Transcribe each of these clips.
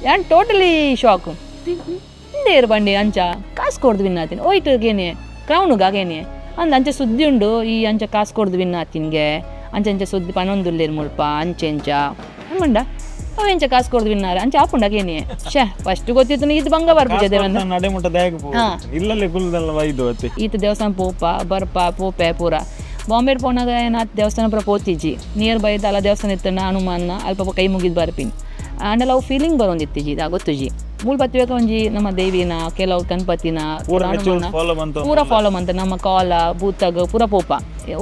ಯಾನ್ totally shock. ಇಂದೇರು ಬಂಡಿ ಅಂಚ ಕಾಸು ಕೊಡ್ದು ವಿನ್ ಆತೀನಿ ಓಯ್ತು ಕೇನೆ ಕ್ರೌನುಗ ಕೇನೆ ಅಂದ್ ಅಂಚ ಸುದ್ದಿ ಉಂಡು ಈ ಅಂಚ ಕಾಸು ಕೊಡ್ದು ವಿನ್ ಆತಿನ್ಗೆ ಅಂಚ ಅಂಚ ಸುದ್ದಿ ಪನೊಂದುಲ್ಲೇರು ಮುಲ್ಪ ಅಂಚೆ ಅಂಚ ಮಂಡ ಅವ ಎಂಚ ಕಾಸು ಕೊಡ್ದು ವಿನ್ನಾರ ಅಂಚ ಆಪುಂಡ ಕೇನೆ ಶೇ ಫಸ್ಟ್ ಗೊತ್ತಿತ್ತು ಇದು ಬಂಗ ಬರ್ಪುಜೆ ದೇವನ್ನ. ನಡೆ ಮುಟ್ಟ ದಾಯಕ ಇಲ್ಲಲ್ಲೇ ಕುಲ್ದಲ್ಲ ವೈದು ಅತ್ತೆ. ಈತ ದೇವಸ್ಥಾನ ಪೋಪ ಬರ್ಪ ಪೋಪೆ ಪೂರ ಬಾಂಬೆ ಪೋನಾಗ ಏನಾತ್ ದೇವಸ್ಥಾನ ಪೂರ ಪೋತಿಜಿ ನಿಯರ್ ಬೈ ಅಲ್ಲ ದೇವಸ್ಥಾನ ಇತ್ತು ಹನುಮಾನ ಅಲ್ಪ ಕೈ ಮುಗಿದು ಬರ್ಪಿನಿ ಆಂಡಲ ಅವು ಫೀಲಿಂಗ್ ಬರೋಂದಿತ್ತಿಜಿ ಇದಾ ಗೊತ್ತುಜಿ ಮೂಲ ಬತ್ತಿಬೇಕ ಒಂಜಿ ನಮ್ಮ ದೇವಿನ ಕೆಲವು ಗಣಪತಿನ ಪೂರ ಹನುಮಾನ ಫಾಲೋ ಬಂತು. ಪೂರ ಫಾಲೋ ಮಂತ ನಮ್ಮ ಕಾಲ ಭೂತಗ್ ಪೂರ ಪೋಪ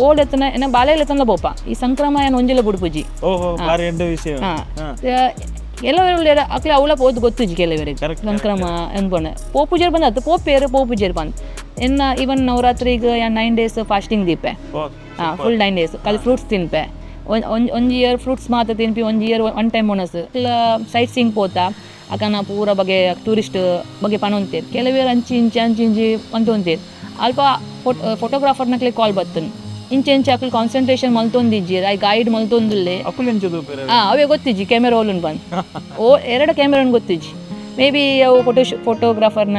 ಓಲ್ಡ್ ಎತ್ತನ ಏನ ಬಾಲೆಲ್ ಎತ್ತನ ಪೋಪ ಈ ಸಂಕ್ರಮ ಏನ್ ಒಂಜಿಲ ಬುಡ್ಪುಜಿ. ಓಹೋ, ಬಾರಿ ಎಡ್ಡೆ ವಿಷಯ. ಕೆಲವರು ಅಕ್ಲೆ ಅವಳ ಪೋದು ಗೊತ್ತುಜಿ ಕೆಲವರಿಗೆ ಸಂಕ್ರಮ ಅನ್ಕೊಂಡೆ ಪೋಪುಜರ್ ಬಂದ ಪೋಪೇರು ಪೋಪುಜರ್ ಬಂದ್ ಎನ್ನ ಇವನ್ ನವರಾತ್ರಿಗೆ 9 ಡೇಸ್ ಫಾಸ್ಟಿಂಗ್ ದೀಪೆ. ಫುಲ್ 9 ಡೇಸ್ ಖಾಲಿ ಫ್ರೂಟ್ಸ್ ತಿನ್ಪೆ. ಒಂಜಿ ಇಯರ್ ಫ್ರೂಟ್ಸ್ ಮಾತ್ರ ತಿನ್ಪಿ, ಒಂಜಿ year one time ಒಣಸು ಇಲ್ಲ ಸೈಟ್ ಸೀಯಿಂಗ್ ಪೋತ ಅಕನ ಪೂರ ಬಗೆ ಟೂರಿಸ್ಟ್ ಬಗ್ಗೆ ಪನೊಂತೇರು ಕೆಲವೇರು ಅಂಚಿ ಇಂಚಿ ಅಂಚಿ ಇಂಚಿ ಪಂತೊಂತೇರು ಅಲ್ಪ ಫೋಟೋಗ್ರಾಫರ್ನಕ್ಲೆ ಕಾಲ್ ಬತ್ತನ್ ಇಂಚೆ ಇಂಚೆ ಅಕ್ಲು ಕಾನ್ಸಂಟ್ರೇಷನ್ ಮಲ್ತೊಂದಿಜ್ಜಿ I guide ಮಲ್ತೊಂದುಲ್ಲೆ. ಅಕುಲು ಎಂಚ ತೂಪೆರ್? ಅವೇ ಗೊತ್ತಿಜ್ಜಿ ಕ್ಯಾಮೆರಾ ಓಲುನ್ ಬಂದ್ ಓ ಎರಡು ಕ್ಯಾಮೆರಾ ಗೊತ್ತಿಜ್ಜಿ ಮೇ ಬಿ ಅವು ಫೋಟೋಗ್ರಾಫರ್ನ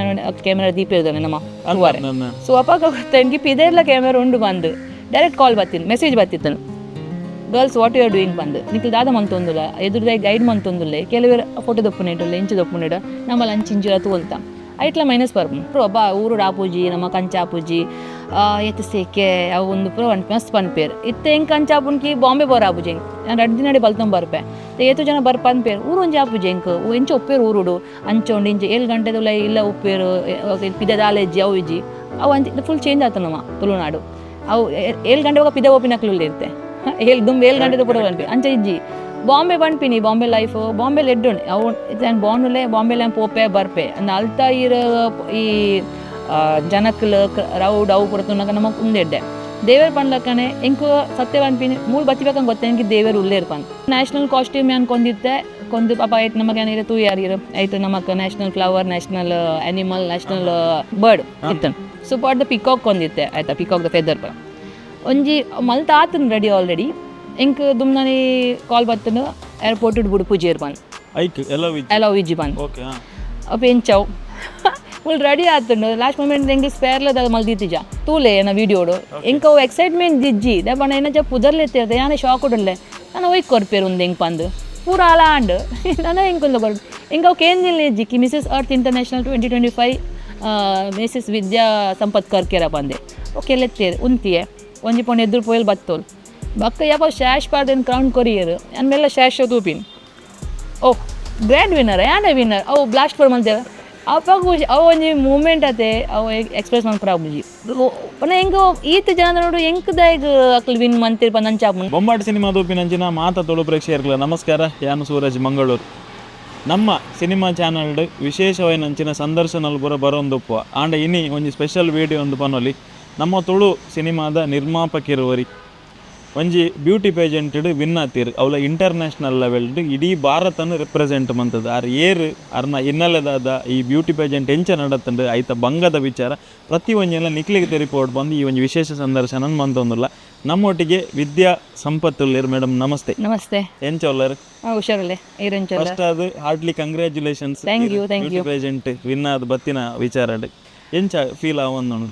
ಕ್ಯಾಮೆರಾ ದೀಪ ಇದ್ದಾನೆ ನಮ್ಮ ಹೂವಾರೆ. ಸೊ ಅಪ್ಪ ಗೊತ್ತ ಪಿದೆಲ್ಲ ಕ್ಯಾಮೆರಾ ಉಂಡು ಬಂದು ಡೈರೆಕ್ಟ್ ಕಾಲ್ ಬತ್ತೀನಿ ಮೆಸೇಜ್ ಬತ್ತಿತ್ತನು girls what you are doing ಬಂದು ನಿಕ್ಲು ದಾದ ಮಂತೊಂದುಲ್ಲ ಎದುರುದಾಯ ಗೈಡ್ ಮಂತೊಂದುಲ್ಲೆ ಕೆಲವರು ಫೋಟೋ ದೊಪ್ಪುನೇಟುಲ್ಲ ಇಂಚು ದೊಪ್ಪುನೇಟ ನಮ್ಮಲ್ಲಿ ಅಂಚು ಇಂಚು ತೋಲ್ತ ಐಟ್ಲ ಮೈನಸ್ ಬರ್ಪು ಒಬ್ಬ ಊರು ಆಪುಜಿ ನಮ್ಮ ಕಂಚಾಪುಜಿ ಎತ್ತು ಸೇಕೆ ಅವು ಒಂದು ಪೂರ ಒನ್ ಮಸ್ತ್ ಪನ್ಪೇರು ಇತ್ತೆ ಹೆಂಗೆ ಕಂಚಾಪುನ್ಕಿ ಬಾಂಬೆ ಬೋರ್ ಆಪುಜಿ ಹೆಂಗೆ ನಾನು 2 ದಿನ ಬಲ್ತೊಂಬ ಬರ್ಪೆ ಏತು ಜನ ಬರ್ಪ ಅನ್ಪೇರು ಊರು ಒಂಜಿ ಆಪುಜಿ ಎಂಕ್ ಎಂಚ ಒಪ್ಪೇರು ಊರುಡು ಅಂಚೊಂಡು ಇಂಚ 7 ಗಂಟೆದುಲ್ಲ ಇಲ್ಲ ಉಪ್ಪೇರು ಪಿದ ದಾಲೆಜ್ಜಿ ಅವು ಇಜ್ಜಿ ಅವು ಅಂಚ ಫುಲ್ ಚೇಂಜ್ ಆತ ನಮ್ಮ ತುಳುನಾಡು ಅವು 7 ಗಂಟೆ ಹೋಗ ಪಿದ ಓಪಿನಕ್ಲು ಇರುತ್ತೆ ಏಳು ದುಂಬ 7 ಗಂಟೆದ ಪೂರ ಪನ್ಪಿ ಅಂಚ ಇಜ್ಜಿ ಬಾಂಬೆ ಪನ್ಪಿನಿ ಬಾಂಬೆ ಲೈಫ್ ಬಾಂಬೆ ಎಡ್ಡುಂಡು ಅವು ನಾನು ಬಾಂಡುಲೆ ಬಾಂಬೆಲೆ ಪೋಪೆ ಬರ್ಪೆ ಅಂದ್ ಅಲ್ತ ಇರ ಈ ಜನಕ್ಲು ರೌಡ್ ಅವು ಪೂರ ತುನಕ ನಮಕ್ ಉಂದೆಡ್ಡೆ ದೇವೇರ್ ಪನ್ಲಕ್ಕನೆ ಎಂಕು ಸತ್ಯ ಪನ್ಪಿನಿ ಮೂಲು ಬತ್ತಿಬೇಕಂಗೆ ಗೊತ್ತ ಎಂಕ್ ದೇವೇರ್ ಉಲ್ಲೇರ್ ಪನ್ ನ್ಯಾಷನಲ್ ಕಾಸ್ಟ್ಯೂಮ್ ಅನ್ಕೊಂಡಿದ್ದೆ ಕೊಂದು ಪಾಪ ಆಯ್ತು ನಮಗೆ ಏನಿದೆ ತೂ ಯಾರು ಆಯ್ತು ನಮಕ್ national flower national animal national bird ಇತ್ತು so pot the peacock ಕೊಂದಿತ್ತೆ ಆಯ್ತಾ peacock the feather ಪ ಒಂಜಿ ಮಲ್ತ ಆತನ್ ರೆಡಿ ಆಲ್ರೆಡಿ ಎಂಕ್ ದುಮ್ನಾನಿ ಕಾಲ್ ಬತ್ತನು ಏರ್ಪೋರ್ಟ್ ಬುಡುಪು ಬಂದ್ ಐಕ್ ಎಲ್ಲ ವಿಜ್ಜಿ ಬಂದ್ ಓಕೆ. ಅಪ್ಪ ಎಂಚವು ಫುಲ್ ರೆಡಿ ಆತುಂಡು ಲಾಸ್ಟ್ ಮೂಮೆಂಟ್ ಎಂಕ್ ಸ್ಪೇರ್ಲದ ಮಲ್ದಿತ್ತಿಜ ತೂಲೆ ಏನ ವೀಡಿಯೋಡು ಎಂಕ್ ಅವು ಎಕ್ಸೈಟ್ಮೆಂಟ್ ದಿಜ್ಜಿ ದಪ್ಪಣ ಏನ ಪುದರ್ಲೆತ್ತಿರ್ತೆ ಯಾನೆ ಶಾಕ್ ಉಡಲೆ ನಾನು ಒಯ್ಕ್ ಕೊರ್ಪೇರು ಒಂದು ಎಂಕ್ ಪಂದು ಪೂರ ಅಲ ಆಂಡ್ ನಾನು ಎಂಕೊಂದು ಕೊರ್ಪು ಎಂಕ್ ಅವು ಕೇಂದಿಲ್ಲ ಇಜ್ಜಿ Mrs Earth International 2025 Mrs Vidya Sampath Karkera ಪಂದೆ ಓಕೆ ಲೆತ್ತೇರು ಉಂತಿಯೆ ಒಂಜಿ ಪೊಣ್ಣು ಎದುರು ಪೋಯಲ್ ಬತ್ತೋಲ್ ಬಕ್ಕ ಯಾಪ ಶ್ಯಾಶ್ ಪಾಡ್ದೇನು ಕ್ರೌಂಡ್ ಕೊರಿಯರ್ ಅನ್ಮೆಲ್ಲ ಶ್ಯಾಶ್ ತೂಪಿನ್ ಓ ಗ್ರ್ಯಾಂಡ್ ವಿನ್ನರ್ ಯಾನೆ ವಿನ್ನರ್ ಅವು ಬ್ಲಾಸ್ಟ್ ಫೋರ್ ಮಂತೇವೆ ಅಪ್ಪ ಖುಷಿ ಅವು ಒಂಜಿ ಮೂಮೆಂಟ್ ಅತೆ ಅವು ಎಕ್ಸ್ಪ್ರೆಸ್ ಮನ್ಪುರ ಆಪುಜಿ ಪಂಡ ಎಂಕ್ ಈತ್ ಜನ ನೋಡು ಎಂಕ್ ದಾಯಗ್ ಅಕ್ಲು ವಿನ್ ಮಂತಿರ್ ಪಂದ್ ಅಂಚ ಆಪುಂಡು. ಬೊಂಬಾಟ್ ಸಿನಿಮಾ ತೂಪಿನಂಚಿನ ಮಾತ ತುಳು ಪ್ರೇಕ್ಷಕರ್ಲ ನಮಸ್ಕಾರ. ಯಾನು ಸೂರಜ್ ಮಂಗಳೂರು. ನಮ್ಮ ಸಿನಿಮಾ ಚಾನಲ್ಡ್ ವಿಶೇಷವಾಯಿನಂಚಿನ ಸಂದರ್ಶನಲ್ ಪೂರ ಬರೋಂದುಪ್ಪು ಆಂಡ ಇನಿ ಒಂಜಿ ಸ್ಪೆಷಲ್ ವೀಡಿಯೋ ಒಂದು ಪನೊಲಿ. ನಮ್ಮ ತುಳು ಸಿನಿಮಾದ ನಿರ್ಮಾಪಕಿರುವರಿ ಒಂಜಿ ಬ್ಯೂಟಿ ಪೇಜೆಂಟೆಡ್ ವಿನ್ ಆತೀರ್ ಅವಲ ಇಂಟರ್ನ್ಯಾಷನಲ್ ಲೆವೆಲ್ಡ್ ಇಡೀ ಭಾರತನ ರೆಪ್ರೆಸೆಂಟ್ ಮಂತದ ಆರ್ ಏರ್ ಅರ್ನ ಹಿನ್ನೆಲೆದಾದ ಈ ಬ್ಯೂಟಿ ಪೇಜೆಂಟ್ ಎಂಚ ನಡತ್ತಂಡು ಐತ ಬಂಗದ ವಿಚಾರ ಪ್ರತಿ ಒಂಜೆಲ್ಲ ನಿಕ್ಲಿಗೆ ತೆರಿಪೋಟ್ ಬಂದು ಈ ಒಂಜಿ ವಿಶೇಷ ಸಂದರ್ಶನ ಮಂತೊಂದುಲ್ಲ. ನಮ್ಮೊಟ್ಟಿಗೆ ವಿದ್ಯಾ ಸಂಪತ್ತುಲ್ಲೇರ್ ಮೇಡಮ್, ನಮಸ್ತೆ. ನಮಸ್ತೆ. ಎಂಚ ಉಲ್ಲರ್? ಹುಷಾರಲ್ಲೇ ಈರೆಂಚ ಫಸ್ಟ್ ಅದು heartly congratulations. Thank you, thank you. Pageant win ಆದ ಬತ್ತಿನ ವಿಚಾರ ಎಂಚ ಫೀಲ್ ಆವೊಂದುಂಡು?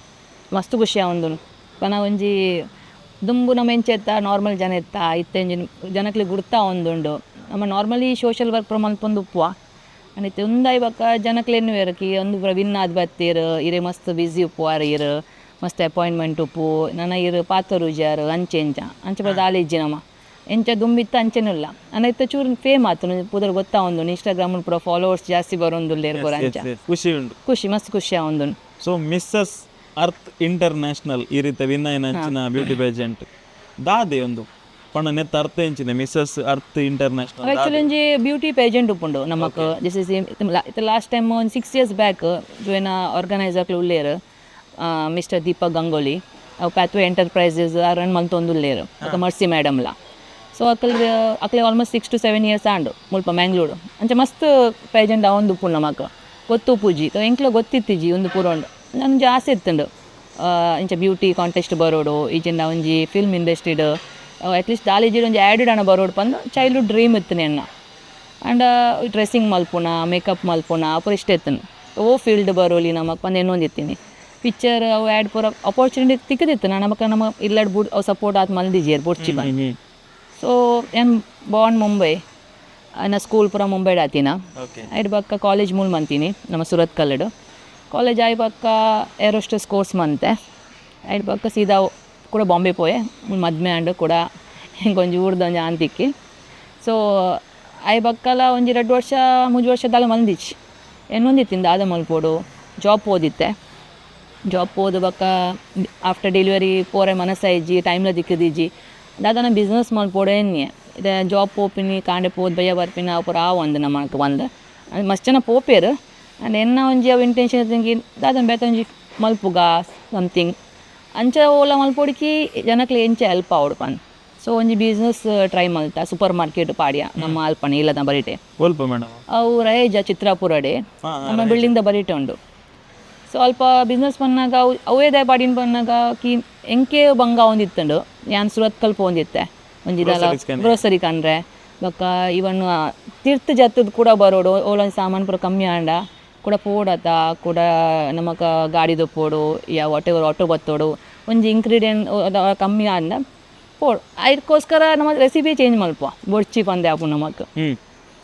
ಮಸ್ತ್ ಖುಷಿ ಆವೊಂದುಂಡು. ಪನ ಒಂಜಿ ದುಂಬು ನಮ್ಮ ಎಂಚ ಇತ್ತ ನಾರ್ಮಲ್ ಜನ ಇತ್ತ ಇತ್ತೆ ಒಂಜಿ ಜನಕ್ಲೆ ಗುರ್ತಾ ಒಂದುಂಡು. ನಮ್ಮ normally social work ಪೂರ ಮಲ್ಪೊಂದು ಉಪ್ಪುವ ಅಂಡ್ ಇತ್ತೆ ಉಂದಾಯಿ ಬೊಕ್ಕ ಜನಕ್ಲೆ ಎನ್ನುವೆರ್ ಕಿ ಒಂದು ಪೂರ ವಿನ್ ಆದ್ ಬತ್ತೀರ್ ಇರೆ ಮಸ್ತ್ ಬ್ಯುಸಿ ಉಪ್ಪುವಾರ್ ಇರ್ ಮಸ್ತ್ ಅಪಾಯಿಂಟ್ಮೆಂಟ್ ಉಪ್ಪು ನನ ಇರ್ ಪಾತೊರುಜಾರ್ ಅಂಚೆ ಇಂಚ ಅಂಚ ಪೂರ ದಾಲ ಇಜ್ಜಿ ನಮ ಎಂಚ ದುಂಬಿತ್ತ ಅಂಚೆನಿಲ್ಲ ಅಂಡ ಇತ್ತೆ ಚೂರು ಫೇಮ್ ಆತುಂಡು ಪುದರ್ ಗೊತ್ತಾವೊಂದುಂಡು ಇನ್ಸ್ಟಾಗ್ರಾಮ್ ಪೂರ ಫಾಲೋವರ್ಸ್ ಜಾಸ್ತಿ ಬರೋಂದುಲ್ಲೆರ್ ಪೂರ ಅಂಚ ಖುಷಿ ಉಂಡು, ಖುಷಿ ಮಸ್ತ್ ಖುಷಿ ಆವೊಂದುಂಡು. So Mrs earth international ಈ ರೀತಿ ವಿನ್ ಆಯಿನಂಚಿನ ಬ್ಯೂಟಿ ಪೇಜೆಂಟ್ ದಾದೆ ಒಂದು ಪಂಡ ನೆತ್ತ ಅರ್ಥ ಎಂಚಿನ Mrs earth international? Actually ಒಂಜಿ ಬ್ಯೂಟಿ ಪೇಜೆಂಟ್ ಉಪ್ಪುಂಡು ನಮಕ್. This is last time ಒಂದು 6 ಇಯರ್ಸ್ ಬ್ಯಾಕ್ ಜೋಯ್ನ ಆರ್ಗನೈಸರ್ ಉಲ್ಲೇರ್ ಮಿಸ್ಟರ್ ದೀಪಕ್ ಗಂಗೋಲಿ ಅವು pathway enterprises run ಮಲ್ತೊಂದುಲ್ಲೇರ್ ಬೊಕ ಮರ್ಸಿ ಮೇಡಮ್ಲ. ಸೊ ಅಕಲ್ ಅಕ್ಲೆ almost 6 to 7 years ಆಂಡು ಮುಲ್ಪ ಮ್ಯಾಂಗ್ಳೂರು ಅಂಚ ಮಸ್ತ್ ಪೇಜೆಂಟ್ ಆವೊಂದು ಉಪ್ಪುಂಡು ನಮಕ್ ಗೊತ್ತು ಉಪ್ಪುಜಿ ಎಂಕ್ಲ ಗೊತ್ತಿತ್ತಿಜಿ ಒಂದು ಪೂರ ಉಂಡು ನಂಜಿ ಆಸೆ ಇತ್ತುಂಡು ಇಂಚ ಬ್ಯೂಟಿ ಕಾಂಟೆಸ್ಟ್ ಬರೋಡು ಈಜಿಂದ ಒಂಜಿ ಫಿಲ್ಮ್ ಇಂಡಸ್ಟ್ರಿಡ್ ಅಟ್ಲೀಸ್ಟ್ ದಾಲಿಜಿಡ್ ಒಂಜಿ ಆ್ಯಡ್ ಅಣ ಬರೋಡು ಪಂದು ಚೈಲ್ಡ್ಹುಡ್ ಡ್ರೀಮ್ ಇತ್ತು ಎನ್ನ. And dressing ಮಲ್ಪುನ, makeup ಮಲ್ಪುನ ಅಪುರ ಇಷ್ಟ ಇತ್ತನು. ಓ ಫೀಲ್ಡ್ ಬರೋಲಿ ನಮಕ್ ಪಂದ್ ಎನ್ನೊಂದಿತ್ತೀನಿ. ಪಿಕ್ಚರ್ ಅವು ಆ್ಯಡ್ ಪೂರ ಅಪಾರ್ಚುನಿಟಿ ತಿಕ್ಕದಿತ್ತು. ನಮಕ್ ನಮ್ಮ ಇಲ್ಲಡ್ ಬುಡ್ ಅವು ಸಪೋರ್ಟ್ ಆತ್ ಮಲ್ದಿಜೆರ್ ಬೊಡ್ಚಿ ಪಂದ್. ಸೊ ಯಾನ್ ಬಾರ್ನ್ ಮುಂಬೈ, ಎನ್ನ ಸ್ಕೂಲ್ ಪೂರ ಮುಂಬೈಡ್ ಆತಿನ. ಐಡ್ ಬೊಕ್ಕ ಕಾಲೇಜ್ ಮೂಲ್ ಮಂತೀನಿ ನಮ್ಮ ಸುರತ್ ಕಲ್ಲಡ್. ಕಾಲೇಜ್ ಆಯಿ ಬೊಕ್ಕ air hostess course ಮಂತೆ. ಐಡ್ ಬೊಕ್ಕ ಸೀದಾ ಕೂಡ ಬಾಂಬೆ ಪೋಯೆ. ಮದ್ಮೆ ಆಂಡ್ ಕೂಡ ಎಂಕೊಂಜಿ ಊರ್ದ ಒಂಜಿ ಆನ್ ತಿಕ್ಕಿ. ಸೊ ಆಯ್ ಬೊಕ್ಕಲ ಒಂಜಿ 2 ವರ್ಷ 3 ವರ್ಷ ದಾಲ ಮಲ್ದಿಚ್ಚಿ ಎನ್ನೊಂದಿತ್ತಿನ ದಾದ ಮಲ್ಪೊಡು. ಜಾಬ್ ಪೋದಿತ್ತೆ. ಜಾಬ್ ಪೋದು ಬೊಕ್ಕ ಆಫ್ಟರ್ ಡೆಲಿವರಿ ಪೋರೆ ಮನಸ್ಸಾಯಿಜ್ಜಿ, ಟೈಮ್ಲ ದಿಕ್ಕದಿಜ್ಜಿ. ದಾದನ ಬಿಸ್ನೆಸ್ ಮಲ್ಪೊಡು ಎನ್ನಿಯೆ. ಇತ್ತೆ ಜಾಬ್ ಪೋಪಿನಿ ಕಾಂಡೆ ಪೋದು ಬಯ್ಯ ಬರ್ಪಿನ ಅವು ಪೂರ ಆವಂದ್ ನಮಕ್ ಬಂದ್ ಮಸ್ತ್ ಜನ ಪೋಪೇರು. ಆ್ಯಂಡ್ ಎನ್ನ ಒಂಜಿ ಅವು ಇಂಟೆನ್ಷನ್ ಇತ್ತಿಂಕಿ ದಾದನ ಬೇತೆ ಒಂಜಿ ಮಲ್ಪುಗ ಸಮಥಿಂಗ್ ಅಂಚ ಓಲ ಮಲ್ಪೊಡಿಕಿ ಜನಕ್ಲೆ ಎಂಚ ಹೆಲ್ಪ್ ಆವೊಡು ಪಂದ್. ಸೊ ಒಂಜಿ ಬಿಸ್ನೆಸ್ ಟ್ರೈ ಮಲ್ತ, ಸೂಪರ್ ಮಾರ್ಕೆಟ್ ಪಾಡ್ಯ ನಮ್ಮ ಅಲ್ಪನೆ ಇಲ್ಲದ ಬರಿಟೆ. ಒಲ್ಪ ಮೇಡಮ್? ಅವು ರಯೇಜ ಚಿತ್ರಾಪುರಡೆ ನಮ್ಮ ಬಿಲ್ಡಿಂಗ್ ದ ಬರಿಟೆ ಉಂಡು. ಸೊ ಅಲ್ಪ ಬಿಸ್ನೆಸ್ ಪನ್ನಾಗ ಅವು ಅವೇ ದಾಯ ಪಾಡಿನ ಪನ್ನಾಗ ಕಿ ಎಂಕೆ ಬಂಗ ಒಂದಿತ್ತುಂಡು. ಯಾನ್ ಸುರತ್ಕಲ್ ಪೋಂದಿತ್ತೆ ಒಂಜಿ ದಾಲ ಗ್ರೋಸರಿ ಕಂಡ್ರೆ. ಬೊಕ್ಕ ಇವನ್ ತಿರ್ತ್ ಜತ್ತದ ಕೂಡ ಬರೋಡು, ಓಲೊಂದು ಸಾಮಾನು ಪೂರ ಕಮ್ಮಿ ಆಂಡ ಕೂಡ ಪೋಡತ ಕೂಡ ನಮಕ ಗಾಡಿ ದೊಪ್ಪೋಡು ಯಾ what ever auto ಬತ್ತೋಡು ಒಂಜಿ ಇಂಗ್ರೀಡಿಯೆಂಟ್ ಕಮ್ಮಿ ಆಂಡ ಪೋಡು. ಅದಕ್ಕೋಸ್ಕರ ನಮ್ಮ ರೆಸಿಪಿ ಚೇಂಜ್ ಮಲ್ಪ ಬೊಡ್ಚಿ ಪಂದೆ ಆಪುಂಡು ನಮಕ್.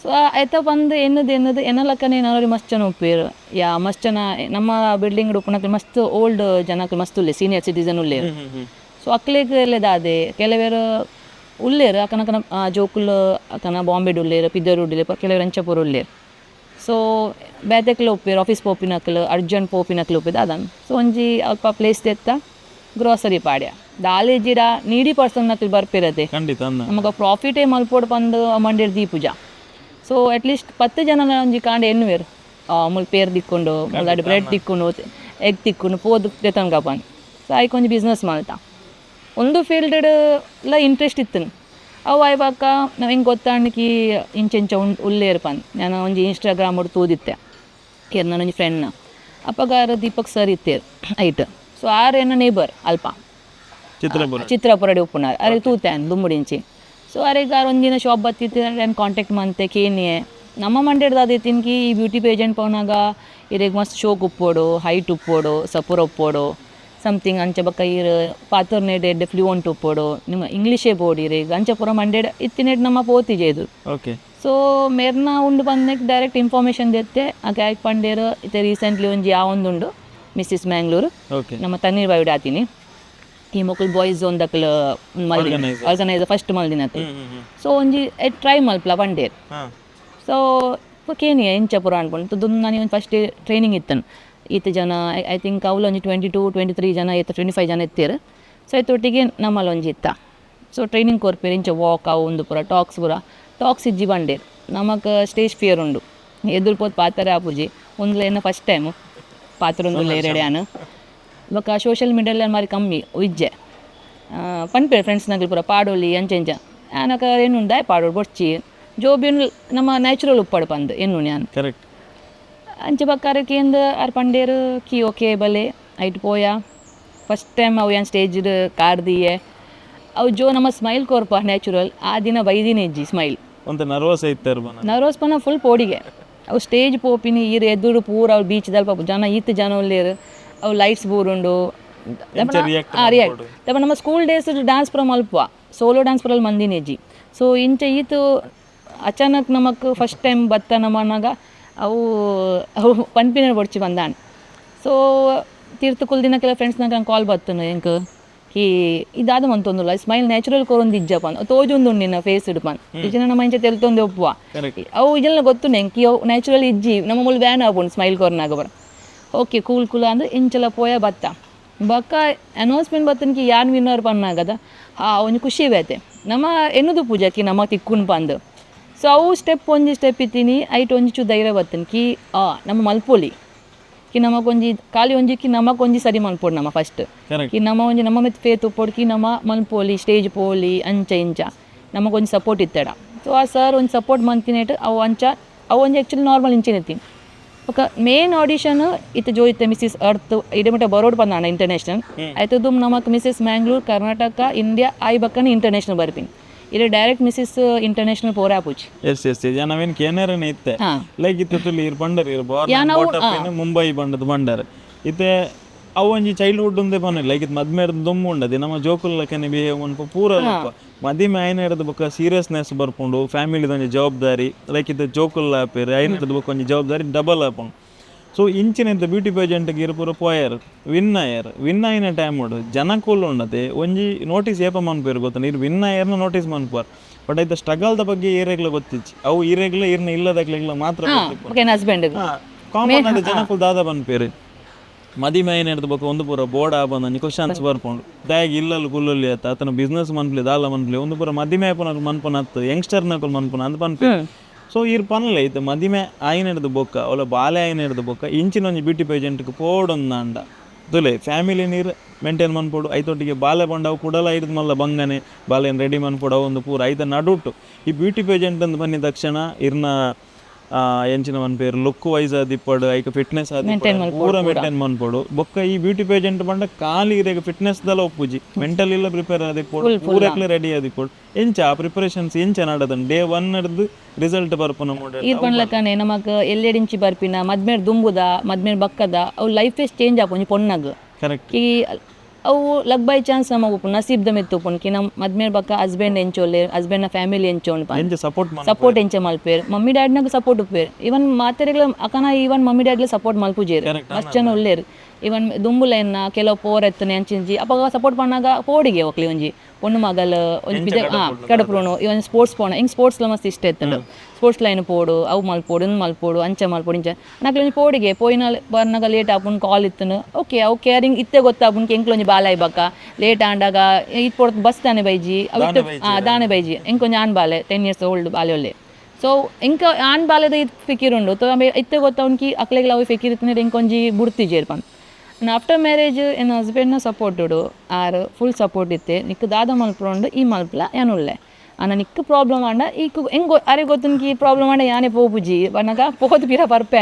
ಸೊ ಆಯ್ತ ಬಂದು ಎನ್ನದು ಎನ್ನದು ಎನ್ನಲಕ್ಕನೆ ಏನಾದ್ರು ಮಸ್ತ್ ಜನ ಉಪ್ಪೇರು. ಯಾ ಮಸ್ತ್ ಜನ ನಮ್ಮ ಬಿಲ್ಡಿಂಗ್ ಉಪ್ಪುನಕ್ಲು ಮಸ್ತ್ ಓಲ್ಡ್ ಜನಕ್ಲು ಮಸ್ತ್ ಉಲ್ಲೆ, ಸೀನಿಯರ್ ಸಿಟಿಸನ್ ಉಲ್ಲೇರು. ಸೊ ಅಕ್ಲೆಗ್ ಎಲ್ಲದಾದೆ ಕೆಲವೇರು ಉಲ್ಲೇರು ಅಕನಕನ ಜೋಕುಲು ಅಕನ ಬಾಂಬೆಡ್ ಉಲ್ಲೇರು, ಪಿದರ್ ಉಲ್ಲೇರು, ಕೆಲವರು ಅಂಚಪುರ ಉಲ್ಲೇರು. ಸೊ ಬೇತೆಕ್ಲು ಉಪ್ಪೇರು, ಆಫೀಸ್ ಪೋಪಿನಕ್ಲು ಅರ್ಜೆಂಟ್ ಪೋಪಿನಕ್ಲು ಉಪ್ಪೇದು ಅದನ್. ಸೊ ಒಂಜಿ ಅಲ್ಪ ಪ್ಲೇಸ್ ದೆತ್ತ ಗ್ರೋಸರಿ ಪಾಡ್ಯ ದಾಲೇಜಿಡ ನೀಡಿ ಪರ್ಸನ್ ನಕ್ಲು ಬರ್ಪಿರತೆ. ಖಂಡಿತ ನಮಗ ಪ್ರಾಫಿಟೇ ಮಲ್ಪೊಡು ಪಂದ್ ಮಂಡೇರ್ ದೀಪುಜ. So at least 10 ಜನ ಒಂಜಿ ಕಾಂಡೆ ಎನ್ನುವೇರು ಮುಲ್ ಪೇರ್ ದಿಕ್ಕೊಂಡು ಮುಲ್ಲಾಡಿ ಬ್ರೆಡ್ ತಿಕ್ಕೊಂಡು ಎಗ್ ತಿಕ್ಕೊಂಡು ಪೋದು ದೆತನ್ಗ ಪಂದ್. ಸೊ ಐಕ್ ಒಂಜಿ ಬಿಸ್ನೆಸ್ ಮಲ್ತ ಒಂದು ಫೀಲ್ಡ್ ಲ ಇಂಟ್ರೆಸ್ಟ್ ಇತ್ತು. ಅವು ಆಯ್ಬಾಕ ನಾವು ಹಿಂಗೆ ಗೊತ್ತಾಂಡ್ಕಿ ಇಂಚೆಂಚ ಉಲ್ಲೇರು ಪಂದ್. ನಾನು ಒಂಜಿ ಇನ್ಸ್ಟಾಗ್ರಾಮ್ ತೂದಿತ್ತೆ ಕೇರ್ ನನ್ನ ಒಂಜಿ ಫ್ರೆಂಡ್ನ ಅಪ್ಪಗಾರ ದೀಪಕ್ ಸರ್ ಇತ್ತೇರು ಐಟ್. ಸೊ ಆರ್ ಎನ್ನ ನೇಬರ್ ಅಲ್ಪ ಚಿತ್ರಪುರ ಚಿತ್ರಪುರಡಿ ಉಪ್ಪುನಾರ್ ಅರೆ ತೂತೆ ದುಂಬುಡಿಂಚಿ. ಸೊ ಅರೆಗ್ ಆರ್ ಒಂದಿನ ಶಾಪ್ ಬತ್ತಿತ್ತು ನಾನು ಕಾಂಟ್ಯಾಕ್ಟ್ ಮಂತೆ ಕೇನಿಯೆ. ನಮ್ಮ ಮಂಡ್ಯದ ತಿನ್ಕಿ ಈ ಬ್ಯೂಟಿ ಪೇಜೆಂಟ್ ಪೋನಾಗ ಇರೆಗ್ ಮಸ್ತ್ ಶೋಕ್ ಉಪ್ಪೋಡು, ಹೈಟ್ ಉಪ್ಪೋಡು, ಸಪುರ ಉಪ್ಪೋಡು ಸಮಥಿಂಗ್ ಅಂಚ ಬೊಕ್ಕ ಈರ್ ಪಾತೊರ್ನೆಡ್ ಎಡ್ಡೆ ಫ್ಲೂಯೆಂಟ್ ಉಪ್ಪೋಡು, ನಿಮ್ಮ ಇಂಗ್ಲೀಷೇ ಬೋಡು ಇರೆಗ್ ಅಂಚ ಪೂರ ಮಂಡ್ಯಡ್ ಇತ್ತಿನೆಡ್ ನಮ್ಮ ಪೋತಿಜೆ ಇದು. ಸೊ ಮೇರ್ನ ಉಂಡು ಬಂದಕ್ಕೆ ಡೈರೆಕ್ಟ್ ಇನ್ಫಾರ್ಮೇಷನ್ ದೆತ್ತೆ ಆ ಗ್ಯಾಕ್ ಪಂಡೇರು. ಇತ್ತೆ ರೀಸೆಂಟ್ಲಿ ಒಂಜಿ ಯಾವೊಂದುಂಡು ಮಿಸ್ಸಿಸ್ ಮ್ಯಾಂಗ್ಳೂರು ನಮ್ಮ ತಣ್ಣೀರ್ ಬಾವಿಡ್ ಆತೀನಿ. ಈ ಮೊಕುಲು ಬಾಯ್ಸ್ ಒಂದಕ್ಲು ಆರ್ಗನೈಸರ್ ಫಸ್ಟ್ ಮಲ್ದಿನಕ್ಲು. ಸೊ ಒಂಜಿ ಟ್ರೈ ಮಲ್ಪಲ ಪಂಡೇರು. ಸೊ ಕೇನಿಯ ಎಂಚ ಪೂರ ಅನ್ಕೊಂಡು ನಾನು ಒಂದು ಫಸ್ಟ್ ಟ್ರೈನಿಂಗ್ ಇತ್ತನು. ಈತ ಜನ I think ಅವ್ಲು ಒಂಜಿ 22 23 ಜನ ಇತ್ತ 25 ಜನ ಇತ್ತೀರು. ಸೊ ಐತೊಟ್ಟಿಗೆ ನಮ್ಮಲ್ಲಿ ಒಂಜಿ ಇತ್ತ. ಸೊ ಟ್ರೈನಿಂಗ್ ಕೊರ್ಪೇರು ಇಂಚ ವಾಕ್ ಅವು ಒಂದು ಪೂರ ಟಾಕ್ಸ್ ಪೂರ ಟಾಕ್ಸ್ ಇಜ್ಜಿ ಬಂಡೇರು. ನಮಕ್ ಸ್ಟೇಜ್ ಫಿಯರ್ ಉಂಡು, ಎದುರು ಪೋದು ಪಾತಾರೆ ಆಪುಜಿ. ಒಂದ್ಲ ಏನ ಫಸ್ಟ್ ಟೈಮು ಪಾತ್ರ ಒಂದು ಎರಡ್ಯಾನು ಬೊಕ್ಕ ಸೋಷಿಯಲ್ ಮೀಡಿಯಲ್ಲಿ ಮಾರಿ ಕಮ್ಮಿ ಇಜ್ಜೆ ಪನ್ಪೇರು ಫ್ರೆಂಡ್ಸ್ನಗ್ಲು ಪೂರ ಪಾಡೋಲಿ ಅಂಚ ಇಂಚ ಆನಕ ಏನುಂಡಾಯ್ ಪಾಡೋಡು ಬೊಡ್ಚಿ ಜೋಬಿನ್ ನಮ್ಮ ನ್ಯಾಚುರಲ್ ಉಪ್ಪಾಡು ಪಂದ್ ಎನ್ನು ನಾನು. ಕರೆಕ್ಟ್. ಅಂಚೆ ಬಕ್ಕಾರ ಕೇಂದ್ ಆರ್ ಪಂಡೇರು ಕಿ ಓಕೆ ಬಲೆ ಐಟ್ ಪೋಯ. ಫಸ್ಟ್ ಟೈಮ್ ಅವು ಏನು ಸ್ಟೇಜ್ ಕಾರ್ ದಿಯೆ ಅವು ಜೋ ನಮ್ಮ ಸ್ಮೈಲ್ ಕೊರ್ಪ ನ್ಯಾಚುರಲ್ ಆ ದಿನ ಬೈದಿನ ಇಜ್ಜಿ ಸ್ಮೈಲ್. ಒಂತೆ ನರ್ವಸ್ ಐತರ್ ಬನ ನರ್ವಸ್ ಪನ ಫುಲ್ ಪೋಡಿಗೆ ಅವು ಸ್ಟೇಜ್ ಪೋಪಿನಿ ಈರ್ ಎದುರು ಪೂರ ಅವು ಬೀಚ್ ದಲ್ಪ ಜನ ಈತ್ ಜನ ಉಲ್ಲೇರು ಅವು ಲೈಟ್ಸ್ ಬೂರುಂಡು ರಿಯಾಕ್ಟ್. ದಪ್ಪ ನಮ್ಮ school days dance ಪೂರ ಮಲ್ಪುವ ಸೋಲೋ ಡ್ಯಾನ್ಸ್ ಪೂರ ಮಂದಿನ ಇಜ್ಜಿ. ಸೊ ಇಂಚ ಈತು ಅಚಾನಕ್ ನಮಕ್ ಫಸ್ಟ್ ಟೈಮ್ ಬತ್ತ ನಮ್ಮನಾಗ ಅವು ಅವು ಪನ್ಪಿನ ಬೊಡ್ಚಿ ಬಂದಾನ್. ಸೊ ತೀರ್ಥ ಕುಲ್ದಿನ ಕೆಲ ಫ್ರೆಂಡ್ಸ್ನಾಗ ನಂಗೆ ಕಾಲ್ ಬತ್ತನು ಎಂಕ್ ಕಿ ಇದಾದ ಮಂತೊಂದುಲ್ಲ ಸ್ಮೈಲ್ ನ್ಯಾಚುರಲ್ ಕೊರೊಂದು ಇಜ್ಜಪ್ಪನ್ ತೋಜೊಂದು ನಿನ್ನ ಫೇಸ್ ಇಡ್ಪನ್ ಇಜ್ಜಿನ ನಮ್ಮ ಇಂಚ ತೆಲ್ತೊಂದು ಒಪ್ಪುವ ಅವು ಇಜಲ್ನ ಗೊತ್ತು ನೆಂಕಿ ಅವು ನ್ಯಾಚುರಲ್ ಇಜ್ಜಿ ನಮ್ಮ ಮುಲ್ ವ್ಯಾನ್ ಆಪುಂಡು ಸ್ಮೈಲ್ ಕೊರ್ನಾಗ ಬರ. ಓಕೆ ಕೂಲ್ ಕೂಲ್ ಅಂದ್ರೆ ಇಂಚಲ ಪೋಯ ಬತ್ತ ಬೊಕ್ಕ ಅನೌನ್ಸ್ಮೆಂಟ್ ಬತ್ತನ್ಕಿ ಯಾನ್ ವಿನ್ನರ್ ಪನ್ನಾಗದ ಹಾ ಒಂಜಿ ಖುಷಿ ಬೇತೆ ನಮ್ಮ ಎನ್ನುದು ಪೂಜಾಕಿ ನಮ್ಮ ತಿಕ್ಕುನ್ ಪಂದ್. ಸೊ ಅವು ಸ್ಟೆಪ್ ಒಂಜಿ ಸ್ಟೆಪ್ ಇತ್ತೀನಿ ಐಟ್ ಒಂಜಿ ಚೂ ಧೈರ್ಯ ಬತ್ತನ್ ಕಿ ನಮ್ಮ ಮಲ್ಪೊಲಿ ಕಿ ನಮಕೊಂಜಿ ಖಾಲಿ ಒಂಜಿ ಕಿ ನಮಕೊಂಜಿ ಸರಿ ಮಲ್ಪೊಡು ನಮ್ಮ ಫಸ್ಟ್ ಕಿ ನಮ್ಮ ಒಂಜಿ ನಮ್ಮ ಮಿತ್ ಫೇತ್ ಉಪ್ಪೊಡು ಕಿ ನಮ್ಮ ಮಲ್ಪೊಲಿ ಸ್ಟೇಜ್ ಪೋಲಿ ಅಂಚ ಇಂಚ ನಮಗೊಂಜಿ ಸಪೋರ್ಟ್ ಇತ್ತಡ. ಸೊ ಆ ಸರ್ ಒಂಜಿ ಸಪೋರ್ಟ್ ಮಂತಿನೇಟ್ ಅವು ಅಂಚ ಅವು ಒಂಜಿ ಆ್ಯಕ್ಚುಲಿ ನಾರ್ಮಲ್ ಇಂಚಿನ ಇತ್ತೀನಿ. ಬೊಕ್ಕ ಮೇನ್ ಆಡಿಷನ್ ಇತ್ತ ಜೋ ಇತ್ತೆ ಮಿಸ್ಸಿಸ್ ಅರ್ತ್ ಇಡೆ ಬರೋಡ್ ಬಂದಾಣ ಇಂಟರ್ನ್ಯಾಷನಲ್ ಆಯ್ತದ್ದು ನಮಕ್ ಮಿಸ್ಸಿಸ್ ಮ್ಯಾಂಗ್ಳೂರ್ ಕರ್ನಾಟಕ ಇಂಡಿಯಾ ಆಯ್ ಬಕ್ಕನ ಇಂಟರ್ನ್ಯಾಷನಲ್ ಬರ್ಪಿನಿ. ಇರೆ direct Mrs international ಪೋರ ಆಪುಜಿ. S S, ನಾವೇನು ಕೇನರನೇ ಇತ್ತೆ. ಲೈಕ್ ಇತ್ತೆ ತುಲಿ ಇರ್ ಪಂಡರ್ ಇರ್ ಯಾನ್ ಮುಂಬೈ ಬಂಡದ ಬಂಡರ್ ಇತ್ತೆ ಅವು ಒಂಜಿ ಚೈಲ್ಡ್ಹುಡ್ ಒಂದೇ ಪನ್ನೆ. ಲೈಕ್ ಇದು ಮದ್ಮೆರ್ದ್ ದೊಮ್ಮು ಉಂಡದೆ ನಮ್ಮ ಜೋಕುಲ್ ಲಕ್ಕನೆ ಬಿಹೇವ್ ಮನ್ಪ ಪೂರ ಅಲ್ಪ. ಮದಿಮೆ ಆಯ್ನ ಹಿಡ್ದು ಬೊಕ್ಕ ಸೀರಿಯಸ್ನೆಸ್ ಬರ್ಪುಂಡು, ಫ್ಯಾಮಿಲಿದ ಒಂಜಿ ಜವಾಬ್ದಾರಿ. ಲೈಕ್ ಇತ್ತೆ ಜೋಕುಲ್ ಆಪೆರ್, ಐನ ಹಿಡ್ದು ಬೊಕ್ಕ ಒಂಜಿ ಜವಾಬ್ದಾರಿ ಡಬಲ್ ಆಪುಂಡು. ಸೊ ಇಂಚಿನ ಇತ್ತೆ ಬ್ಯೂಟಿ ಪೇಜೆಂಟ್ಗೆ ಇರ್ ಪೂರ ಪೋಯರ್, ವಿನ್ ಆಯರ್. ವಿನ್ ಆಯಿನ ಟೈಮ್ ಉಂಡು, ಜನಕುಲು ಉಂಡತೆ ಒಂಜಿ ನೋಟಿಸ್ ಏಪ ಮನ್ಪೇರು ಗೊತ್ತುಂಡು, ಇರ್ ವಿನ್ ಆಯರ್ನ ನೋಟಿಸ್ ಮನ್ಪುವಾರ್. ಬಟ್ ಐತ ಸ್ಟ್ರಗಲ್ದ ಬಗ್ಗೆ ಏರೆಗ್ಲ ಗೊತ್ತಿಜ್ಜಿ. ಅವು ಇರೆಗ್ಲ ಇರ್ನ ಇಲ್ಲದಕ್ಲೆಗ್ಲ ಮಾತ್ರ ಗೊತ್ತಿಪ್ಪುಂಡು. ಓಕೆ, ಹಸ್ಬೆಂಡ್ ಕಾಮನ್ ಆದ್ ಜನಕುಲು ದಾದ ಪನ್ಪೆರ್, ಮದಿಮೆ ಆಯಿನ ಹಿಡ್ದು ಬೊಕ್ಕ ಒಂದು ಪೂರ ಬೋರ್ಡ್ ಆಪಂದ ಕ್ವಶನ್ಸ್ ಬರ್ಪುಂಡು. ದಾಯೆಗ್ ಇಲ್ಲಲ್ ಕುಲ್ಲೊಲಿ ಅತ್ತ, ಆತನ ಬಿಸ್ನೆಸ್ ಮನ್ಪುಲೆ, ದಾಲ ಮನ್ಪುಲೆ, ಒಂದು ಪೂರ ಮದಿಮೆ ಆಪುನಕುಲು ಮನ್ಪುನ ಅತ್ತು, ಯಂಗ್ಸ್ಟರ್ ನಕುಲು ಮನ್ಪುನ ಅಂದ್ ಪನ್ಪೆರ್. ಸೊ ಈರ್ ಪನ್ಲೆ, ಇತ್ತೆ ಮದಿಮೆ ಆಯಿನ ಹಿಡ್ದು ಬೊಕ್ಕ ಅವಲ ಬಾಲೆ ಆಯಿನ ಹಿಡ್ದು ಬೊಕ್ಕ ಇಂಚಿನ ಒಂಜಿ ಬ್ಯೂಟಿ ಪೇಜೆಂಟ್ಗೆ ಪೋಡೊಂದಾಂಡ ತುಲೆ ಫ್ಯಾಮಿಲಿ ನೀರು ಮೇಂಟೈನ್ ಮನ್ಪೊಡು, ಐತೊಟ್ಟಿಗೆ ಬಾಲೆ ಪಂಡ ಅವು ಕುಡಲ ಐದು ಮಲ್ಲ ಬಂಗನೆ ಬಾಲೆನ್ ರೆಡಿ ಮನ್ಪೊಡು. ಅವು ಒಂದು ಪೂರ ಐತ ನಡುಟು ಈ ಬ್ಯೂಟಿ ಪೇಜೆಂಟ್ ಅಂದ್ ಬನ್ನಿ ತಕ್ಷಣ ಇರ್ನ ಎಂಚಿನ ಮನ್ಪೇರು, ಲುಕ್ ವೈಸ್ ಆದಿಪ್ಪಡು, ಐಕ ಫಿಟ್ನೆಸ್ ಆದಿಪ್ಪಡು, ಪೂರ ಮೇಂಟೈನ್ ಮನ್ಪೊಡು. ಬೊಕ್ಕ ಈ ಬ್ಯೂಟಿ ಪೇಜೆಂಟ್ ಪಂಡ ಖಾಲಿ ಇರೆಗ್ ಫಿಟ್ನೆಸ್ ದಲ ಒಪ್ಪುಜಿ, ಮೆಂಟಲ್ ಇಲ್ಲ ಪ್ರಿಪೇರ್ ಆದಿಪ್ಪೊಡು, ಪೂರಕ್ಲೆ ರೆಡಿ ಆದಿಪ್ಪೊಡು. ಎಂಚ ಆ ಪ್ರಿಪರೇಷನ್ಸ್ ಎಂಚ ನಡದನ್ ಡೇ ಒನ್ ಹಿಡ್ದು ರಿಸಲ್ಟ್ ಬರ್ಪುನ ಮೋಡೆ? ಈರ್ ಪನ್ಲಕ್ಕನೆ ನಮಕ್ ಎಲ್ಲೆಡಿಂಚಿ ಬರ್ಪಿನ ಮದ್ಮೇರ್ ದುಂಬುದ ಮದ್ಮೇರ್ ಬಕ್ಕದ ಅವು ಲೈಫ್ ಚೇಂಜ್ ಆಪುಂಡು ಒಂಜಿ ಪೊಣ್ಣಗ್. ಕಿ ಅವು luck by chance ನಮಗ್ ಉಪ್ಪುಂಡು, ನಸೀಬ್ದ ಮಿತ್ತ್ ಉಪ್ಪುಂಡು. ಕಿ ನಮ್ಮ ಮದ್ಮೇರ್ ಬಕ್ಕ ಹಸ್ಬೆಂಡ್ ಎಂಚೊಲ್ಲೆ, ಹಸ್ಬೆಂಡ್ನ ಫ್ಯಾಮಿಲಿ ಎಂಚೋಂಡು ಪಂದ್ ಎಂಚ ಸಪೋರ್ಟ್ ಸಪೋರ್ಟ್ ಎಂಚ ಮಲ್ಪೇರ್, ಮಮ್ಮಿ ಡ್ಯಾಡ್ನಾಗ ಸಪೋರ್ಟ್ ಉಪ್ಪೇರ್. ಇವನ್ ಮಾತೆರೆಗ್ಲ ಅಕನ ಇವನ್ ಮಮ್ಮಿ ಡ್ಯಾಡ್ಲ ಸಪೋರ್ಟ್ ಮಲ್ಪುಜೇರ್ ಮಸ್ತ್ ಜನ ಉಲ್ಲೇರ್. ಇವನ್ ದುಂಬುಲ ಎನ್ನ ಕೆಲವು ಪೋರ್ ಎತ್ತನೆ ಅಂಚಿಂಚಿ ಅಪಗ ಸಪೋರ್ಟ್ ಪಣ್ಣಾಗ ಪೋಡಿಗೆ ಒಕ್ಲಿ ಒಂಜಿ ಪೊಣ್ಣು ಮಗಲ್ ಒಂಜಿ ಪಿದ ಕಡಪುನು. ಇವನ್ ಸ್ಪೋರ್ಟ್ಸ್ ಪೋಣ, ಹಿಂಗೆ ಸ್ಪೋರ್ಟ್ಸ್ ಮಸ್ತ್ ಇಷ್ಟ ಇತ್ತುಂಡು. ಸ್ಪೋರ್ಟ್ಸ್ ಲೈನ್ ಪೋಡು, ಅವು ಮಲ್ಪೋಡು, ಇಂದ್ ಮಲ್ಪೋಡು, ಅಂಚ ಮಲ್ಪೋಡು, ಇಂಚ ನಕ್ಲು ಒಂಜಿ ಪೋಡಿಗೆ ಪೋಯಿನ ಬರ್ನಾಗ ಲೇಟ್ ಆಪುಂಡು, ಕಾಲ್ ಇತ್ತುಂಡು. ಓಕೆ, ಅವು ಕೇರಿಂಗ್ ಇತ್ತೆ ಗೊತ್ತಾಪುಂಡು. ಎಂಕ್ಲು ಒಂಜಿ ಬಾಲಾಯ್ ಬಕ್ಕ ಲೇಟ್ ಆಂಡಾಗ ಇತ್ ಪೊರ್ತು ಬಸ್ ತಾನೆ ಬೈಜಿ ಅವು ಇತ್ತೆ ದಾನೆ ಬೈಜಿ. ಎಂಕ್ ಒಂಜಿ ಆಣ್ ಬಾಲೆ, 10 ಇಯರ್ಸ್ ಓಲ್ಡ್ ಬಾಲೆ ಒಲ್ಲೆ. ಸೊ ಎಂಕ ಆಣ್ ಬಾಲೆದ ಇತ್ ಫಿಕಿರ್ ಉಂಡು. ತೋ ಆಮೆ ಇತ್ತೆ ಗೊತ್ತಾವುಂಡು ಅಕ್ಲೆಗ್ಲ ಅವು ಫಿಕಿರ್ ಇತ್ತಿನ ಎಂಕ್ ಒಂಜಿ ಬುಡ್ತಿಜೇರ್ ಪಂದ್. ಆಫ್ಟರ್ ಮ್ಯಾರೇಜ್ ಎನ್ನ ಹಸ್ಬೆಂಡ್ನ ಸಪೋರ್ಟ್ ಉಡು, ಆರ್ ಫುಲ್ ಸಪೋರ್ಟ್ ಇತ್ತೆ. ನಿಕ್ಕ್ ದಾದ ಮಲ್ಪುಂಡು ಈ ಮಲ್ಪಲ, ಯಾನ್ ಉಲ್ಲೆ. ಆಂಡ ನಿಕ್ಕ್ ಪ್ರಾಬ್ಲಮ್ ಆಂಡ ಈಕ್ ಎಂಕ್ ಅರೆಗ್ ಗೊತ್ತುಂಡು ಈ ಪ್ರಾಬ್ಲಮ್ ಆಂಡ ಯಾನೇ ಪೋಪುಜಿ ಪನ್ನಗ ಪೋದು ಪಿರ ಬರ್ಪೆ.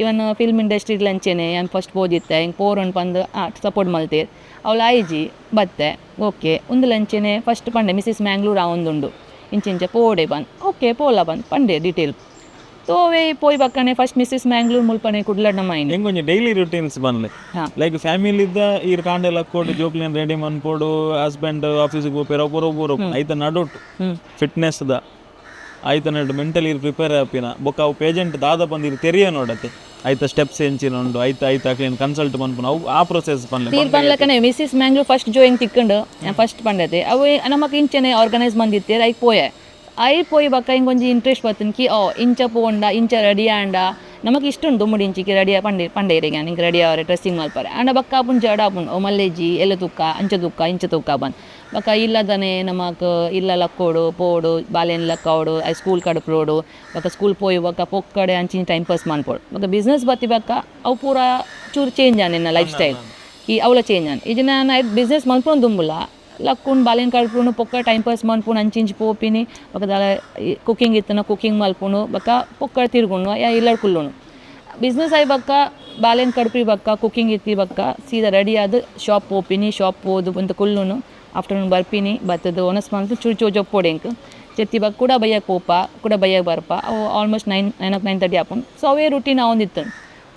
ಇವನ್ ಫಿಲ್ಮ್ ಇಂಡಸ್ಟ್ರಿ ಅಂಚೆನೆ ಯಾನ್ ಫಸ್ಟ್ ಪೋದಿತ್ತೆ, ಹಿಂಗೆ ಪೋರೊಂಡು ಪಂದ್ ಸಪೋರ್ಟ್ ಮಲ್ತೇರ್. ಅವಳು ಆಯ್ಜಿ ಬತ್ತೆ. ಓಕೆ, ಉಂದುಲ ಅಂಚೆನೆ ಫಸ್ಟ್ ಪಂಡೆ ಮಿಸಸ್ ಮ್ಯಾಂಗ್ಳೂರ್ ಆವೊಂದುಂಡು, ಇಂಚ ಇಂಚ ಪೋಡೆ ಬಂದ್. ಓಕೆ, ಪೋಲ ಬಂದ್ ಪಂಡೆ ಡೀಟೇಲ್ ತೋವೆ ಪೋಯ್ ಬಕ್ಕನೆ ಫಸ್ಟ್ ಮಿಸಸ್ ಮ್ಯಾಂಗ್ಳೂರ್ ಮುಲ್ಪನೆ ಕುಡ್ಲಡ್ ನಮ್ಮ ಆಯ್ನೆ. ಎಂಕೊಂಜಿ ಡೈಲಿ ರುಟೀನ್ಸ್ ಬನ್ಲೆ. ಲೈಕ್ ಫ್ಯಾಮಿಲಿ ಇದ್ದ ಈರ್ ಕಾಂಡೆ ಲಕ್ಕೋಡು, ಜೋಕ್ಲೆನ್ ರೆಡಿ ಮನ್ಪೊಡು, ಹಸ್ಬೆಂಡ್ ಆಫೀಸಿಗೆ ಪೋಪೆರ್, ಅವು ಪೂರ ಪೂರ ಐತ ನಡುಟು ಫಿಟ್ನೆಸ್ ದ ಐತ ನಡು ಮೆಂಟಲಿ ಪ್ರಿಪೇರ್ ಆಪಿನ ಬೊಕ್ಕ ಅವು ಪೇಜೆಂಟ್ ದಾದ ಬಂದು ಇರ್ ತೆರಿಯ ನೋಡತೆ, ಐತ ಸ್ಟೆಪ್ಸ್ ಎಂಚಿನ ಉಂಡು, ಐತ ಐತ ಅಕ್ಲೆನ್ ಕನ್ಸಲ್ಟ್ ಮನ್ಪುನ, ಅವು ಆ ಪ್ರೊಸೆಸ್ ಪನ್ಲೆ. ತೀರ್ ಪನ್ಲಕನೆ ಮಿಸಸ್ ಮ್ಯಾಂಗ್ಳೂರ್ ಫಸ್ಟ್ ಜೋಯಿಂಗ್ ತಿಕ್ಕಂಡು ಫಸ್ಟ್ ಪಂಡತೆ. ಅವು ನಮಕ್ ಇಂಚನೆ ಆರ್ಗನೈಸ್ ಮಂದಿತ್ತೇರ್. ಐಕ್ ಪೋಯೆ, I ಪೋಯಿ ಬಕ್ಕ ಹಿಂಗೊಂಜಿ ಇಂಟ್ರೆಸ್ಟ್ ಬತ್ತನ್ ಕಿ ಓ ಇಂಚ ಪೋಂಡ ಇಂಚ ರೆಡಿ ಆಂಡ ನಮಕ್ ಇಷ್ಟ ಉಂಡು. ದುಮ್ಮುಡಿ ಇಂಚಿಗೆ ರೆಡಿ ಪಂಡೆ ಪಂಡೆ ಇರೆಗೆ ಹಿಂಗೆ ರೆಡಿ ಆವರೆ ಡ್ರೆಸ್ಸಿಂಗ್ ಮಲ್ಪಾರೆ. ಆಂಡ ಬಕ್ಕ ಆಪುಂಡು ಜಡ ಆಪುಂಡು. ಓ ಮಲ್ಲೇಜಿ ಎಲ್ಲ ತುಕ್ಕ ಅಂಚ ತುಕ್ಕ ಇಂಚ ತುಕ್ಕ ಬಂದ್ ಬಕ್ಕ ಇಲ್ಲದನೆ ನಮಕ್ ಇಲ್ಲ ಲಕ್ಕೋಡು ಪೋಡು ಬಾಲೆನ್ ಲಕ್ಕೋಡು I school ಕಡಪ್ರೋಡು ಬಕ್ಕ ಸ್ಕೂಲ್ ಪೋಯಿ ಬಕ್ಕ ಪೊಕ್ಕಡೆ ಅಂಚಿನ ಟೈಮ್ ಪಾಸ್ ಮನ್ಪೋಡು. ಬೊಕ್ಕ ಬಿಸ್ನೆಸ್ ಬತ್ತಿ ಬಕ್ಕ ಅವು ಪೂರ ಚೂರು ಚೇಂಜ್ ಆನ್ ಎನ್ನ ಲೈಫ್ ಸ್ಟೈಲ್ ಈ ಅವಳ ಚೇಂಜ್ ಆನ್. ಈಜ ನಾನು ಬಿಸ್ನೆಸ್ ಮಲ್ಪೊಂದು ದುಂಬುಲ ಲಕ್ಕುಂಡು ಬಾಲೆನ್ ಕಡ್ಪುಂಡು ಪೊಕ್ಕ ಟೈಮ್ ಪಾಸ್ ಮನ್ಪುಂಡು ಅಂಚಿಂಚಿ ಪೋಪಿನಿ. ಬೊಕ್ಕ ದಾಲ ಕುಕಿಂಗ್ ಇತ್ತನ ಕುಕಿಂಗ್ ಮಲ್ಪುಂಡು ಬೊಕ್ಕ ಪೊಕ್ಕ ತಿರುಗುಂಡು ಯಾ ಇಲ್ಲಡ್ ಕುಲ್ಲುಂಡು. ಬಿಸ್ನೆಸ್ ಆಯ್ ಬಕ್ಕ ಬಾಲೆನ್ ಕಡ್ಪಿ ಬಕ್ಕ ಕುಕಿಂಗ್ ಇತ್ತಿ ಬಕ್ಕ ಸೀದಾ ರೆಡಿ ಆದ್ ಶಾಪ್ ಪೋಪಿನಿ. ಶಾಪ್ ಪೋದು ಒಂತೆ ಕುಲ್ಲುನು, ಆಫ್ಟರ್ನೂನ್ ಬರ್ಪಿನಿ. ಬತ್ತದು ಒನಸ್ ಮಲ್ತ್ ಚೂರು ಚೂರು ಜೊಪ್ಪೊಡು ಎಂಕ್ ಚೆತ್ತಿ ಬಕ್ಕ ಕೂಡ ಬಯ್ಯಗ್ ಪೋಪ ಕೂಡ ಬಯ್ಯಗ್ ಬರ್ಪ. ಅವು ಆಲ್ಮೋಸ್ಟ್ 9 9 9:30 ಆಪುಂಡು. ಸೊ ಅವೇ ರುಟೀನ್ ಆವೊಂದಿತ್ತು.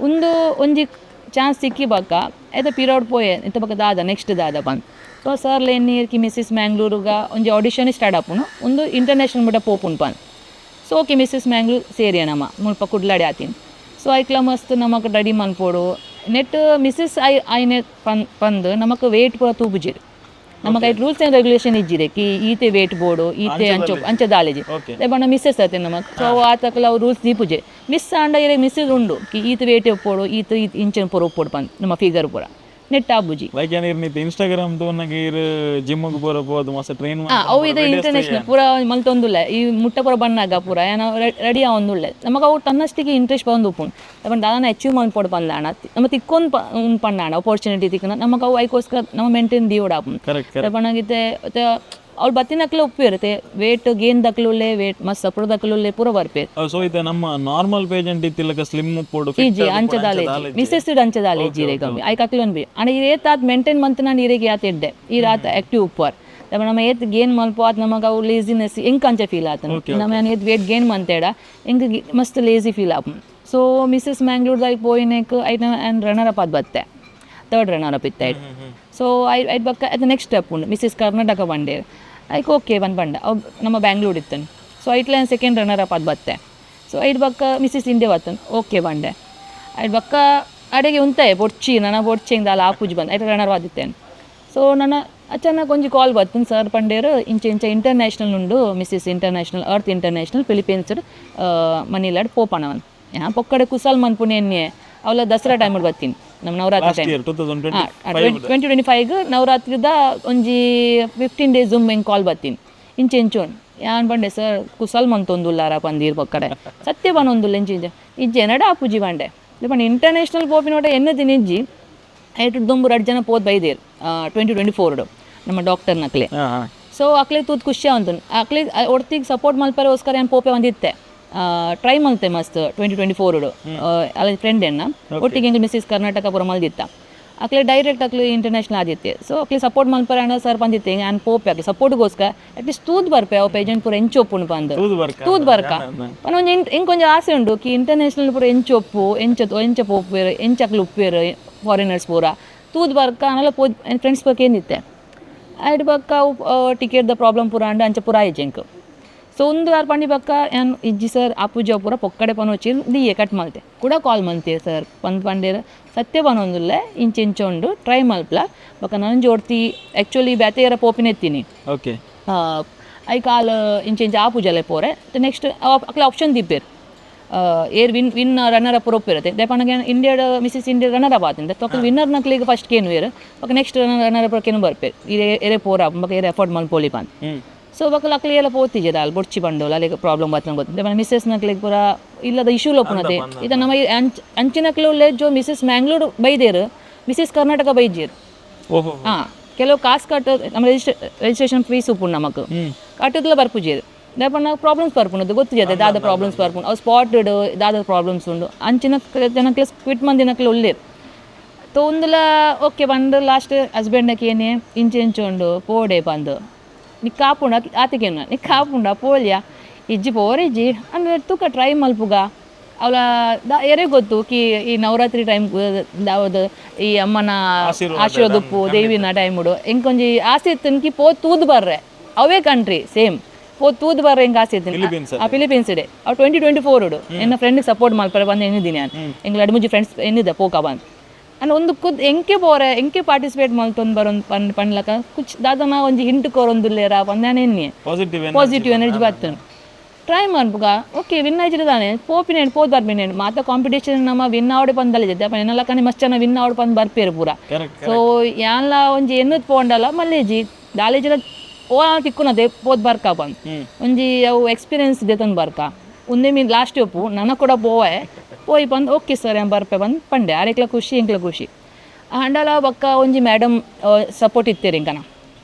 ಉಂದು ಒಂಜಿ ಚಾನ್ಸ್ ಸಿಕ್ಕಿ ಬಕ್ಕ ಐತ ಪಿರೋಡ್ ಪೋಯೆ ಇತ್ತ ಬಕ್ಕ ದಾದ ನೆಕ್ಸ್ಟ್ ದಾದ ಪಂದ್. ಸೊ ಸರ್ ಲೇನ್ ಕಿ ಮಿಸ್ಸಸ್ ಮ್ಯಾಂಗ್ಳೂರುಗ ಒಂಜಿ ಆಡಿಷನ್ ಸ್ಟಾರ್ಟ್ ಆಪುಂಡು, ಒಂದು ಇಂಟರ್ನ್ಯಾಷನಲ್ ಮುಟ ಪೋಪುಂಡು ಪಂದ್. So okay, Mrs Mangalore ಸೇರಿಯ ನಮ ಮುಲ್ಪ ಕುಡ್ಲಾಡಿ ಆತೀನಿ. ಸೊ ಐಕ್ಲ ಮಸ್ತ್ ನಮಕ್ ರೆಡಿ ಮನ್ಪೊಡು. ನೆಟ್ ಮಿಸ್ಸಸ್ I ಆಯ್ನೆ ಪನ್ ಪಂದ್ ನಮಕ್ ವೇಟ್ ಪೂರ ತೂಪುಜೆರ್. ನಮಕ್ ಐಟ್ rules and regulation ಇಜ್ಜಿರೆ ಕಿ ಈತೆ ವೇಟ್ ಬೋಡು ಈತೆ ಅಂಚ ಅಂಚ ದಾಲೇಜಿ ಬಣ್ಣ ಮಿಸ್ಸಸ್ ಆತೆ ನಮಕ್. ಸೊ ಆತಕ್ಲ ಅವು ರೂಲ್ಸ್ ದೀಪುಜೆ. ಮಿಸ್ ಆಂಡ ಇರೆ ಮಿಸ್ಸಸ್ ಉಂಡು ಕಿ ಈತ ವೇಟ್ ಒಪ್ಪೋಡು ಈತ ಈತ ಇಂಚಿನ ಪೂರ ಒಪ್ಪೋಡು ಪಂದ್ ನಮ್ಮ ಫಿಗರ್ ಪೂರ ನೆಟ್ ಆಬುಜಿ. ಲೈಕ್ ಏನ್ ಇರ್ ಇನ್ಸ್ಟಾಗ್ರಾಮ್ ತೋನಾಗ ಇರ್ ಜಿಮ್ಗೆ ಪೂರ ಪೋದು ಮಸ್ತ್ ಟ್ರೈನ್ ಅವು ಇದು ಇಂಟರ್ನ್ಯಾಷನಲ್ ಪೂರ ಮಲ್ತೊಂದುಲ್ಲ. ಈ ಮುಟ್ಟ ಪೂರ ಬಣ್ಣಾಗ ಪೂರ ಏನೋ ರೆಡಿ ಆವೊಂದುಲ್ಲೆ. ನಮಕ್ ಅವು ತನ್ನಷ್ಟಿಗೆ ಇಂಟ್ರೆಸ್ಟ್ ಬಂದು ಉಪ್ಪುಂಡು. ಬಟ್ ದಾದಾನ ಅಚೀವ್ ಮಲ್ಪೊಡು ಪಂದಾಣ ನಮ್ಮ ತಿಕ್ಕೊಂದು ಉಂಡು ಪಂಡಾಣ ಅಪರ್ಚುನಿಟಿ ತಿಕ್ಕನ ನಮಕ್ ಅವು ಐಕೋಸ್ಕರ ನಮ್ಮ ಮೇಂಟೈನ್ ದೀವೊಡು ಆಪುಂಡು. Correct correct. ಪಂಡಾಗಿತ್ತೆ ಅವ್ಳು ಬತ್ತಿನಕ್ಲೆ ಉಪ್ಪೇರು ವೇಟ್ ಗೇನ್ ದಕ್ಲುಲ್ಲೆ, ವೇಟ್ ಮಸ್ತ್ ಸಪುರ ದಕ್ಲುಲ್ಲೆ ಪೂರ ಬರ್ಪೇರು. ಸೊ ಇದು ನಮ್ಮ ನಾರ್ಮಲ್ ಪೇಜೆಂಟ್ ಇತ್ತಿಲ್ಲಕ ಸ್ಲಿಮ್ ಉಪ್ಪೊಡು ಇಜ್ಜಿ ಅಂಚದಾಲೆ ಮಿಸ್ಸಸ್ ಅಂಚದಾಲೆ ಇಜ್ಜಿ ಇರೆ ಕಮ್ಮಿ ಐಕ್ ಅಕ್ಲೊನ್ ಬಿ. ಅಂಡ ಈ ಏತ್ ಆತ್ ಮೇಂಟೈನ್ ಮಂತ್ ನಾನು ಇರೆಗೆ ಯಾತ್ ಎಡ್ಡೆ ಈ ರಾತ್ ಆಕ್ಟಿವ್ ಉಪ್ಪುವಾರ್. ನಮ್ಮ ಏತ್ ಗೇನ್ ಮಲ್ಪ ಆತ್ ನಮಗೆ ಅವು ಲೇಸಿನೆಸ್ ಎಂಕ್ ಅಂಚ ಫೀಲ್ ಆತನ. ನಮ್ಮ ಏತ್ ವೇಟ್ ಗೇನ್ ಮಂತೇಡ ಎಂಕ್ ಮಸ್ತ್ ಲೇಸಿ ಫೀಲ್ ಆಪುಂಡು. ಸೊ ಮಿಸಸ್ ಮ್ಯಾಂಗ್ಳೂರ್ದಾಗ ಪೋಯಿನೆಕ್ ಐನ and runner up ಆದ್ ಬತ್ತೆ, third runner up ಇತ್ತ. ಸೊ I ಐಟ್ ಬೊಕ್ಕ ಅದು ನೆಕ್ಸ್ಟ್ ಸ್ಟೆಪ್ ಉಂಡು ಮಿಸಸ್ ಕರ್ನಾಟಕ ಬಂಡೇರ್. ಐಕ್ ಓಕೆ ಬಂದು ಬಂಡ ಅವು ನಮ್ಮ ಬ್ಯಾಂಗ್ಳೂರ್ ಇತ್ತನು. ಸೊ ಐಟ್ಲ second runner up ಆದ್ ಬತ್ತೆ. ಸೊ ಐಟ್ ಬೊಕ್ಕ ಮಿಸಸ್ ಇಂಡಿಯಾ ಬತ್ತನ್, ಓಕೆ ಬಂಡೆ. ಐಟ್ ಬೊಕ್ಕ ಅಡೆಗೆ ಉಂತಾಯ ಬೊಡ್ಚಿ ನನ್ನ ಬೊಡ್ಚಿ ದಾಲ ಆಪುಜಿ ಬಂದು ಐಟ್ ರನ್ನರ್ ಆದಿತ್ತೇನೆ. ಸೊ ನನ್ನ ಅಚಾನಕ್ ಒಂಜಿ ಕಾಲ್ ಬತ್ತನ್, ಸರ್ ಪಂಡೇರು ಇಂಚ ಇಂಚ ಇಂಟರ್ನ್ಯಾಷನಲ್ ಉಂಡು, Mrs international earth international Philippines ಮನಿಲಾಡ್ ಪೋಪಣವನ್. ಯಾ ಪೊಕ್ಕಡೆ ಕುಸಾಲ್ ಮನ್ಪುಣಿ ಎನ್ನೆ ಅವಲ ದಸರಾ ಟೈಮ್ ಬರ್ತೀನಿ ನಮ್ಮ ನವರಾತ್ರಿ last time year 2025. 2025 ನವರಾತ್ರಿದ ಒಂಜಿ 15 ಡೇಸ್ ಒಮ್ಮೆ ಹೆಂಗೆ ಕಾಲ್ ಬರ್ತೀನಿ ಇಂಚೆ ಇಂಚೋನ್. ಯಾನ್ ಬಂಡೆ ಸರ್ ಕುಸಲ್ ಮಂತೊಂದುಲ್ಲಾರ ಪಂದೀರ್ ಪೊಕ್ಕಡೆ ಸತ್ಯ ಪನೊಂದುಲ್ಲ ಇಂಚ ಇಂಚ ಇಜ್ಜೆ ನಡ ಆಪುಜಿ ಬಂಡೆ. ಪಂಡ ಇಂಟರ್ನ್ಯಾಷನಲ್ ಪೋಪಿನೋಟ ಎನ್ನ ದಿನ ಇಜ್ಜಿ. ಐಟು ದೊಂಬು ರಡ್ಡು ಜನ ಪೋದ್ ಬೈದೇರ್ 2024 ನಮ್ಮ ಡಾಕ್ಟರ್ ನಕ್ಲೆ. ಹಾ ಹಾ ಸೊ ಅಕ್ಲೆ ತೂತ್ ಖುಷಿ ಆವಂತು. ಅಕ್ಲೆ ಒಡ್ತಿಗೆ ಸಪೋರ್ಟ್ ಮಲ್ಪರೆಗೋಸ್ಕರ ಏನು ಪೋಪೆ ಒಂದಿತ್ತೆ ಟ್ರೈ ಮಲ್ತೆ ಮಸ್ತ್ 2024. ಅಲ್ಲ ಫ್ರೆಂಡ್ ಎನ್ನ ಒಟ್ಟಿಗೆ ಎಂಕ್ ಮಿಸ್ಸಸ್ ಕರ್ನಾಟಕ ಪೂರ ಮಲ್ದಿತ್ತ. ಅಕ್ಲೆ ಡೈರೆಕ್ಟ್ ಅಕ್ಲೆ ಇಂಟರ್ನ್ಯಾಷನಲ್ ಆದಿತ್ತೆ. ಸೊ ಅಕ್ಲೆ ಸಪೋರ್ಟ್ ಮಲ್ಪರೆ ಅಣ್ಣ ಸರ್ ಬಂದಿತ್ತೆ. ಆ್ಯನ್ ಪೋಪೆ ಅಕ್ಲೆ ಸಪೋರ್ಟ್ಗೋಸ್ಕರ ಅಟ್ಲೀಸ್ಟ್ ತೂದ್ ಬರ್ಪೆ ಅವು ಪೇಜೆಂಟ್ ಪೂರ ಎಂಚೊಪ್ಪುಂಡು ಪಂದ್. ತೂದು ಬರ್ಕ. ತೂದ್ ಬರ್ಕ ಪನ ಒಂಜಿ ಎಂಕ್ ಒಂಜಿ ಆಸೆ ಉಂಡು ಕಿ ಇಂಟರ್ನ್ಯಾಷನಲ್ ಪೂರ ಎಂಚೊಪ್ಪು ಎಂಚ ಎಂಚ ಪೋಪೇರು ಎಂಚ ಅಕ್ಲು ಉಪ್ಪೇರು ಫಾರಿನರ್ಸ್ ಪೂರ ತೂದ್ ಬರ್ಕ ಅನಲ ಪೋ ಫ್ರೆಂಡ್ಸ್ ಬಗ್ಗೆ ಏನಿತ್ತೆ. ಐಡ್ ಬೊಕ್ಕ ticket the problem ಪೂರ ಅಂಡ ಅಂಚ ಪೂರ ಆಯ್ತು ಎಂಕ್. ಸೊ ಒಂದು ವಾರ ಪಂಡಿ ಬೊಕ್ಕ ಯಾನ್ ಇಜ್ಜಿ ಸರ್ ಆಪುಜ ಪೂರ ಪೊಕ್ಕಡೆ ಪನೋಚಿ ದಿಯೆ ಕಟ್ ಮಲ್ತೆ. ಕೂಡ ಕಾಲ್ ಮಲ್ತೆ ಸರ್ ಪಂದ್ ಪಂಡೇರ್ ಸತ್ಯ ಪನೊಂದುಲ್ಲೆ ಇಂಚ ಇಂಚ ಉಂಡು ಟ್ರೈ ಮಲ್ಪ್ಲ. ಬೊಕ್ಕ ನನಂಜಿ ಒರ್ತಿ ಆ್ಯಕ್ಚುಲಿ ಬೇತೆ ಪೋಪಿನ ಎತ್ತೀನಿ. I call ಇಂಚ ಇಂಚ ಆಪುಜಲೆ ಪೋರೆ. ನೆಕ್ಸ್ಟ್ ಅಕ್ಲೆ ಆಪ್ಷನ್ ದಿಪ್ಪೇರ್ ಏರ್ win win runner up ಒಪ್ಪಿರುತ್ತೆ. ದೇಪನಗೆ ಇಂಡಿಯಾಡ Mrs India runner up ಆತಿಂದ ತೊಕ್ಕ winner ನಕ್ಲಿಗೆ first ಕೇನು wear ಬೊಕ್ಕ next runner up ಕೇನು ಬರ್ಪೇರು ಇರೆ ಎರೆ ಪೋರ ಬೊಕ್ಕ ಏರ್ ಎಫೋರ್ಡ್ ಮಲ್ಪೊಲಿ ಪಂದ್. ಸೊ ಬೊಕ್ಕ ಅಕ್ಲೆ ಎಲ್ಲ ಪೋತಿಜೆ ದಾಲ್ ಬೊಡ್ಚಿ ಬಂಡೋಲ ಅಲ್ಲಿಗೆ ಪ್ರಾಬ್ಲಮ್ ಬರ್ತನ ಗೊತ್ತು. ದೇಪನ ಮಿಸಸ್ ನಕ್ಲಿಗೆ ಪೂರ ಇಲ್ಲದ ಇಶ್ಯೂ ಲೋಪುನತೆ ಇದು ನಮ್ಮ ಅಂಚಿನಕ್ಲು ಉಲ್ಲೆ ಜೋ ಮಿಸಸ್ ಮ್ಯಾಂಗ್ಳೂರ್ ಬೈದೇರು ಮಿಸಸ್ ಕರ್ನಾಟಕ ಬೈಜೇರು. ಓಹೋ. ಹಾಂ, ಕೆಲವು ಕಾಸು ಕಟ್ಟು ನಮ್ಮ ರಿಜಿಸ್ಟ್ರೇಷನ್ ಫೀಸ್ ಉಪ್ಪುಂಡು ನಮಕ್ ಕಟ್ಟುದಲ ಬರ್ಪುಜೇರು. ದಾಪನ ಪ್ರಾಬ್ಲಮ್ಸ್ ಬರ್ಪುಂಡು ಗೊತ್ತಿದೆ ದಾದ ಪ್ರಾಬ್ಲಮ್ಸ್ ಬರ್ಪುಂಡು ಅವು ಸ್ಪಾಟೆಡ್ ದಾದ ಪ್ರಾಬ್ಲಮ್ಸ್ ಉಂಡು ಅಂಚಿನ ಜನಕ್ಲೆ ಕ್ವಿಟ್ ಮಂದಿನಕ್ಲೆ ಉಲ್ಲೇರು. ತೋಂದುಲ ಓಕೆ ಬಂದು ಲಾಸ್ಟ್ ಹಸ್ಬೆಂಡಕ್ಕೆ ಏನೇ ಇಂಚೆ ಇಂಚ ಉಂಡು ಪೋಡೆ ಬಂದು ನಿಕ್ ಕಾಪುಂಡ ಆತಿಕೇನು ನಿಕ್ ಕಾಪುಂಡ ಪೋಲ್ಯ ಇಜ್ಜಿ ಪೋರಿಜ್ಜಿ ಅಂದ್ರೆ ತೂಕ ಟ್ರೈ ಮಲ್ಪುಗ ಅವಳ the ಎರೆ ಗೊತ್ತು ಕಿ ಈ ನವರಾತ್ರಿ ಟೈಮ್ ಯಾವ್ದು ಈ ಅಮ್ಮನ ಆಶೀರ್ವಾದ. ಆಶೀರ್ವಾದ ಉಪ್ಪು ದೇವಿನ ಟೈಮುಡು ಎಂಕೊಂಜಿ ಆಸೆ ಇತ್ತು ಕಿ ಪೋ ತೂದು ಬರ್ರೆ ಅವೇ ಕಂಟ್ರಿ ಸೇಮ್ ಪೋ ತೂದು ಬರ್ರೆ ಎಂಕ್ ಆಸೆ ಇತ್ತು. ಫಿಲಿಪೀನ್ಸ್. ಆ ಫಿಲಿಪೀನ್ಸ್ ಇದೆ ಅವು 2024 ಎನ್ನ ಫ್ರೆಂಡ್ ಸಪೋರ್ಟ್ ಮಲ್ಪರೆ ಬಂದು ಎನ್ನಿದ್ದೀನಿ ನಾನು. ಎಂಗ್ಲ ಅಡ್ಮುಜಿ ಫ್ರೆಂಡ್ಸ್ ಎನ್ನಿದ್ದೆ ಪೋಕ ಬಂದು ಅಂಡ್ ಒಂದು ಖುದ್ ಎಂಕೆ ಪೋರೆ ಎಂಕೆ ಪಾರ್ಟಿಸಿಪೇಟ್ ಮಲ್ತೊಂದು ಬರೋನ್ ಪನ್ ಪನ್ಲಕ ಕುಚ್ ದಾದನ ಒಂಜಿ ಹಿಂಟ್ ಕೊರೊಂದುಲ್ಲೇರ ಪಂದ್ ಎನ್ನಿ. Positive. Positive energy ಬರ್ತದೆ. ಟ್ರೈ ಮನ್ಪುಗ ಓಕೆ ವಿನ್ ಆಯ್ತಿದ್ದಾನೆ ಪೋಪಿನೇನು ಪೋದ್ ಬರ್ಪಿನೇನು ಮಾತ ಕಾಂಪಿಟೇಷನ್ ನಮ್ಮ ವಿನ್ ಆವಡೆ ಪಂದಲ್ಲ ಜೊತೆ ಅಪ್ಪ ಎನ್ನಲಕ್ಕನೆ ಮಸ್ತ್ ಜನ ವಿನ್ ಆವಡೆ ಪಂದ್ ಬರ್ಪೇರು ಪೂರ. ಸೊ ಯಾನ್ಲ ಒಂಜಿ ಎನ್ನುತ್ ಪೋಂಡಲ ಮಲ್ಲೇಜಿ ದಾಲೇಜಿನ ಓ ತಿಕ್ಕುನದೆ ಪೋದ್ ಬರ್ಕ ಬಂದ್ ಒಂಜಿ ಅವು ಎಕ್ಸ್ಪೀರಿಯನ್ಸ್ ದೆತೊಂದು ಬರ್ಕ ಒಂದೇ ಮೀನ್ ಲಾಸ್ಟ್ ಒಪ್ಪು ನನ ಕೂಡ ಪೋವೆ ಪೋಯಿ ಬಂದು ಓಕೆ ಸರ್ ಏನ್ ಬರ್ಪೆ ಬಂದು ಪಂಡೆ. ಆರೆಕ್ಲ ಖುಷಿ ಎಂಕ್ಲ ಖುಷಿ ಅಂಡಲ. ಬೊಕ್ಕ ಒಂಜಿ ಮೇಡಮ್ ಸಪೋರ್ಟ್ ಇತ್ತೀರಿ ಇಂಕನ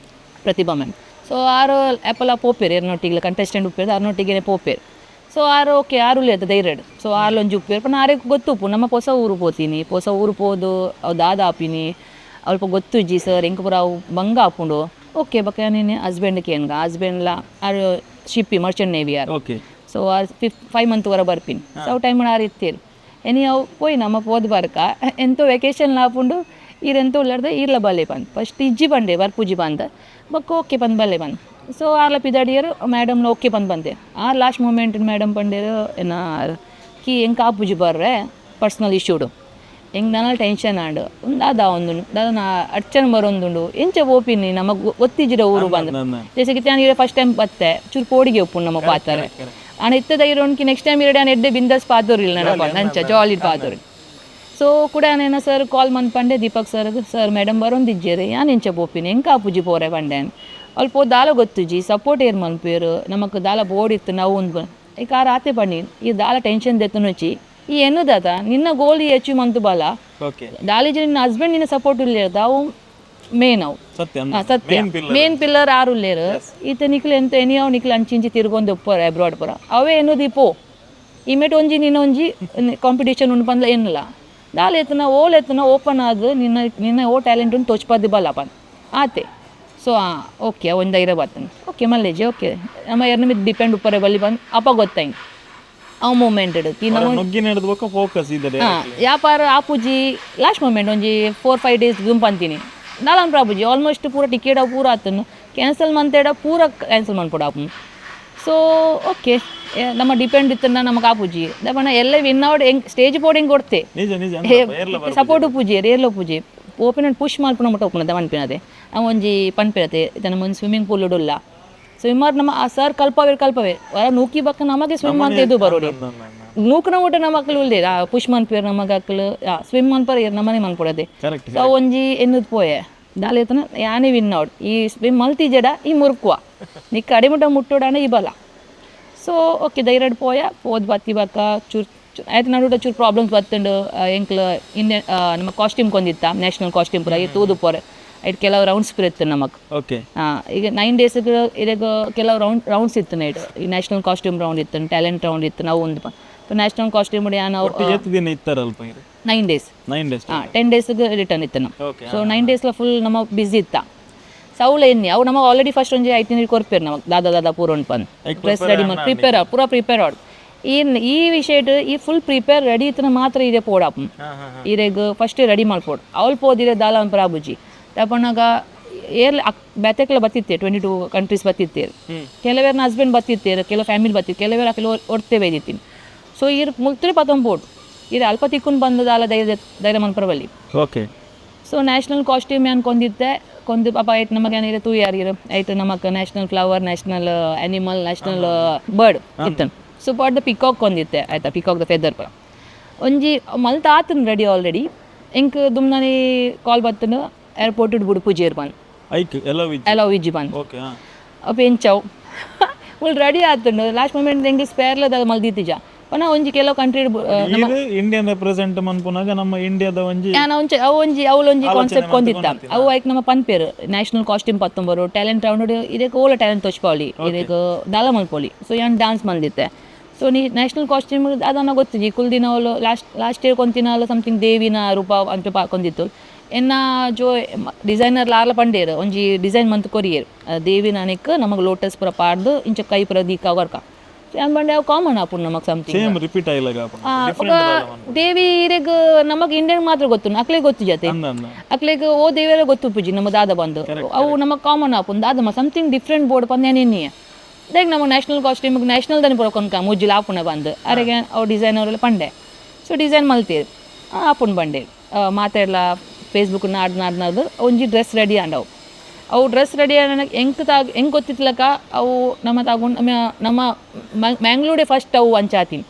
ಪ್ರತಿಭಾ ಮ್ಯಾಮ್. ಸೊ ಆರು ಆ್ಯಪಲ ಪೋಪೇರು ಎರ್ನೊಟ್ಟಿಗೆ ಕಂಟೆಸ್ಟೆಂಟ್ ಉಪ್ಪೇರು ಅರ್ನೊಟ್ಟಿಗೆ ಪೋಪೇರು. ಸೊ ಆರು ಓಕೆ ಆರು ಉಲ್ಲೇತು ಧೈರ್ಯಡ್. ಸೊ ಆರ್ಲೊಂಜಿ ಉಪ್ಪೇರು ಪಂಡ ಆರೆಗ್ ಗೊತ್ತುಪ್ಪು ನಮ್ಮ ಪೊಸ ಊರು ಪೋತೀನಿ ಪೊಸ ಊರು ಪೋದು ಅವು ದಾದ ಆಪಿನಿ ಅಲ್ಪ ಗೊತ್ತುಜ್ಜಿ ಸರ್ ಎಂಕ್ ಪೂರ ಅವು ಬಂಗ ಆಪುಂಡು. ಓಕೆ ಬೊಕ್ಕ ನೀನು ಹಸ್ಬೆಂಡ್ ಕೇನ್ಗ ಹಸ್ಬೆಂಡ್ಲ ಆರು ಶಿಪ್ಪಿ ಮರ್ಚೆಂಟ್ ನೇವಿ ಆರ್. ಸೊ ಆ ಫಿಫ್ 5 ಮಂತ್ ವರ ಬರ್ಪಿನಿ. ಸೊ ಅವು ಟೈಮ್ ಆರು ಇತ್ತೀರು ಎನಿ ಅವು ಪೋಯಿ ನಮ್ಮ ಪೋದು ಬರ್ಕ ಎಂತೋ ವೆಕೇಶನ್ ಆಪುಂಡು ಈರೆಂತ ಉಳ್ಳಾರ್ದ ಈರ್ಲ ಬಲ್ಲೆ ಬಂದು ಫಸ್ಟ್ ಇಜ್ಜಿ ಬಂಡೆ ಬರ್ಪುಜಿ ಬಂದ ಬೊಕ್ಕ ಓಕೆ ಬಂದು ಬಲ್ಲೆ ಬಂದು. ಸೊ ಆರ್ಲ ಪಿದಾಡಿಯರು ಮೇಡಮ್ನ ಓಕೆ ಬಂದು ಬಂದೆ. ಆ last moment madam ಪಂಡೇರು ಏನ ಕಿ ಎಂಕ್ ಆಪುಜಿ ಬರ್ರೆ ಪರ್ಸ್ನಲ್ ಇಶ್ಯೂಡು ಎಂಕ್ ನನಲ ಟೆನ್ಷನ್ ಆಂಡ್ ದಾದ ಒಂದುಂಡು ದಾದ ನಾ ಅಡ್ಚನ್ ಬರೊಂದುಂಡು ಎಂಚ ಪೋಪಿನಿ ನಮಗ್ ಗೊತ್ತಿಜ್ಜಿಡ ಊರು ಬಂದು ಜೆಸೆ ನಾನು ಈಡ ಫಸ್ಟ್ ಟೈಮ್ ಬತ್ತೆ ಚೂರು ಪೋಡಿಗೆ ಉಪ್ಪುಂಡು ನಮ್ಮ ಪಾತಾರೆ ಆಣ ಇತ್ತದ ಇರೋನ್ಕಿ ನೆಕ್ಸ್ಟ್ ಟೈಮ್ ಇರಡೆ ಎಡ್ಡೆ ಬಿಂದಾಸ್ ಪಾತೋರಿಲ್ಲ ನನಪ ನಂಚ ಜಾಲಿ ಪಾತೋರಿ. ಸೊ ಕೂಡ ಏನ ಸರ್ ಕಾಲ್ ಮಂತ್ ಪಂಡೆ ದೀಪಕ್ sir sir madam ಬರೊಂದಿಜ್ಜೇರು ಯಾನ್ ಎಂಚ ಪೋಪಿನಿ ಎಂಕ ಆಪುಜಿ ಪೋರೆ ಪಂಡೆ. ಅಲ್ಪ ದಾಲ ಗೊತ್ತುಜಿ ಸಪೋರ್ಟ್ ಏರ್ ಮನ್ಪೇರು ನಮಕ್ ದಾಲ ಬೋರ್ಡ್ ಇತ್ತು ನಾವು ಒಂದು ಈ ಕಾರ್ ಆತೆ ಪಂಡಿ ಈ ದಾಲ ಟೆನ್ಷನ್ ದೆತ್ತುನುಚಿ ಈ ಎನ್ನುದಾತ ನಿನ್ನ ಗೋಲ್ ಈ ಅಚೀವ್ ಮಂತು ಬಲ ದಾಲಿಜ ನಿನ್ನ ಹಸ್ಬೆಂಡ್ ನಿನ್ನ ಸಪೋರ್ಟ್ ಇಲ್ಲ ಅವು ಮೇನ್ ಅವು. ಸತ್ಯ. ಸತ್ಯ. ಮೇನ್ ಪಿಲ್ಲರ್ ಆರು ಉಲ್ಲೇರು ಈತ ನಿಕ್ಲು ಎಂತ ಎನಿ ಅವು ನಿಕ್ಲು ಅಂಚಿಂಚಿ ತಿರ್ಗೊಂದು ಒಪ್ಪರ ಅಬ್ರಾಡ್ ಪೂರ ಅವೇ ಎನ್ನುದು ಪೋ ಇಮೇಟ್ ಒಂಜಿ ನಿನ್ನ ಒಂಜಿ ಕಾಂಪಿಟೇಷನ್ ಉಂಡು ಪಂದ್ಲ ಎನ್ನಲ ದಾಲ ಎತ್ತನ ಓಲ್ ಎತ್ತನ ಓಪನ್ ಆದ್ ನಿನ್ನ ನಿನ್ನ ಓ ಟ್ಯಾಲೆಂಟ್ ಉಂಡು ತೋಚ್ಪದ್ದು ಬಲ್ಲ ಪಂದ್ ಆತೆ. So okay ಒಂದು ಧೈರ್ಯ ಬರ್ತದೆ ಓಕೆ ಮಲ್ಲೇಜಿ ಓಕೆ ನಮ್ಮ ಎರನ ಮಿತ್ ಡಿಪೆಂಡ್ ಉಪ್ಪರೆ ಬಲ್ಲಿ ಬಂದು ಅಪ್ಪ ಗೊತ್ತಾಯ್ತು ಅವು ಮೂಮೆಂಟ್ ಈ ನಮ್ಮ ನುಗ್ಗಿ ನಡೆದ ಬೊಕ್ಕ ಫೋಕಸ್ ಇದೆ. ವ್ಯಾಪಾರ ಆಪುಜಿ ಲಾಸ್ಟ್ ಮೂಮೆಂಟ್ ಒಂಜಿ 4-5 ಡೇಸ್ ಗುಂಪು ಅಂತೀನಿ ನಾಲನ್ ಪ್ರಾಪುಜಿ ಆಲ್ಮೋಸ್ಟ್ ಪೂರ ಟಿಕೆಟ್ ಅವು ಪೂರ ಆತನು ಕ್ಯಾನ್ಸಲ್ ಮಂತೇಡ ಪೂರ ಕ್ಯಾನ್ಸಲ್ ಮನ್ಪೊಡು ಆಪುನು. ಸೊ ಓಕೆ ನಮ್ಮ ಡಿಪೆಂಡ್ ಇತ್ತನ್ನ ನಮಗೆ ಆಪುಜಿ ದಪಣ ಎಲ್ಲ ವಿನ್ ಅವಡ್ ಹೆಂಗ್ ಸ್ಟೇಜ್ ಬೋರ್ಡ್ ಹೆಂಗೆ ಕೊಡ್ತೆ. ನಿಜ ನಿಜ. ಸಪೋರ್ಟ್ ಪೂಜೆ ಏರ್ಲ ಪೂಜೆ open and push ಮಲ್ಪುನ ಮುಟ್ಟ ಉಪ್ಪುನದ ಪನ್ಪಿನದೆ ಅವು ಒಂಜಿ ಪನ್ಪಿನತೆ ನಮ್ಮ ಒಂದು ಸ್ವಿಮ್ಮಿಂಗ್ ಪೂಲ್ ಉಡುಲ್ಲ ಸ್ವಿಮ್ಮರ್ ನಮ್ಮ ಆ ಸರ್ ಕಲ್ಪವೆ ಕಲ್ಪವೆ ಹೊರ ನೂಕಿ ಬಕ್ಕ ನಮಗೆ ಸ್ವಿಮ್ ಅಂತ ಇದು ಬರೋಡಿ ನೂಕನ ಊಟ ನಮ್ಮ ಮಕ್ಕಳು ಉಲ್ದೆ ಪುಷ್ ಮನ್ಪೇರು ನಮಗೆ ಅಕ್ಕಲು ಸ್ವಿಮ್ ಮನ್ಪರ್ ನಮ್ಮನೆ ಮನ್ಪೊಡದೆ. ಕರೆಕ್ಟ್. ಸೊ ಒಂಜಿ ಎನ್ನುದು ಪೋಯೆ ದಾಲೇತನ ಯಾನೇ ವಿನ್ ಔಟ್ ಈ ಸ್ವಿಮ್ ಮಲ್ತಿಜಡ ಈ ಮುರುಕುವ ನಿಕ್ಕ ಅಡಿಮುಟ ಮುಟ್ಟೋಡಾನ ಈ ಬಲ. ಸೊ ಓಕೆ ಧೈರ್ಯಡ್ ಪೋಯ ಪೋದ್ ಬತ್ತಿ ಬಕ್ಕ ಚೂರು ಆಯ್ತು ನಡುಟ ಚೂರು ಪ್ರಾಬ್ಲಮ್ಸ್ ಬತ್ತುಂಡು ಎಂಕ್ಲ ಇಂಡಿಯನ್ ನಮ್ಮ ಕಾಸ್ಟ್ಯೂಮ್ ಕೊಂದಿತ್ತ ನ್ಯಾಷನಲ್ ಕಾಸ್ಟ್ಯೂಮ್ ಪೂರ ಈ ತೂದು ಪೋರೆ ಐಟ್ ಕೆಲವು ರೌಂಡ್ಸ್ ಪೂರ ಇತ್ತು ನಮಕ್. ಓಕೆ. ಈಗ 9 ಡೇಸ್ಗೆ ಇದಕ್ಕೆ ಕೆಲವು ರೌಂಡ್ಸ್ ಇತ್ತು ನೈಟ್ ಈ national costume round ಇತ್ತು ಟ್ಯಾಲೆಂಟ್ ರೌಂಡ್ ಇತ್ತು ನಾವು ಒಂದು ನ್ಯಾಷನಲ್ ಕಾಸ್ಟ್ಯೂಮ್ ನಾವು. ಒಟ್ಟು ಎಷ್ಟು ದಿನ ಇತ್ತಾರಲ್ಪ? 9 ಡೇಸ್. 9 ಡೇಸ್. ಹಾಂ, 10 ಡೇಸ್ಗೆ ರಿಟರ್ನ್ ಇತ್ತು ನಮ್ಮ. ಓಕೆ. ಸೊ 9 ಡೇಸ್ಲ ಫುಲ್ ನಮ್ಮ ಬ್ಯುಸಿ ಇತ್ತ ಸೌಲ ಎನ್ನಿ ಅವು ನಮಗೆ ಆಲ್ರೆಡಿ ಫಸ್ಟ್ ಒಂಜಿ ಐಟಿನರಿ ಕೊರ್ಪೇರು ನಮಗೆ ದಾದಾ ದಾದಾ ಪೂರ ಉಂಟು ಬಂದು ಡ್ರೆಸ್ ರೆಡಿ ಮಾಡಿ ಪ್ರಿಪೇರ್ ಪೂರ ಪ್ರಿಪೇರ್ ಆಡ್ ಈ ಈ ವಿಷಯಡ್ ಈ full prepare ready ಇತ್ತನ ಮಾತ್ರ ಇದೇ ಪೋಡಾಪ್ ಇರೆಗ್ ಫಸ್ಟ್ ರೆಡಿ ಮಲ್ಪೋಡು ಅವಳು ಪೋದಿರೆ ದಾಲ ಅನ್ಪರ ಆಬುಜಿ ತಪನಾಗ ಏರ್ ಬೆತೆಕ್ಲ ಬತ್ತಿತ್ತೆ 22 ಕಂಟ್ರೀಸ್ ಬತ್ತಿತ್ತೇರು ಕೆಲವೇರ್ನ ಹಸ್ಬೆಂಡ್ ಬತ್ತಿತ್ತೇರು ಕೆಲವು ಫ್ಯಾಮಿಲಿ ಬತ್ತಿತ್ತು ಕೆಲವೇರು ಕೆಲವು ಒಡ್ತೆ ಬೈದಿತ್ತೀನಿ. ಸೊ ಇರ್ ಮುಲ್ತರೆ ಪತೊಂಬೋಡು ಇರ್ ಅಲ್ಪ ತಿಕ್ಕೊಂಡು ಬಂದು ದಾಲ ಧೈರ್ಯ ಧೈರ್ಯ ಮನ್ಪರ ಬಲ್ಲಿ. Okay. So national costume ಕೊಂದಿತ್ತೆ ಕೊಂದು ಪಾಪ ಆಯ್ತು ನಮಗೆ ಏನಿದೆ ತೂ ಯಾರು ಆಯ್ತು ನಮಕ್ national flower, national animal, national bird ಇತ್ತು. So but the peacock ಕೊಂದಿತ್ತೆ ಆಯ್ತಾ peacock the feather ಪರ ಒಂಜಿ ಮಲ್ತ ಆತನ್ ರೆಡಿ ಆಲ್ರೆಡಿ ಎಂಕ್ ದುಮ್ನಾನಿ ಕಾಲ್ ಬತ್ತನು ಏರ್ಪೋರ್ಟ್ ಬುಡು ಪೂಜೇರ್ ಬಂದು ಐಕ್ ಎಲ್ಲ ವಿಜ್ ಅಲೋ ವಿಜ್ ಬಂದು. ಓಕೆ. ಅಪ್ಪ ಎಂಚವು ಫುಲ್ ರೆಡಿ ಆತುಂಡು ಲಾಸ್ಟ್ ಮೂಮೆಂಟ್ ಎಂಕ್ ಸ್ಪೇರ್ಲದ ಮಲ್ದಿತ್ತಿಜ ಪನ ಒಂಜಿ ಕೆಲವು ಕಂಟ್ರಿ ಇದು ಇಂಡಿಯನ್ ರೆಪ್ರೆಸೆಂಟ್ ಮನ್ಪುನಾಗ ನಮ್ಮ ಇಂಡಿಯಾದ ಒಂಜಿ ಯಾನ ಒಂಚೆ ಅವು ಒಂಜಿ ಅವಳೊಂಜಿ ಕಾನ್ಸೆಪ್ಟ್ ಕೊಂದಿತ್ತ ಅವು ಐಕ್ ನಮ್ಮ ಪನ್ಪೇರು ನ್ಯಾಷನಲ್ ಕಾಸ್ಟ್ಯೂಮ್ ಪತ್ತೊಂಬರು ಟ್ಯಾಲೆಂಟ್ ರೌಂಡ್ ಇದಕ್ಕೆ ಓಲ ಟ್ಯಾಲೆಂಟ್ ತೋಚ್ಪಾವಳಿ ಇದಕ್ಕೆ ದಾಲ ಮಲ್ಪೊಲಿ. ಸೊ ಯಾನ್ ಡಾನ್ಸ್ ಮಲ್ದಿತ್ತೆ. ಸೊ ನೀ ನ್ಯಾಷನಲ್ ಕಾಸ್ಟ್ಯೂಮ್ ಅದನ್ನ ಗೊತ್ತಿಜಿ ಕುಲ್ದಿನ ಅವಳು last last year ಕೊಂತಿನ ಅವಳು ಸಮಥಿಂಗ್ ದೇವಿನ ರೂಪ ಅಂತ ಕೊಂದಿತ್ತು ಎನ್ನ ಜೋ ಡಿಸೈನರ್ ಲಾರ್ಲ ಪಂಡೇರು ಒಂಜಿ ಡಿಸೈನ್ ಮಂತ್ ಕೊರಿಯರ್ ದೇವಿನ ಅನೆಕ್ ನಮಗೆ ಲೋಟಸ್ ಪೂರ ಪಾಡ್ದು ಇಂಚ ಕೈ ಪೂರ ದೀಕ ವರ್ಕ. ಸೊ ಯಾನ್ ಬಂಡೆ ಅವು ಕಾಮನ್ ಆಪುಂಡು ನಮಕ್ something same repeat ಆಯ್ಲಾಗ. ದೇವಿ ಇರೆಗ್ ನಮಗ್ ಇಂಡಿಯನ್ ಮಾತ್ರ ಗೊತ್ತು ಅಕ್ಲೆಗ್ ಗೊತ್ತು ಜೊತೆ ಅಂದ ಅಂದ ಅಕ್ಲೆಗ್ ಓ ದೇವಿಯರ ಗೊತ್ತು ಪೂಜಿ ನಮ್ಮ ದಾದ ಬಂದು ಅವು ನಮಗ್ ಕಾಮನ್ ಆಪುಂಡು ದಾದಮ್ಮ something different board ಪಂದ್ ಏನೇನಿ ದೇಗ್ ನಮ್ಮ national costume national ದನಿ ಪೂರ ಮುಜ್ಜಿಲ್ ಆಪುಣ ಬಂದು ಅರೆಗೆ ಅವು ಡಿಸೈನ್ ಅವರೆಲ್ಲ ಪಂಡೆ. ಸೊ ಡಿಸೈನ್ ಮಲ್ತೀರು ಆಪುಂಡು ಬಂಡೆ ಮಾತೆಲ್ಲ ಫೇಸ್ಬುಕ್ ನಾಡ್ ನಾಡ್ ನಾಡ್ ಒಂಜಿ ಡ್ರೆಸ್ ರೆಡಿ ಆಂಡವು ಅವು ಡ್ರೆಸ್ ರೆಡಿ ಆನ ಎಂಕ್ ತಾಗ್ ಎಂಕ್ ಗೊತ್ತಿತ್ಲಕ ಅವು ನಮ್ಮ ತಾಗೊಂಡು ನಮ್ಮ ನಮ್ಮ ಮ್ಯಾಂಗ್ಳೂಡೆ ಫಸ್ಟ್ ಅವು ಅಂಚಾತೀನಿ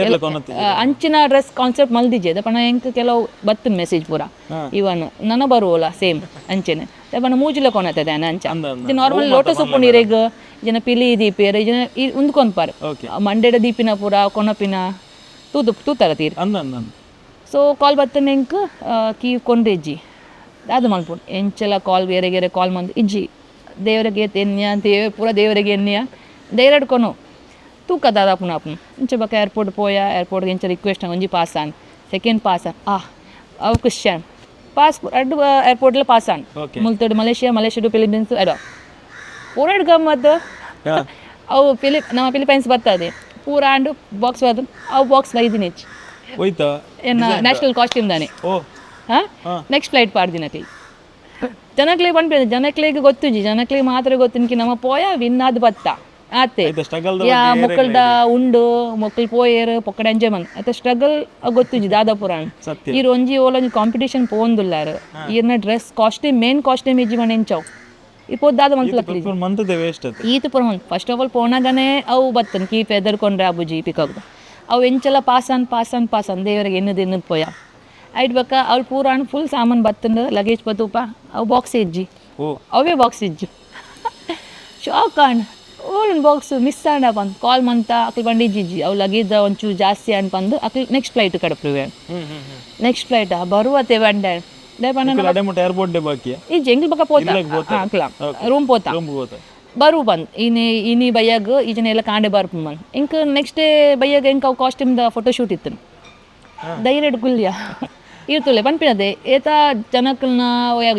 ಏರ್ಲ ಕೊನತ್ತಿ ಅಂಚಿನ ಡ್ರೆಸ್ ಕಾನ್ಸೆಪ್ಟ್ ಮಲ್ದಿಜೆ ದಪಣ ಎಂಕ್ ಕೆಲವು ಬತ್ತು ಮೆಸೇಜ್ ಪೂರ ಇವನ್ ನನ ಬರುವಲ್ಲ ಸೇಮ್ ಅಂಚೆನೆ ದಪಣ ಮೂಜಿಲ ಕೊನತ್ತದೆ ಅಂಚ ಅಂದ ಅಂದ ನಾರ್ಮಲ್ ಲೋಟಸ್ ಉಪ್ಪು ನೀರೆಗ್ ಜನ ಪಿಲಿ ದೀಪೇರ್ ಜನ ಉಂದ್ಕೊನ್ಪಾರ್ ಓಕೆ. ಮಂಡೆಡ ದೀಪಿನ ಪೂರ ಕೊನಪಿನ ತೂದು ತೂತಾರ ತೀರ್. ಅಂದ ಅಂದ ಅಂದ ಸೊ ಕಾಲ್ ಬತ್ತನೆ ಎಂಕ್ ಕೀ ಕೊಂಡೆಜ್ಜಿ ಅದು ಮಲ್ಪುಂಡು ಎಂಚೆಲ್ಲ ಕಾಲ್ ಬೇರೆ ಬೇರೆ ಕಾಲ್ ಮಂದು ಇಜ್ಜಿ ದೇವರಿಗೆ ಎನ್ಯ ದೇವ ಪೂರ ದೇವರಿಗೆ ಎನ್ಯ ಧೈರ್ಯ ಕೊನು ತೂಕ ದಾದಾಪುನ ಆಪುನು ಇಂಚ ಬೊಕ ಏರ್ಪೋರ್ಟ್ ಪೋಯ ಏರ್ಪೋರ್ಟ್ಗೆ ಇಂಚ ರಿಕ್ವೆಸ್ಟ್ ಒಂಜಿ pass on second pass on ಆ ಅವು ಕ್ರಿಶ್ಚಿಯನ್ ಪಾಸ್ ರಡ್ಡು ಏರ್ಪೋರ್ಟ್ಲ pass on okay. ಮುಲ್ತೋಡು Malaysia Malaysia to Philippines ಅಡೋ ಪೂರ ಗಮ್ಮತ್ತು ಅವು ನಮ್ಮ ಫಿಲಿಪೈನ್ಸ್ ಬರ್ತದೆ ಪೂರ ಆಂಡು ಬಾಕ್ಸ್ ಬರ್ತದೆ ಅವು ಬಾಕ್ಸ್ ಬೈದಿನಿ ಹೆಚ್ಚು ಹೋಯ್ತಾ ಎನ್ನ ನ್ಯಾಷನಲ್ ಕಾಸ್ಟ್ಯೂಮ್ ದಾನೆ. ಓ. ಹಾಂ, ನೆಕ್ಸ್ಟ್ ಫ್ಲೈಟ್ ಪಾಡ್ದಿನಕ್ಲಿ ಜನಕ್ಲಿಗೆ ಪನ್ಪೆ ಜನಕ್ಲಿಗೆ ಗೊತ್ತುಜಿ ಜನಕ್ಲಿಗೆ ಮಾತ್ರ ಗೊತ್ತಿನ್ಕಿ ನಮ್ಮ ಪೋಯ ವಿನ್ ಆದ್ ಬತ್ತ ಆತೆ. ಆಯ್ತಾ ಸ್ಟ್ರಗಲ್ ಯಾ ಮೊಕ್ಕಳ್ದ ಉಂಡು ಮೊಕ್ಕಳು ಪೋಯೇರು ಪೊಕ್ಕಡೆ ಎಂಜಾಯ್ ಮಂತ್ ಅತ್ತ ಸ್ಟ್ರಗಲ್ ಗೊತ್ತುಜಿ ದಾದಾಪುರಾಣ್. ಸತ್ಯ. ಈರ್ ಒಂಜಿ ಓಲೊಂಜಿ ಕಾಂಪಿಟೇಷನ್ ಪೋಂದುಲ್ಲಾರು ಈರ್ನ dress costume main costume ಇಜ್ಜಿ ಮಣ ಎಂಚವು ಈ ಪೋದ್ ದಾದ ಮಂತ್ಲಕ್ಲಿ ಪ್ರಿಪೇರ್ ಮಂತದೆ ವೇಸ್ಟ್ ಆಯ್ತು. ಈತ ಪೂರ first of all ಪೋನಾಗನೇ ಅವು ಬತ್ತನ್ ಕೀ ಫೆದರ್ ಕೊಂಡ್ರೆ ಆಬುಜಿ ಪಿಕಾಕ್ ಅವು ಎಂಚೆಲ್ಲ pass on pass on pass on ದೇವರಿಗೆ ಎನ್ನದು ಎನ್ನದು ಪೋಯ ಐಟ್ ಬಕ್ಕ ಅವ್ಳು ಪೂರ ಫುಲ್ ಸಾಮಾನು ಬತ್ತಂದು ಲಗೇಜ್ ಬತ್ತೂಪ ಅವು ಬಾಕ್ಸ್ ಇಜ್ಜಿ. ಓ. ಅವೇ ಬಾಕ್ಸ್ ಇಜ್ಜು ಶಾಕ್ ಆಂಡ್ ಓಲೊಂದು ಬಾಕ್ಸ್ ಮಿಸ್ ಆಂಡ ಬಂದು ಕಾಲ್ ಮಂತ ಅಕ್ಲು ಬಂದು ಇಜ್ಜಿ ಅವು ಲಗೇಜ್ ಒಂಚೂರು ಜಾಸ್ತಿ ಆಂಡ್ ಬಂದು ಅಕ್ಲು ನೆಕ್ಸ್ಟ್ ಫ್ಲೈಟ್ ಕಡಪ್ರುವೆ. ಹ್ಮ್ ಹ್ಮ್ ಹ್ಮ್ ನೆಕ್ಸ್ಟ್ ಫ್ಲೈಟ್ ಬರುವತೆ ಬಂಡೆ they ಪಂಡ ಅಡೆ ಮುಟ್ಟ ಏರ್ಪೋರ್ಟ್ ಡೇ ಬಾಕಿ. ಈ ಎಂಗ್ಲ ಬಕ್ಕ ಪೋತ ಅಕ್ಲ ರೂಮ್ ಪೋತ. ರೂಮ್ ಹೋತ. ಬರು ಬಂದ್ ಇನಿ ಇನಿ ಬಯ್ಯಾಗ ಈ ಜನ ಎಲ್ಲ ಕಾಂಡೆ ಬರ್ಪು ಬಂದ್ ಇಂಕ್ ನೆಕ್ಸ್ಟ್ ಡೇ ಬಯ್ಯಾಗ ಎಂಕ್ ಅವು ಕಾಸ್ಟ್ಯೂಮ್ದ ಫೋಟೋ ಶೂಟ್ ಇತ್ತು ಧೈರ್ಯ ಗುಲ್ಯ ಇರ್ತುಲೆ ಪನ್ಪಿನದೆ ಏತ ಜನಕ್ಕಲ್ನ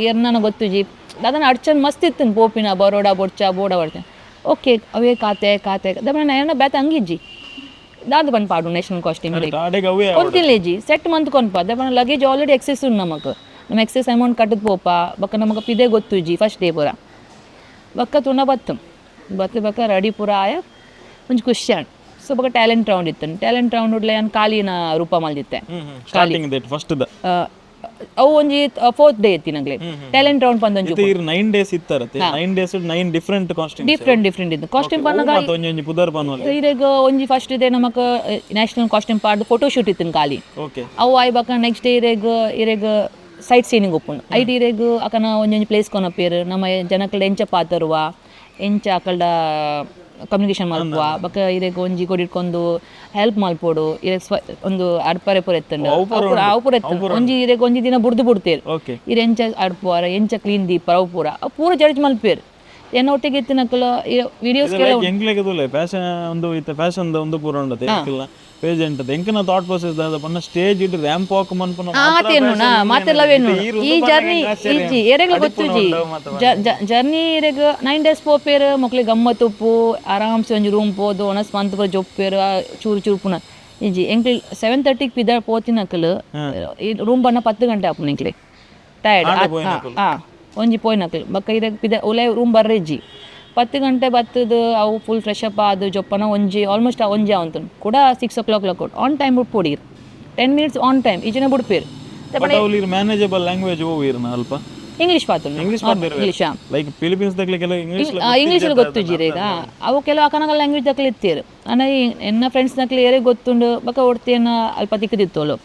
ಎರ್ನನ ಗೊತ್ತುಜಿ ದಾದನ ಅಡ್ಚನ್ ಮಸ್ತ್ ಇತ್ತು ಪೋಪಿನ ಬರೋಡ ಬೊಡ್ಚ ಬೋಡ ಬರ್ತೇನೆ. ಓಕೆ ಅವೇ ಖಾತೆ ಖಾತೆ ದಪ್ಪನ ಏನ ಬೇತ ಅಂಗಿಜ್ಜಿ ದಾದ ಬಂದು ಪಾಡು ನ್ಯಾಷನಲ್ ಕಾಸ್ಟ್ಯೂಮ್ ಆಡೆಗ್ ಅವೇ. ಕೊಂತಿಲ್ಲೇಜಿ ಸೆಟ್ ಮಂತ್ ಕೊನ್ಪ ದಪ್ಪನ luggage already excess ಉಂಡು ನಮಕ್. ನಮ್ಮ ಎಕ್ಸೆಸ್ ಅಮೌಂಟ್ ಕಟ್ಟದ್ ಪೋಪ ಬೊಕ್ಕ ನಮಕ್ ಪಿದೆ ಗೊತ್ತುಜಿ ಫಸ್ಟ್ ಡೇ ಪೂರ. ಬೊಕ್ಕ ತುಣ ಬತ್ತು ಬತ್ತು ಬೊಕ್ಕ ರೆಡಿ ಪೂರ ಆಯ ಒಂಜಿ ಖುಷಿ ಆಂಡ್. ಸೊ ಬೊಕ್ಕ ಟ್ಯಾಲೆಂಟ್ ರೌಂಡ್ ಇತ್ತು. ಟ್ಯಾಲೆಂಟ್ ರೌಂಡ್ ಉಡ್ಲೆ ಯಾನ್ ಕಾಲಿನ ರೂಪ ಮಲ್ದಿತ್ತೆ. Starting date first the? ಅವು ಒಂಜಿ ಫೋರ್ತ್ ಡೇ ಇತ್ತಿ ನಂಗ್ಲೆ ಟ್ಯಾಲೆಂಟ್ ರೌಂಡ್ ಪಂದೊಂಜಿ. ಇರ್ 9 ಡೇಸ್ ಇತ್ತಾರತ್ತೆ, 9 days 9 different costume? Different different ಇತ್ತು ಕಾಸ್ಟ್ಯೂಮ್ ಪನ್ನಗ. ಒಂಜಿ ಒಂಜಿ ಪುದರ್ ಪನ್ವಲ್ಲ? ಇರೆಗ್ ಒಂಜಿ ಫಸ್ಟ್ ಇದೆ ನಮಕ್ ನ್ಯಾಷನಲ್ ಕಾಸ್ಟ್ಯೂಮ್ ಪಾಡ್ದು ಫೋಟೋ ಶೂಟ್ ಇತ್ತು ಖಾಲಿ. ಅವು ಆಯ್ ಬೊಕ್ಕ ನೆಕ್ಸ್ಟ್ ಡೇ ಇರೆಗ್ ಇರೆಗ್ ಸೈಟ್ ಸೀನಿಂಗ್ ಉಪ್ಪುಂಡು. ಐಟ್ ಇರೆಗ್ ಅಕನ ಒಂಜೊಂಜಿ ಪ್ಲೇಸ್ ಕೊನಪೇರು, ನಮ್ಮ ಜನಕಲ್ಡ ಎಂಚ ಪಾತರುವ, ಎಂಚ ಅಕಲ್ಡ ಕಮ್ಯುನಿಕೇಶನ್ ಮಲ್ಪುವ, ಬೊಕ್ಕ ಇರೆಗ್ ಒಂಜಿ ಕೊಡಿಟ್ಕೊಂಡು ಹೆಲ್ಪ್ ಮಲ್ಪೊಡು. ಇರೆಗ್ ಸ್ವ ಒಂದು ಅಡ್ಪರೆ ಪೂರ ಎತ್ತುಂಡು, ಅವು ಪೂರ ಎತ್ತುಂಡು. ಒಂಜಿ ಇರೆಗ್ ಒಂಜಿ ದಿನ ಬುಡ್ದು ಬಿಡ್ತೇರು. ಇರ್ ಎಂಚ ಅಡ್ಪುವಾರ, ಎಂಚ ಕ್ಲೀನ್ ದೀಪರ, ಅವು ಪೂರ ಅವು ಪೂರ ಜಡ್ಜ್ ಮಲ್ಪೇರು. ಎನ್ನ ಒಟ್ಟಿಗೆ ಇತ್ತಿನಕುಲು ವಿಡಿಯೋಸ್ ಕೆಲವು. ಎಂಕ್ಲೆಗ್ ತೂಲೆ ಫ್ಯಾಷನ್ ಒಂದು ಇತ್ತೆ ಫ್ಯಾಷನ್ ಒಂದು ಪೂರ ಉಂಡತೆ ಎಂಕಲ್ನ ಪೇಜೆಂಟ್ ಎಂಕನ ಥಾಟ್ ಪ್ರೊಸೆಸ್ ದಾದ ಪನ್ನ ಸ್ಟೇಜ್ ಇಟ್ಟು ರ್ಯಾಂಪ್ ವಾಕ್ ಮನ್ಪುನ. ಆತೇನು ಮಾತೆಲ್ಲವೇನು ಈ ಜರ್ನಿ ಇಜ್ಜಿ ಎರೆಗ್ಲ ಗೊತ್ತುಜಿ. ಜರ್ನಿ ಇರೆಗ್ 9 ಡೇಸ್ ಪೋಪೇರು, ಮೊಕ್ಲೆ ಗಮ್ಮತ್ ಉಪ್ಪು, ಆರಾಮ್ಸೆ ಒಂಜಿ ರೂಮ್ ಪೋದು ಒಣಸ್ ಮಂತ್ ಪೂರ ಜೊಪ್ಪೇರು, ಚೂರು ಚೂರು ಪುನ ಇಜ್ಜಿ. ಎಂಕ್ಲೆ 7:30ಗೆ ಪಿದ ಪೋತಿನಕಲು ಈ ರೂಮ್ ಬಣ್ಣ 10 ಗಂಟೆ ಆಪುನ ಎಂಕ್ಲೆ ಟಯರ್ಡ್. ಹಾಂ, ಒಂಜಿ ಪೋಯಿನಕಲು ಬೊಕ್ಕ ಇರೆಗ್ ಪಿದ ಉಲೆ ರೂಮ್ ಬರ್ರೆಜ್ಜಿ. 10 ಗಂಟೆ ಬತ್ತದು ಅವು full fresh up ಆದು ಜೊಪ್ಪನ ಒಂಜಿ ಆಲ್ಮೋಸ್ಟ್ ಒಂಜಿ ಅವಂತನು ಕೂಡ 6 ಓ clock lock on time ಬುಡ್ಪೊಡಿ. 10 minutes on time ಈಜನ ಬುಡ್ಪೇರು. But ಅವ್ಲು manageable language ಓ ಇರ್ನ ಅಲ್ಪ? ಇಂಗ್ಲೀಷ್ ಪಾತು. English? English. Like Philippines ದಕ್ಲೆ ಕೆಲವು ಇಂಗ್ಲಿಷ್. ಇಂಗ್ಲೀಷ್ ಗೊತ್ತುಜಿ ಈಗ. ಅವು ಕೆಲವು ಅಕನಗ ಲ್ಯಾಂಗ್ವೇಜ್ ದಕ್ಲೆ ಇತ್ತೀರು. ಅನ ಎನ್ನ ಫ್ರೆಂಡ್ಸ್ ನಕ್ಲೆ ಏರೆ ಗೊತ್ತುಂಡು. ಬೊಕ್ಕ ಒಡ್ತಿಯನ್ನ ಅಲ್ಪ ತಿಕ್ಕದಿತ್ತೋಲು.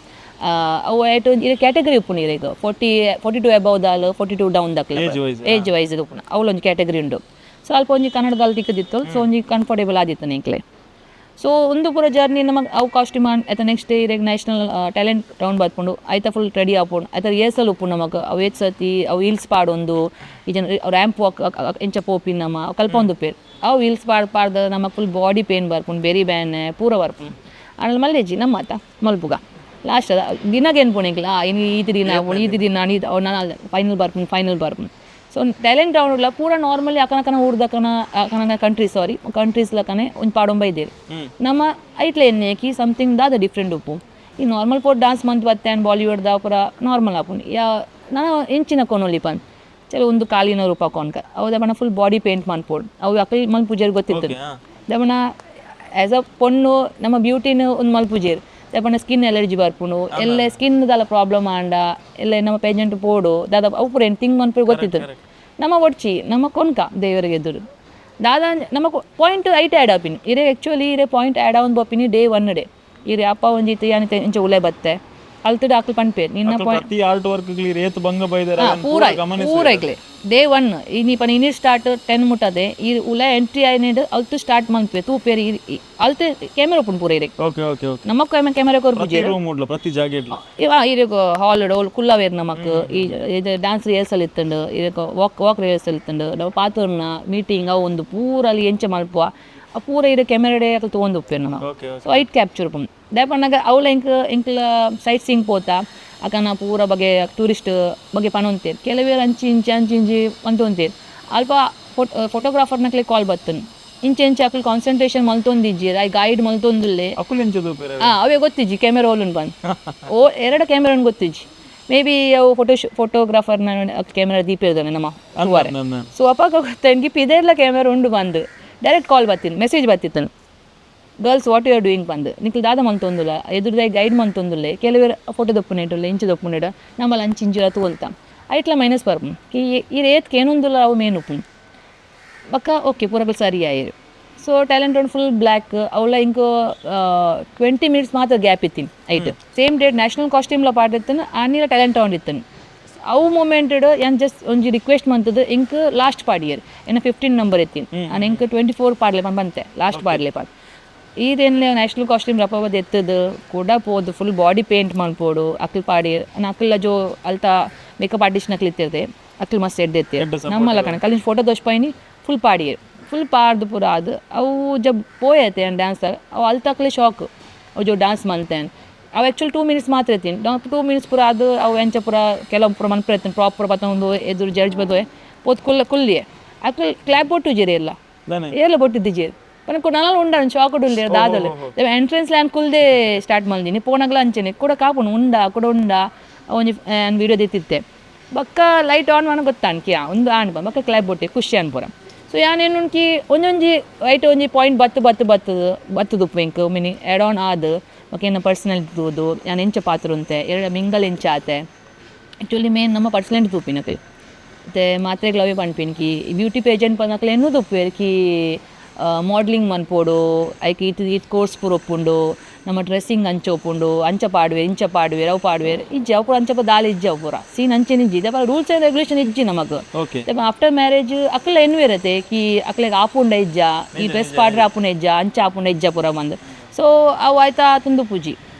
ಅವು ಏಟು ಇರೆ ಕ್ಯಾಟಗರಿ ಉಪ್ಪುಂಡು ಇರೆಗ್ 40, 42 ಎಬವ್ ದಾಲ್, 42 ಡೌನ್ ದಕ್ಲೆ. Age wise. Age wise ಉಪ್ಪುಂಡು, ಅವಳೊಂಜಿ ಕ್ಯಾಟಗರಿ ಉಂಡು. ಸೊ ಅಲ್ಪ ಒಂಜಿ ಕನ್ನಡದಲ್ಲಿ ತಿಕ್ಕದಿತ್ತು. ಸೊ ಒಂಜಿ ಕಂಫರ್ಟೇಬಲ್ ಆದಿತ್ತು ಎಂಕ್ಲೆ. ಸೊ ಒಂದು ಪೂರ ಜರ್ನಿ ನಮಗೆ ಅವು ಕಾಸ್ಟ್ಯೂಮ್ ಆಯ್ತಾ. ನೆಕ್ಸ್ಟ್ ಡೇ ಇರೆಗ್ national talent round ಬರ್ಪುಂಡು. ಆಯ್ತಾ ಫುಲ್ ರೆಡಿ ಆಪುಂಡು. ಆಯ್ತಾ ರಿಹರ್ಸಲ್ ಉಪ್ಪುಂಡು ನಮಕ್. ಅವು ಏತ್ ಸತಿ ಅವು ಹೀಲ್ಸ್ ಪಾಡೊಂದು ಈ ಜನ ರ್ಯಾಂಪ್ ವಾಕ್ ಎಂಚ ಪೋಪಿನ ನಮ್ಮ ಕಲ್ಪ ಒಂದು ಪೇರ್ ಅವು ಹೀಲ್ಸ್ ಪಾಡ್ ಪಾಡ್ದ ನಮಕ್ full body pain ಬರ್ಪುಂಡು, ಬೆರಿ ಬ್ಯಾನೆ ಪೂರ ಬರ್ಪುಂಡು. ಆಂಡ ಮಲ್ಲೆಜ್ಜಿ ನಮ್ಮ ಆತ ಮಲ್ಪುಗ ಲಾಸ್ಟ್ ಅದ ದಿನಗೆ ಏನ್ಪುಂಡು ಎಂಕ್ಲ ಇನ್ನು ಈತ ದಿನ ಆಪುಂಡು, ಈತ ದಿನ ನಾನು ಫೈನಲ್ ಬರ್ಪುಂಡು, ಫೈನಲ್ ಬರ್ಪುಂಡು. So talent round ಉಲ್ಲ ಪೂರ ನಾರ್ಮಲಿ ಅಕನಕನ ಊರ್ದಕನ ಅಕನಕ ಕಂಟ್ರಿ ಸಾರಿ ಕಂಟ್ರೀಸ್ ಲಕನೆ ಒಂಜಿ ಪಾಡೊಂಬ ಇದ್ದೇವೆ. ನಮ್ಮ ಐಟ್ಲೆ ಎನ್ನೇಕಿ ಸಮಥಿಂಗ್ ದಾದ ಡಿಫ್ರೆಂಟ್ ಉಪ್ಪು. ಈ ನಾರ್ಮಲ್ ಪೋಟ್ ಡಾನ್ಸ್ ಮಂತ್ ಬತ್ತೆ ಆ್ಯಂಡ್ ಬಾಲಿವುಡ್ the ಪೂರ ನಾರ್ಮಲ್ ಆಪುಂಡು. ಯಾ ನಾನು ಎಂಚಿನ ಕೊನೊಲಿ ಪನ್ ಚಲೋ ಒಂದು ಕಾಲಿನ ರೂಪ ಕೊನ್ಕ ಅವು ದಪಣ full body paint ಮನ್ಪೊಡು. ಅವು ಅಕಲ್ ಮಲ್ಪುಜೇರ್ ಗೊತ್ತಿತ್ತು. ದಪಣ ಆ್ಯಸ್ ಅ ಪೊಣ್ಣು ನಮ್ಮ ಬ್ಯೂಟಿನ ಒಂದು ಮಲ್ಪುಜೇರ್. ದಪಣ ಸ್ಕಿನ್ ಎಲರ್ಜಿ ಬರ್ಪುಂಡು, ಎಲ್ಲ ಸ್ಕಿನ್ ದಾಲ ಪ್ರಾಬ್ಲಮ್ ಆಂಡ ಎಲ್ಲ ನಮ್ಮ ಪೇಜೆಂಟ್ ಪೋಡು ದಾದ ಅವು ಪೂರ ಏನು ತಿಂಗ್ ಮನ್ಪು ಗೊತ್ತಿತ್ತು. ನಮ್ಮ ಒಡ್ಚಿ ನಮ್ಮ ಕೊನ್ಕ ದೇವರಿಗೆ ಎದುರು ದಾದ ನಮ್ಮ point ಐಟ್ ಆ್ಯಡ್ ಆಪಿನಿ ಇರೆ. ಆ್ಯಕ್ಚುಲಿ ಇರೆ ಪಾಯಿಂಟ್ ಆ್ಯಡ್ ಆವೊಂದು ಬೋಪಿನಿ day one day. ಇರೆ ಅಪ್ಪ ಒಂಜಿ ಯಾನಿತೆ ಇಂಚ ಉಲೆ ಬತ್ತೆ ಅಲ್ತುಡು ಅಕ್ಲು ಪನ್ಪೇರ್ ನಿನ್ನ ಪಾಯಿಂಟ್. ಪ್ರತಿ ಆರ್ಟ್ ವರ್ಕ್ ಏತ್ ಬಂಗ ಬೈದಾರ. ಪೂರ ಪೂರ ಇಕ್ಲೆ ಡೇ ಒನ್ ಇನಿ ಪನ ಇನಿ ಸ್ಟಾರ್ಟ್ 10 ಮುಟ್ಟದೆ ಈ ಉಲ ಎಂಟ್ರಿ ಆಯ್ನೇಡ್ ಅಲ್ತು ಸ್ಟಾರ್ಟ್ ಮನ್ಪೆ ತೂಪೇರಿ. ಅಲ್ತು ಕ್ಯಾಮೆರಾ ಉಪ್ಪುಂಡು ಪೂರ ಇರೆ. Okay okay okay ನಮ್ಮ ಕ್ಯಾಮೆರಾ ಪ್ರತಿ ಕೊರ್ಪುಜೇರು. ರೂಮ್ ಉಡ್ಲ ಪ್ರತಿ ಜಾಗ ಇಡ್ಲ. ಇವ ಇರೆಗ್ ಹಾಲ್ ಓಲ್ ಕುಲ್ಲವೇರ್ ನಮಕ್ ಈ ಇದು ಡ್ಯಾನ್ಸ್ ರಿಹರ್ಸಲ್ ಇತ್ತುಂಡು, ಇರೆಗ್ walk walk rehearsal ಇತ್ತುಂಡು. ನಾವು ಪಾತೂರ್ನ ಮೀಟಿಂಗ್ ಅವು ಒಂದು ಪೂರ ಅಲ್ಲಿ ಎಂಚ ಮಲ್ಪುವ ಆ ಪೂರ ಇರೆ ಕ್ಯಾಮೆರಾಡೆ ಅಕಲ್ ತೊಗೊಂಡು ಉಪ್ಪೇರು ನಮ್ಮ. Okay so ಐಟ್ ಕ್ಯಾಪ್ಚರ್ ಉಪ್ಪುಂಡು. ದಾಯೆ ಪನ್ನಗ ಅವ್ಲ ಎಂಕ್ ಎಂಕ್ಲ ಸೈಟ್ ಸೀಯಿಂಗ್ ಪೋತ ಅಕನ ಪೂರ ಬಗೆ ಟೂರಿಸ್ಟ್ ಬಗ್ಗೆ ಪನೊಂತೇರು. ಕೆಲವೇರು ಅಂಚಿ ಇಂಚಿ ಅಂಚಿ ಇಂಚಿ ಪಂತೊಂತೇರು. ಅಲ್ಪ ಫೋಟೋಗ್ರಾಫರ್ನಕ್ಲೆ ಕಾಲ್ ಬತ್ತನ್ ಇಂಚೆ ಇಂಚೆ ಅಕಲ್ ಕಾನ್ಸಂಟ್ರೇಷನ್ ಮಲ್ತೊಂದಿಜ್ಜಿ, I guide ಮಲ್ತೊಂದುಲ್ಲೆ. ಅಕುಲ್ ಎಂಚ ತೂಪೆರ್? ಆ ಅವೇ ಗೊತ್ತಿಜ್ಜಿ ಕ್ಯಾಮೆರಾ ಓಲುಂಡು ಬಂದ್. ಓ ಎರಡು ಕ್ಯಾಮೆರಾ ಗೊತ್ತಿಜ್ಜಿ. ಮೇ ಬಿ ಅವು ಫೋಟೋಗ್ರಾಫರ್ನ ಕ್ಯಾಮೆರಾ ದೀಪೇರ್ದಾನೆ ನಮ್ಮ ತೂವರೆ. ಸೊ ಅಪ್ಪ ಗೊತ್ತ ಪಿದೆರ್ಲ ಕ್ಯಾಮೆರಾ ಉಂಡು ಬಂದು ಡೈರೆಕ್ಟ್ ಕಾಲ್ ಬತ್ತೀನಿ, ಮೆಸೇಜ್ ಬತ್ತಿತ್ತನು, "Girls, what you are doing?" ಬಂದು ನಿಕ್ಲು ದಾದ ಮಂತೊಂದುಲ್ಲ, ಎದುರುದ ಗೈಡ್ ಮಂತೊಂದುಲ್ಲೆ. ಕೆಲವೇರು ಫೋಟೋ ದೊಪ್ಪುನೇಟುಲ್ಲ ಇಂಚ ದೊಪ್ಪುನೇಟ ನಮ್ಮಲ್ಲಿ ಅಂಚಿ ಇಂಚಿರ ತೋಲ್ತ ಐಟ್ಲ ಮೈನಸ್ ಬರ್ಪುಂಡು. ಈ ಈ ರೇತ್ ಕೇನೊಂದುಲ್ಲ ಅವು ಮೇನ್ ಉಪ್ಪುಂಡು. ಬೊಕ್ಕ ಓಕೆ ಪೂರಕಲ್ ಸರಿ ಆಯೆರ್. ಸೊ ಟ್ಯಾಲೆಂಟ್ ಒಂದು ಫುಲ್ ಬ್ಲ್ಯಾಕ್ ಅವಳ ಇಂಕ್ 20 ಮಿನಿಟ್ಸ್ ಮಾತ್ರ ಗ್ಯಾಪ್ ಇತ್ತೀನಿ. ಐಟ್ same date national ಕಾಸ್ಟ್ಯೂಮ್ಲ ಪಾಡ್ ಇತ್ತನು, ಆನಿಲ ಟ್ಯಾಲೆಂಟ್ ರೌಂಡ್ ಇತ್ತನು. ಅವು ಮೂಮೆಂಟ್ ಯಾನ್ ಜಸ್ಟ್ ಒಂಜಿ ರಿಕ್ವೆಸ್ಟ್ ಮಂತದ್ದು, ಇಂಕ್ ಲಾಸ್ಟ್ ಪಾಡಿಯರ್ ಎನ್ನ 15 ನಂಬರ್ ಇತ್ತೀನಿ ಆ್ಯಂಡ್ ಇಂಕ್ 24 ಪಾಡ್ಲೆ ಪನ್ ಬಂತೆ, ಲಾಸ್ಟ್ ಪಾಡ್ಲೆ ಪಾಡ್. ಈದೇನ್ಲೆ ನ್ಯಾಷನಲ್ ಕಾಸ್ಟ್ಯೂಮ್ ರಪವದ್ ಎತ್ತದು ಕೂಡ ಪೋದು full body paint ಮಲ್ಪೋಡು ಅಕ್ಲ್ ಪಾಡಿ. ಅಕ್ಲ ಜೋ ಅಲ್ತ ಮೇಕಪ್ ಆರ್ಟಿಸ್ಟ್ ನಕ್ಲ್ ಇತ್ತಿರ್ತೆ, ಅಕ್ಲ್ ಮಸ್ತ್ ಎಡ್ಡೆ ಎತ್ತೀರ್ ನಮ್ಮಲ್ಲ ಕಣ ಕಲಿನ ಫೋಟೋ ದೋಷ್ಪಾಯಿನಿ. ಫುಲ್ ಪಾಡಿಯರ್, ಫುಲ್ ಪಾಡ್ದು ಪೂರ ಅದು ಅವು ಜಬ್ ಪೋಯತೆ ಡ್ಯಾನ್ಸ್ ಅವು ಅಲ್ತಕ್ಲೆ ಶಾಕ್. ಅವು ಜೋ ಡ್ಯಾನ್ಸ್ ಮಲ್ತೇನೆ ಅವು ಆ್ಯಕ್ಚುಲಿ 2 ಮಿನಿಟ್ಸ್ ಮಾತ್ರ ಇತ್ತೀನಿ. 2 ಮಿನಿಟ್ಸ್ ಪೂರ ಅದು ಅವು ಎಂಚ ಪೂರ ಕೆಲವು ಪೂರ ಮನ್ಪು ಇರ್ತೀನಿ ಪ್ರಾಪರ್ ಬತ್ತೊಂದು ಎದುರು ಜಡ್ಜ್ ಬದ್ದು ಪೋತ್ ಕುಲ್ಲ ಕುಲ್ಲಿಯೆ ಅಕ್ಲು ಕ್ಲಾಪ್ ಬೊಟ್ಟುಜೆರ್ ಎಲ್ಲ. ದಾನೆ? ಏರ್ಲ ಬೊಟ್ಟಿದ್ದಿಜೆರ್ ಪನ ನನಲ ಉಂಡ ಶಾಕ್ ಉಲ್ಲೇರ್ ದಾದಲ್ ಎಂಟ್ರೆನ್ಸ್ ಲ್ಯಾನ್ ಕುಲ್ದೆ ಸ್ಟಾರ್ಟ್ ಮಲ್ದಿನಿ ಪೋನಗ್ಲ ಅಂಚೆನೆ ಕೂಡ ಕಾಪುಂಡು ಉಂಡ ಕೂಡ ಉಂಡ ಒಂಜಿ ಯಾನ್ ವೀಡಿಯೋ ದೆತ್ತಿತ್ತೆ. ಬೊಕ್ಕ ಲೈಟ್ ಆನ್ ಮಾಡ ಗೊತ್ತಾನ್ಕಿ ಒಂದು ಆನ್ ಬೊಕ್ಕ ಕ್ಲಾಪ್ ಬೊಟ್ಟಿ ಖುಷಿ ಅನ್ಪುರ. ಸೊ ಯಾನ್ ಏನುಂಕಿ ಒಂಜೊಂಜಿ ಐಟ್ ಒಂಜಿ ಪಾಯಿಂಟ್ ಬತ್ತು ಬತ್ತು ಬತ್ತದು ಬತ್ತುದುಪ್ಪು ಎಂಕ್ mini add on ಆದ್ ಬೊಕ್ಕ ಎನ್ನ ಪರ್ಸನಾಲಿಟಿ ತೂದು ಯಾನ್ ಎಂಚ ಪಾತ್ರ ಉಂತೆ ಎರಡು ಮಿಂಗಲ್ ಎಂಚ ಆತೆ. ಆ್ಯಕ್ಚುಲಿ ಮೇನ್ ನಮ್ಮ ಪರ್ಸನಾಲಿಟಿ ತೂಪಿನಕಲ್ ಮತ್ತೆ ಮಾತ್ರೆಗ್ಲ ಅವೇ ಪನ್ಪಿನ ಕಿ ಬ್ಯೂಟಿ ಪೇಜೆಂಟ್ ಪನ್ನಕಲ್ ಎನ್ನು ತೂಪುವೆರ್ ಕಿ ಮಾಡ್ಲಿಂಗ್ ಮನ್ಪೊಡು ಐಕ್ ಈತ್ ಈತ್ ಕೋರ್ಸ್ ಪೂರ ಉಪ್ಪುಂಡು ನಮ್ಮ ಡ್ರೆಸ್ಸಿಂಗ್ ಅಂಚ ಉಪ್ಪುಂಡು ಅಂಚ ಪಾಡುವೆರ್ ಇಂಚ ಪಾಡುವೆರ್ ಅವು ಪಾಡುವೆರ್ ಇಜ್ಜಿ ಅವು ಪೂರ ಅಂಚ ಪೂರ ದಾಲ ಇಜ್ಜಿ ಅವು ಪೂರ ಸೀನ್ ಅಂಚೆನೆ ಇಜ್ಜಿ ದಪ rules and regulation ಇಜ್ಜಿ ನಮಕ್. ಓಕೆ. ಆಫ್ಟರ್ ಮ್ಯಾರೇಜ್ ಅಕ್ಲ ಎನ್ನುವೆರತೆ ಕಿ ಅಕ್ಲೆಗ್ ಆಪುಂಡ ಇಜ್ಜ ಈ ಡ್ರೆಸ್ ಪಾಡ್ರೆ ಆಪುಂಡ ಇಜ್ಜ ಅಂಚ ಆಪುಂಡ ಇಜ್ಜ ಪೂರ ಬಂದು. ಸೊ ಅವು ಆಯ್ತಾ ತುಂದು ಪೂಜಿ.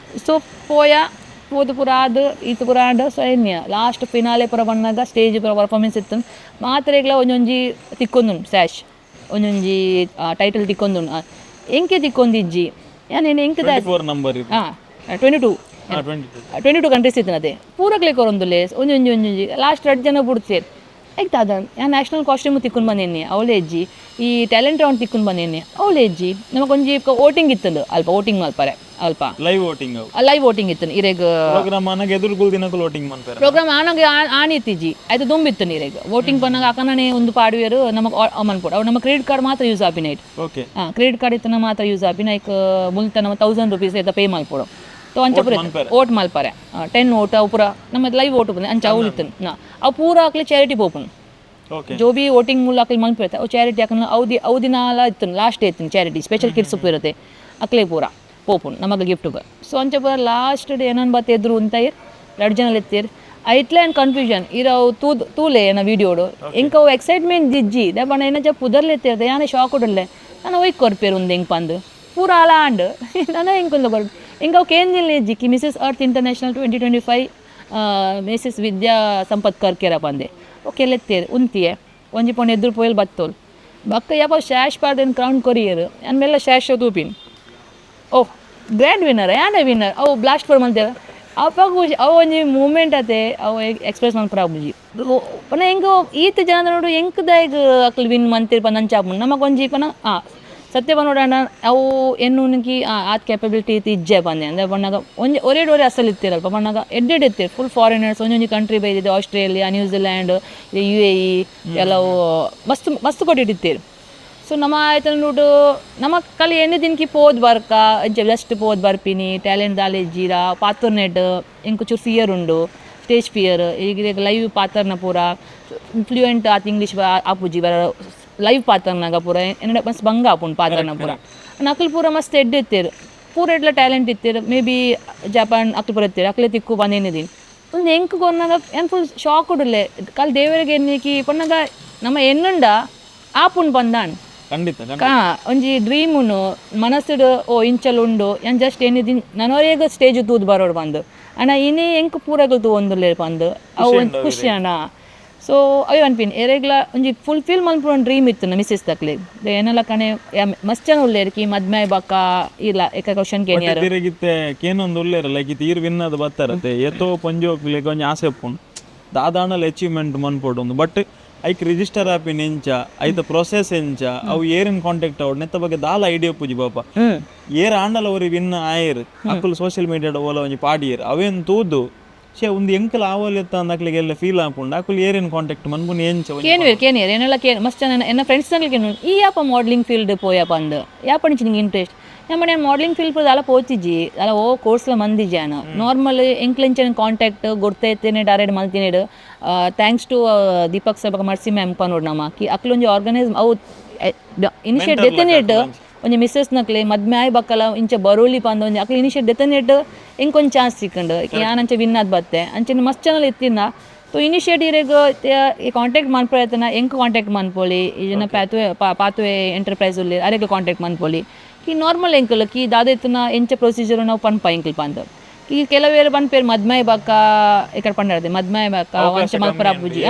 ಸೊ ಪೋಯ ಪೋದು ಪೂರ ಆದ್ ಈತ್ ಪೂರ ಆಂಡ್. ಸೊ ಎನ್ನಿಯ ಲಾಸ್ಟ್ ಫಿನಾಲೆ ಪೂರ ಬನ್ನಗ ಸ್ಟೇಜ್ ಪೂರ ಪರ್ಫಾರ್ಮೆನ್ಸ್ ಇತ್ತು ಮಾತ್ರೆಗ್ಲ ಒಂಜೊಂಜಿ ತಿಕ್ಕೊಂದುಂಡು ಸ್ಯಾಶ್ ಒಂಜೊಂಜಿ ಟೈಟಲ್ ತಿಕ್ಕೊಂದುಂಡು ಎಂಕೆ ತಿಕ್ಕೊಂದಿಜ್ಜಿ ಯಾನ್ ಎಂಕ್ 24 ನಂಬರ್. ಹಾಂ 22. 22. 22 ಕಂಟ್ರೀಸ್ ಇತ್ತು ಅದೇ ಪೂರಕ್ಲೆ ಕೊರೊಂದುಲ್ಲೆ ಒಂಜೊಂಜಿ ಒಂಜೊಂಜಿ ಲಾಸ್ಟ್ ರಡ್ಡ್ ಜನ ಬುಡ್ತೇರ್ ಐಕ್ ದಾದ ಯಾನ್ ನ್ಯಾಷನಲ್ ಕಾಸ್ಟ್ಯೂಮ್ ತಿಕ್ಕೊಂಡು ಬಂದೇನಿ ಅವಳೇ ಇಜ್ಜಿ ಈ ಟ್ಯಾಲೆಂಟ್ ರೌಂಡ್ ತಿಕ್ಕೊಂಡು ಬಂದೇನಿ ಅವಳೇ ಇಜ್ಜಿ. ನಮಗೊಂಜಿ ವೋಟಿಂಗ್ ಇತ್ತಂದು ಅಲ್ಪ ವೋಟಿಂಗ್ ಮಲ್ಪರೆ ಅಲ್ಪ live voting? Live voting ಇತ್ತು ಇರೆಗ್. ಪ್ರೋಗ್ರಾಮ್ ಆನಾಗ ಎದುರು ದಿನಕ್ಕೂ ವೋಟಿಂಗ್ ಮನ್ಪೆರ? ಪ್ರೋಗ್ರಾಮ್ ಆನಾಗ ಆನಿತ್ತಿಜಿ ಆಯ್ತು ದುಂಬಿತ್ತು ನೀರೆಗ್ ವೋಟಿಂಗ್ ಪನ್ನಾಗ ಅಕನನೆ ಒಂದು ಪಾಡುವೆರು ನಮಗ್ ಮನ್ಪೊಡು ಅವು ನಮ್ಮ ಕ್ರೆಡಿಟ್ ಕಾರ್ಡ್ ಮಾತ್ರ ಯೂಸ್ ಆಪಿನ ಐಟ್. ಓಕೆ. ಹಾಂ, ಕ್ರೆಡಿಟ್ ಕಾರ್ಡ್ ಇತ್ತನ ಮಾತ್ರ ಯೂಸ್ ಆಪಿನ ಐಕ್ ಮುಲ್ತ ನಮ್ಮ 1000 ರುಪೀಸ್ ಐತ ಪೇ ಮಲ್ಪೊಡು. ಸೊ ಅಂಚ ಪೂರ ಮನ್ಪೆರೆ. ವೋಟ್ ಮಲ್ಪರೆ 10 ವೋಟ್ ಅವು ಪೂರ ನಮ್ಮ ಲೈವ್ ವೋಟ್ ಅಂಚ ಅವು ಇತ್ತು ಅವು ಪೂರ ಅಕ್ಲೆ ಚಾರಿಟಿ ಪೋಪುಂಡು. ಓಕೆ. ಜೋ ಬಿ ವೋಟಿಂಗ್ ಮೂಲ ಅಕ್ಲೆ ಮನ್ಪಿರುತ್ತೆ ಅವು ಚಾರಿಟಿ ಯಾಕಂದ್ರೆ ಅವು the ಅವು ದಿನ ಇತ್ತು ಲಾಸ್ಟ್ ಡೇ ಇತ್ತು charity special kids ಇರುತ್ತೆ ಅಕ್ಲೆ ಪೂರ ಪೋಪುಂಡು ನಮಗೆ ಗಿಫ್ಟ್. ಸೊ ಅಂಚ ಪೂರ ಲಾಸ್ಟ್ ಡೇ ಏನನ್ ಬತ್ತ ಎದುರು ಅಂತ ಎರಡು ಜನ ಎತ್ತೀರ್ ಐಟ್ಲೆ ಆ್ಯಂಡ್ ಕನ್ಫ್ಯೂಷನ್ ಇರವು ತೂದ್ ತೂಲೆ ಏನ ವೀಡಿಯೋಡು ಎಂಕ ಅವು ಎಕ್ಸೈಟ್ಮೆಂಟ್ ದಿಜ್ಜಿ ದಪಣ ಏನ ಪುದರ್ಲೆ ಎತ್ತಿರ್ತೆ ಯಾನೆ ಶಾಕ್ ಉಡಲ್ಲೆ ನಾನು ಒಯ್ಕ್ ಕೊರ್ಪೇರು ಒಂದು ಎಂಕ್ ಪಂದು ಪೂರ ಅಲ ಆಂಡ್ ನಾನು ಎಂಕೊಂದು ಕೊರ್ಪು ಎಂಕ ಅವು ಕೇಂದಿಲ್ಲ ಇಜ್ಜಿ ಕಿ Mrs Earth International 2025 Mrs Vidya Sampath Karkera ಪಂದೆ. ಓಕೆ ಲೆತ್ತೇರು ಉಂತಿಯೆ ಒಂಜಿ ಪೊಣ್ಣು ಎದುರು ಪೋಯಲ್ ಬತ್ತೋಲ್ ಬಕ್ಕ ಯಾಪ ಶ್ಯಾಶ್ ಪಾಡ್ದೇನು ಕ್ರೌಂಡ್ ಕೊರಿಯರ್ ಅನ್ಮೆಲ್ಲ ಶ್ಯಾಶ್ ತೂಪಿನ್ ಓಹ್ ಗ್ರ್ಯಾಂಡ್ ವಿನ್ನರ್ ಯಾನೆ ವಿನ್ನರ್ ಅವು ಬ್ಲಾಸ್ಟ್ ಫೋರ್ ಮಂತೇವೆ ಅವಾಗ ಅವು ಒಂಜಿ ಮೂಮೆಂಟ್ ಅತೆ ಅವು ಎಕ್ಸ್ಪ್ರೆಸ್ ಮನ್ಪುರ ಆಪುಜಿ. ಪಂಡ ಎಂಕ್ ಈತ್ ಜನ ನೋಡು ಎಂಕ್ ದಾಯೆಗ್ ಅಕ್ಲು ವಿನ್ ಮಂತಿರ್ ಪಂದ್ ಅಂಚ ಆಪುಂಡು ನಮಕ್ ಒಂಜಿ ಪನ ಸತ್ಯ ಪನೊಡಾಂಡ ಅವು ಎನ್ನುನಕಿ ಆತ್ ಕೆಪಬಿಲಿಟಿ ಇತ್ತು ಇಜ್ಜೆ ಪಂದೆ ಅಂದ್ರೆ ಪಣ್ಣಾಗ ಒಂಜಿ ಒರೇ ಒರೇ ಅಸಲ್ ಇತ್ತಿರಲ್ಪ ಪಣ್ಣಾಗ ಎಡ್ಡೆಡ್ ಇತ್ತೀರ್ ಫುಲ್ ಫಾರಿನರ್ಸ್ ಒಂಜೊಂಜಿ ಕಂಟ್ರಿ ಬೈದಿದೆ Australia, New Zealand, UAE ಕೆಲವು ಮಸ್ತ್ ಮಸ್ತ್ ಕೊಟ್ಟಿಟ್ಟಿತ್ತೀರ್. ಸೊ ನಮ್ಮ ಆಯ್ತು ನೋಡು ನಮ್ಮ ಕಲಿ ಎಣ್ಣೆ ದಿನಕ್ಕೆ ಪೋದ್ ಬರ್ಕ ಜಸ್ಟ್ ಪೋದ್ ಬರ್ಪಿನಿ ಟ್ಯಾಲೆಂಟ್ ದಾಲೆ ಜೀರಾ ಪಾತರ್ನೆಟ್ ಇಂಕ್ ಚೂರು ಫಿಯರ್ ಉಂಡು ಸ್ಟೇಜ್ ಫಿಯರ್ ಈಗ ಲೈವ್ ಪಾತ್ರನ ಪೂರ ಫ್ಲೂಯೆಂಟ್ ಆತ್ ಇಂಗ್ಲೀಷ್ ಆಪುಜಿ ಬರ ಲೈವ್ ಪಾತ್ರನಾಗ ಪೂರ ಎನ್ನಡ ಮಸ್ತ್ ಬಂಗ ಆಪುಂಡು ಪಾತ್ರನ ಪೂರ ನಕಲ್ ಪೂರ ಮಸ್ತ್ ಎಡ್ಡೆ ಇತ್ತೀರ್ ಪೂರ ಎಡ್ಲ ಟ್ಯಾಲೆಂಟ್ ಇತ್ತೀರ್ may be Japan ಅಕ್ಲು ಪೂರ ಇತ್ತೀರ್ ಅಕ್ಲೆ ತಿಕ್ಕು ಬಂದೇನಿದೀನಿ ಒಂದು ಎಂಕ್ ಕೊನ್ನಾಗ ಏನು ಫುಲ್ ಶಾಕ್ ಉಡುಲೆ ಕಾಲ್ ದೇವರಿಗೆ ಎನ್ನಿಕಿ ಪೊನ್ನಾಗ ನಮ್ಮ ಎನ್ನುಂಡ ಆಪುಂಡು ಬಂದಾನ್. ಖಂಡಿತ ಖಂಡಿತ. ಒಂಜಿ ಡ್ರೀಮುನು ಮನಸ್ಸುಡು ಓ ಇಂಚಲ್ ಉಂಡು ಯಾನ್ ಜಸ್ಟ್ ಎನ್ನಿದಿನ್ ನನೊರೆಗ್ ಸ್ಟೇಜ್ ತೂದು ಬರೋಡು ಬಂದು ಅಣ್ಣ ಇನಿ ಎಂಕ್ ಪೂರಗಲ್ ತೂವೊಂದುಲ್ಲೆರ್ ಪಂದು ಅವು ಒಂಜಿ ಖುಷಿ ಅಣ್ಣ. ಸೊ ಅವೆ ಪನ್ಪಿನಿ ಎರೆಗ್ಲ ಒಂಜಿ ಫುಲ್ಫಿಲ್ ಮನ್ಪುನ ಡ್ರೀಮ್ ಇತ್ತು ಮಿಸ್ಸಸ್ ತಕ್ಲೆ ಏನಲ್ಲ ಕಣೆ ಮಸ್ತ್ ಜನ ಉಲ್ಲೆರ್ ಕಿ ಮದ್ಮೆ ಬಕ್ಕ ಇಲ್ಲ ಏಕ ಕ್ವಶನ್ ಕೇನಿಯರ್. ತಿರುಗಿತ್ತೆ ಕೇನೊಂದು ಉಲ್ಲೇರ ಲೈಕ್ ಇತ್ತು ಈರ್ ವಿನ್ ಅದು ಬತ್ತಾರತೆ ಏತೋ ಪಂಜೋಕ್ಲೆಗ್ ಒಂಜಿ ಆಸೆ ಉಪ್ಪುಂಡು ದಾದಾಣಲ್ ಅಚೀವ್ಮೆಂಟ್ ಮನ್ಪೊಡು ಒಂದು ಬಟ್ ಐಕ್ ರಿಜಿಸ್ಟರ್ ಆಪಿನ ಎಂಚ ಐತ ಪ್ರೊಸೆಸ್ ಎಂಚ ಅವು ಏರಿನ್ ಕಾಂಟ್ಯಾಕ್ಟ್ ಅವಡ್ ನೆತ್ತ ಬಗ್ಗೆ ದಾಲ ಐಡಿಯಾ ಪೂಜಿ ಪಾಪ ಏರ್ ಆಂಡಲ ಅವ್ರಿ ವಿನ್ ಆಯೆರ್ ಅಕುಲು ಸೋಷಿಯಲ್ ಮೀಡಿಯಾಡ್ ಓಲ ಒಂಜಿ ಪಾಡಿಯೆರ್ ಅವೇನ್ ತೂದು ಶೇ ಒಂದು ಎಂಕಲ್ ಆವೊಲಿತ್ತ ಅಂದ್ ಎಲ್ಲ ಫೀಲ್ ಆಪುಂಡು ಅಕುಲು ಏರಿನ್ ಕಾಂಟ್ಯಾಕ್ಟ್ ಮನ್ಪುನ ಎಂಚ ಒಂಜಿ ಕೇನುವೆರ್ ಕೇನಿಯರ್ ಏನೆಲ್ಲ ಕೇನ್ ಮಸ್ತ್ ಜನ ಎನ್ನ ಫ್ರೆಂಡ್ಸ್ ಕೇನು ಈ ಯಾಪ ಮಾಡ್ಲಿಂಗ್ ಫೀಲ್ಡ್ ಪೋಯಪ್ಪ ಅಂದ್ ಯಾಪ ನಿಂಗೆ ಇಂಟ್ರೆಸ್ಟ್ ನಮ್ಮ ನಾನು ಮಾಡ್ಲಿಂಗ್ ಫೀಲ್ಡ್ ದಾಲ ಪೋತಿಜಿ ದಾಲ ಓ ಕೋರ್ಸ್ಲ ಮಂದಿಜಿ ಯಾನ್ ನಾರ್ಮಲ್ ಎಂಕ್ಲೆಂಚನ ಕಾಂಟ್ಯಾಕ್ಟ್ ಗೊತ್ತೈತೇನೆ ಡೈರೆಕ್ಟ್ ಮಲ್ತಿನೇಡು thanks to Deepak sir ಬೊಕ ಮರ್ಸಿ ಮ್ಯಾಮ್ ಪನೋಡು ನಮ್ಮ ಕಿ ಅಕ್ಲೊಂಜಿ ಆರ್ಗನೈಸ್ ಅವು ಇನಿಷಿಯೇಟ್ ದೆತ್ತನೇಟ್ ಒಂಜಿ ಮಿಸ್ಸಸ್ ನಕ್ಲೆ ಮದ್ಮೆ ಆಯ್ ಬಕ್ಕಲ ಇಂಚ ಬರೋಲಿ ಪಂದ ಒಂಜಿ ಅಕ್ಲೆ ಇನಿಷಿಯೇಟ್ ದೆತ್ತನೇಟ್ ಎಂಕೊಂಜಿ ಚಾನ್ಸ್ ಸಿಕ್ಕಂಡು ಯಾನ್ ಅಂಚ ವಿನ್ ಆದ್ ಬತ್ತೆ ಅಂಚನೆ ಮಸ್ತ್ ಜನ ಇತ್ತಿನ ಸೊ ಇನಿಷಿಯೇಟ್ ಇರೆಗ್ ಈ ಕಾಂಟ್ಯಾಕ್ಟ್ ಮನ್ಪೊಳಿ ಎಂಕ್ ಕಾಂಟ್ಯಾಕ್ಟ್ ಮನ್ಪೊಳಿ ಈ ಜನ ಪಾತುವೆ ಪಾತುವೆ ಎಂಟರ್ಪ್ರೈಸ್ ಉಲ್ಲೆರ್ ಅರೆಗ್ ಕಾಂಟ್ಯಾಕ್ಟ್ ಮನ್ಪೊಳಿ ಕಿ ನಾರ್ಮಲ್ ಎಂಕಲ್ ಕಿ ದಾದ ಇತ್ತಿನ ಎಂಚ ಪ್ರೊಸೀಜರ್ ನಾವು ಪನ್ಪ ಎಂಕಲ್ ಪಂದ್ ಈ ಕೆಲವೇರು ಪನ್ಪೇರ್ ಮದ್ಮೆ ಬಕ್ಕ ಇಕಡೆ ಪಂಡರ್ದೆ ಮದ್ಮೆ ಬಕ್ಕ ಅಂಚ ಮಲ್ಪರ ಪೂಜಿ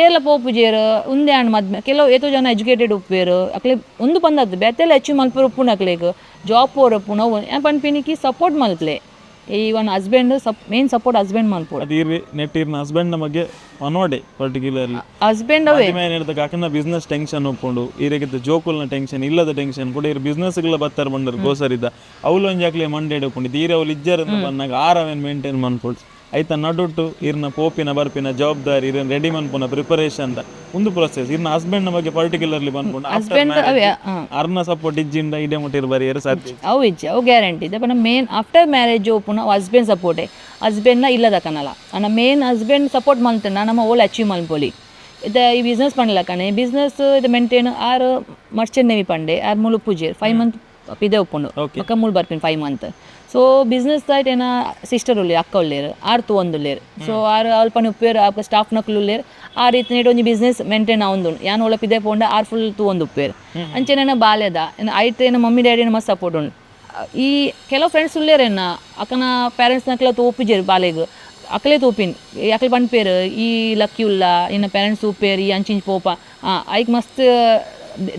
ಏರ್ಲ ಪೋಪುಜೇರ್ ಉಂದೆ ಆಂಡ್ ಮದ್ಮೆ ಕೆಲವು ಏತೋ ಜನ ಎಜುಕೇಟೆಡ್ ಉಪ್ಪೇರು ಅಕ್ಲೆ ಒಂದು ಪಂದದ್ದು ಬೇತೆಲ್ಲ ಅಚೀವ್ ಮಲ್ಪರ ಉಪ್ಪುಂಡು ಅಕ್ಲೆಗ್ ಜಾಬ್ ಪೋರ್ ಉಪ್ಪುಂಡು ಅವು ಯಾನ್ ಪನ್ಪಿನಿ ಕಿ ಸಪೋರ್ಟ್ ಮಲ್ಪ್ಲೆ Even husband main support husband ಮನ್ಪೊಡು. ಅದು ಇರ್ ನೆಟ್ ಇರ್ನ ಹಸ್ಬೆಂಡ್ ನ ಬಗ್ಗೆ ಪನೋಡೆ ಪರ್ಟಿಕ್ಯುಲರ್ಲಿ. ಹಸ್ಬೆಂಡ್ ಅವೇ. ಅಕನ ಬಿಸ್ನೆಸ್ ಟೆನ್ಷನ್ ಉಪ್ಪುಂಡು, ಇರೆಗಿದ್ದ ಜೋಕುಲ್ನ ಟೆನ್ಷನ್, ಇಲ್ಲದ ಟೆನ್ಷನ್ ಕೂಡ. ಇರ್ ಬಿಸ್ನೆಸ್ ಗಳ ಬತ್ತಾರ ಬಂದರು ಗೋಸರಿದ್ದ ಅವ್ಲು ಒಂಜಿ ಅಕ್ಲೆ ಮಂಡೇಡ್ ಉಪ್ಪುಂಡು. ತೀರ ಅವ್ಲು ಇಜ್ಜರ್ ಅಂತ ಬಂದಾಗ ಆರ್ ಅವೇನ್ ಮೇಂಟೈನ್ ಮನ್ಪೊಡು. ಐತ ನಡುಟ್ಟು ಇರ್ನ ಪೋಪಿನ ಬರ್ಪಿನ ಜವಾಬ್ದಾರಿ, ಇರನ್ ರೆಡಿ ಮನ್ಪುನ ಪ್ರಿಪರೇಷನ್ ಒಂದು ಪ್ರೊಸೆಸ್. ಇರ್ನ ಹಸ್ಬೆಂಡ್ ನ ಬಗ್ಗೆ ಪರ್ಟಿಕ್ಯುಲರ್ಲಿ ಪನ್ಪುಂಡು. ಹಸ್ಬೆಂಡ್ ಅವೇ. ಅರ್ನ ಸಪೋರ್ಟ್ ಇಜ್ಜಿಂದ ಇಡೆ ಮುಟ್ಟಿರ್ ಬರಿಯರ್ ಸಾಧ್ಯ ಅವು ಇಜ್ಜಿ, ಅವು ಗ್ಯಾರಂಟಿ ಇದೆ. But main after marriage ಉಪ್ಪುನ ಹಸ್ಬೆಂಡ್ ಸಪೋರ್ಟೇ, ಹಸ್ಬೆಂಡ್ನ ಇಲ್ಲದ ಕನಲ. ಅನ್ನ main husband support ಮಲ್ತಂಡ ನಮ್ಮ ಓಲ್ ಅಚೀವ್ ಮಲ್ಪೊಲಿ. ಇತ್ತೆ ಈ ಬಿಸ್ನೆಸ್ ಪಂಡ್ಲಕನೆ, ಬಿಸ್ನೆಸ್ ಇದು ಮೇಂಟೈನ್ ಆರ್ ಮರ್ಚೆಂಟ್ ನೇವಿ ಪಂಡೆ ಆರ್ ಮುಲು ಪೂಜೆ 5 ಮಂತ್ ಪಿದೆ ಉಪ್ಪುಂಡು. ಬೊಕ್ಕ ಮೂಲು ಬರ್ಪಿನ 5 month. So business ಐಟ್ ಏನ ಸಿಸ್ಟರ್ ಉಲ್ಲೇರ್, ಅಕ್ಕ ಉಲ್ಲೇರ್, ಆರ್ ತೂವೊಂದುಲ್ಲೇರ್. ಸೊ ಆರ್ ಅಲ್ಪನೆ ಉಪ್ಪೇರ್, ಅಲ್ಪ ಸ್ಟಾಫ್ ನಕುಲು ಉಲ್ಲೇರ್. ಆ ರೀತಿ ಒಂಜಿ ಬಿಸ್ನೆಸ್ ಮೇಂಟೈನ್ ಆವೊಂದುಂಡು. ಯಾನ್ ಓಲ ಪಿದೆ ಪೋಂಡ ಆರ್ ಫುಲ್ ತೂವೊಂದು ಉಪ್ಪೇರ್. ಅಂಚೆನೆ ಬಾಲೆದ ಐಟ್ ಏನ ಮಮ್ಮಿ ಡ್ಯಾಡಿನ ಮಸ್ತ್ ಸಪೋರ್ಟ್ ಉಂಡು. ಈ ಕೆಲವು ಫ್ರೆಂಡ್ಸ್ ಉಲ್ಲೇರ್ ಎನ್ನ ಅಕ್ಕನ ಪೇರೆಂಟ್ಸ್ ನಕಲ ತೋಪುಜೆರ್ ಬಾಲೆಗ್, ಅಕಲೆ ತೂಪಿನ್. ಅಕಲ್ ಪನ್ಪೇರ್, ಈ ಲಕ್ಕಿ ಉಲ್ಲ, ಇನ್ನ ಪೇರೆಂಟ್ಸ್ ತೂಪೇರ್, ಈ ಅಂಚಿಂಚಿ ಪೋಪ. ಐಕ್ ಮಸ್ತ್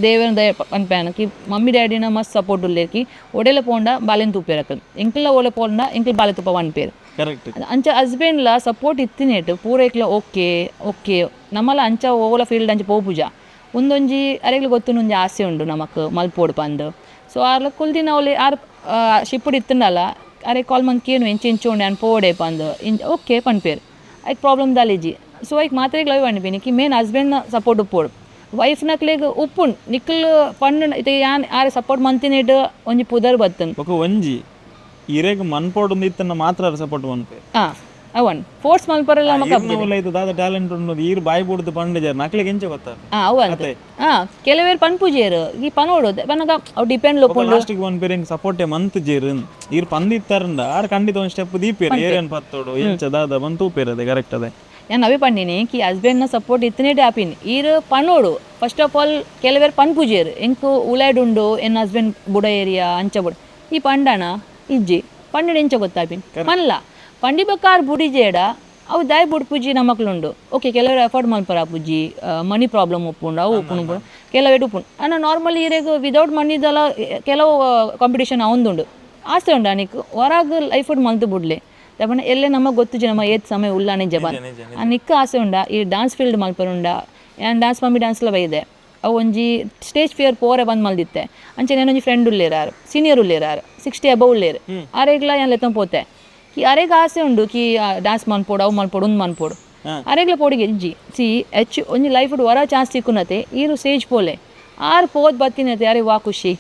ದೇವೆರ್ನ ದಯ ಪನ್ಪೇನ ಕಿ ಮಮ್ಮಿ ಡ್ಯಾಡಿನ ಮಸ್ತ್ ಸಪೋರ್ಟ್ ಉಲ್ಲೇರ್ ಕಿ ಒಡೆಲ ಪೋಂಡ ಬಾಲೆನ್ ತೂಪೇರ್ ಅಕಲ್, ಎಂಕಲ್ಲ ಓಲೆ ಪೋಂಡ ಎಂಕಲ್ ಬಾಲೆ ತೂಪ ಪನ್ಪೇರ್. ಅಂಚ ಹಸ್ಬೆಂಡ್ಲ ಸಪೋರ್ಟ್ ಇತ್ತಿನೇಟ್ ಪೂರೈಕ್ಲ ಓಕೆ ಓಕೆ. ನಮ್ಮಲ ಅಂಚ ಓಲ ಫೀಲ್ಡ್ ಅಂಚ ಪೋಪುಜ. ಉಂದೊಂಜಿ ಅರೆಗ್ಲ ಗೊತ್ತುಂಡು, ಒಂಜಿ ಆಸೆ ಉಂಡು ನಮಕ್ ಮಲ್ಪೋಡು ಪಂದ್. ಸೊ ಆರ್ಲ ಕುಲ್ದಿನ ಅವ್ಲೆ ಆರ್ ಶಿಪ್ಪುಡು ಇತ್ತುಂಡಲ ಅರೆ ಕಾಲ್ ಮಂತ್ ಕೇನು, ಎಂಚ ಎಂಚ ಉಂಡು, ಯಾನ್ ಪೋಡೆ ಪಂದ್. ಇಂಚ ಓಕೆ ಪನ್ಪೇರ್, ಐಕ್ ಪ್ರಾಬ್ಲಮ್ ದಾಲಿಜಿ. ಸೊ ಐಕ್ ಮಾತ್ರೆಗ್ಲ ಅವೆ ಪನ್ಪಿನಿ ಕಿ ಮೇನ್ ಹಸ್ಬೆಂಡ್ನ ಸಪೋರ್ಟ್ ಉಪ್ಪೋಡು. ವೈಫ್ನಕ್ಲೆಗ್ ಉಪ್ಪುಂಡು, ನಿಕ್ಕಲ್ ಪಂಡ ಇತ್ತೆ ಯಾನ್ ಆರ್ ಸಪೋರ್ಟ್ ಮಂತಿನೇಟ್ ಒಂಜಿ ಪುದರ್ ಬತ್ತುಂಡು. ಬೊಕ ಒಂಜಿ ಇರೆಗ್ ಮನ್ಪೋಡು ಇತ್ತನ್ನ ಮಾತ್ರ ಸಪೋರ್ಟ್ ಮನ್ಪೆ. ಹಾಂ, ಅವನ್ ಫೋರ್ಸ್ ಮಲ್ಪರೆಲ್ಲ ನಮಕ್. ಇರ್ನ ಉಲೈತ ದಾದ ಟ್ಯಾಲೆಂಟ್ ಉಂಡು ಈರ್ ಬಾಯಿ ಬುಡ್ದು ಪಂಡ ನಕ್ಲೆಗ್ ಎಂಚ ಗೊತ್ತ? ಹಾಂ, ಅವು ಅಂತ. ಹಾಂ, ಕೆಲವೇರು ಪನ್ಪುಜೇರು ಈ ಪನೋಡು ಪನ್ನಗ ಅವು ಡಿಪೆಂಡ್ ಉಪ್ಪುಂಡು. ಲಾಸ್ಟಿಗೆ ಪನ್ಪೇರ್ ಎಂಕ್ ಸಪೋರ್ಟೆ ಮಂತ್ ಜೇರ್. ಈರ್ ಪಂದಿತ್ತಾರಂಡ ಆರ್ ಖಂಡಿತ ಒಂದ್ ಸ್ಟೆಪ್ ದೀಪೇರ್, ಏರೇನ್ ಪತ್ತೋಡು ಎಂಚ ದಾದ ಬಂದು ತೂಪೇರ್. ಅದೇ ಕರೆಕ್ಟ್ ಅದೇ. ಯಾನ್ ಅವೇ ಪಂಡಿನಿ ಕಿ ಹಸ್ಬೆಂಡ್ನ ಸಪೋರ್ಟ್ ಇತ್ತನೇಟೆ ಆಪಿನ್. ಈರ್ ಪನೋಡು first of all. ಕೆಲವೇರು ಪನ್ಪುಜೇರು, ಎಂಕ್ ಉಲಾಯ್ಡ್ ಉಂಡು, ಎನ್ನ ಹಸ್ಬೆಂಡ್ ಬುಡ ಏರಿಯಾ ಅಂಚ ಬುಡ. ಈ ಪಂಡಣ ಇಜ್ಜಿ ಪಂಡಣ ಎಂಚ ಗೊತ್ತಾಪಿನ್? ಪನ್ಲ ಪಂಡಿ ಬೊಕ್ಕ ಆರ್ ಬುಡಿಜೇಡ ಅವು ದಾಯ್ ಬುಡ್ಪುಜಿ ನಮಕ್ಲುಂಡು. ಓಕೆ, ಕೆಲವರು ಎಫೋರ್ಡ್ ಮಲ್ಪರ ಆಪುಜಿ, ಮನಿ ಪ್ರಾಬ್ಲಮ್ ಉಪ್ಪುಂಡು, ಅವು ಉಪ್ಪುಂಡು, ಕೆಲವೆಡ್ ಉಪ್ಪುಂಡು. ಅನ್ನ ನಾರ್ಮಲಿ ಇರೆಗ್ ವಿದೌಟ್ ಮನಿದಲ ಕೆಲವು ಕಾಂಪಿಟೇಷನ್ ಅವಂದುಂಡು. ಆಸೆ ಉಂಡು ಅನಿಕ್ ಹೊರಗ್ ಲೈಫ್ ಮಲ್ತು ಬುಡ್ಲೆ ದಾಯೆ ಎಲ್ಲೆ ನಮಗೆ ಗೊತ್ತುಜಿ ನಮ್ಮ ಏತ್ ಸಮಯ ಉಲ್ಲಾನೆ ಜಬಾನ್. ನಿಕ್ಕ ಆಸೆ ಉಂಡ ಈ ಡಾನ್ಸ್ ಫೀಲ್ಡ್ ಮಲ್ಪರುಂಡ? ಯಾನ್ ಡಾನ್ಸ್ ಮಮ್ಮಿ ಡಾನ್ಸ್ಲ ಬೈದೆ. ಅವು ಒಂಜಿ ಸ್ಟೇಜ್ ಫಿಯರ್ ಪೋರೆ ಬಂದ್ ಮಲ್ದಿತ್ತೆ. ಅಂಚೆ ಒಂಜಿ friend ಉಲ್ಲೇರ್, or senior ಉಲ್ಲೇರ್, R 60 above ಉಲ್ಲೇರ್. ಆರೆಗ್ಲ ಯಾನ್ ಲೆತ್ತೊಂದು ಪೋತೆ ಕಿ ಅರೆಗ್ ಆಸೆ ಉಂಡು ಕಿ ಡಾನ್ಸ್ ಮನ್ಪೋಡು, ಅವು ಮನ್ಪೋಡು, ಉಂದು ಮನ್ಪೋಡು. ಅರೆಗ್ಲ ಪೋಡಿಗೆ ಇಜ್ಜಿ. ಸಿ ಹೆಚ್ಚು ಒಂಜಿ ಲೈಫ್ ವರ ಚಾನ್ಸ್ ತಿಕ್ಕುನತೆ, ಈರು ಸ್ಟೇಜ್ ಪೋಲೆ. ಆರ್ ಪೋದ್ ಬತ್ತಿನತೆ, ಅರೆ ವಾ ಖುಷಿ.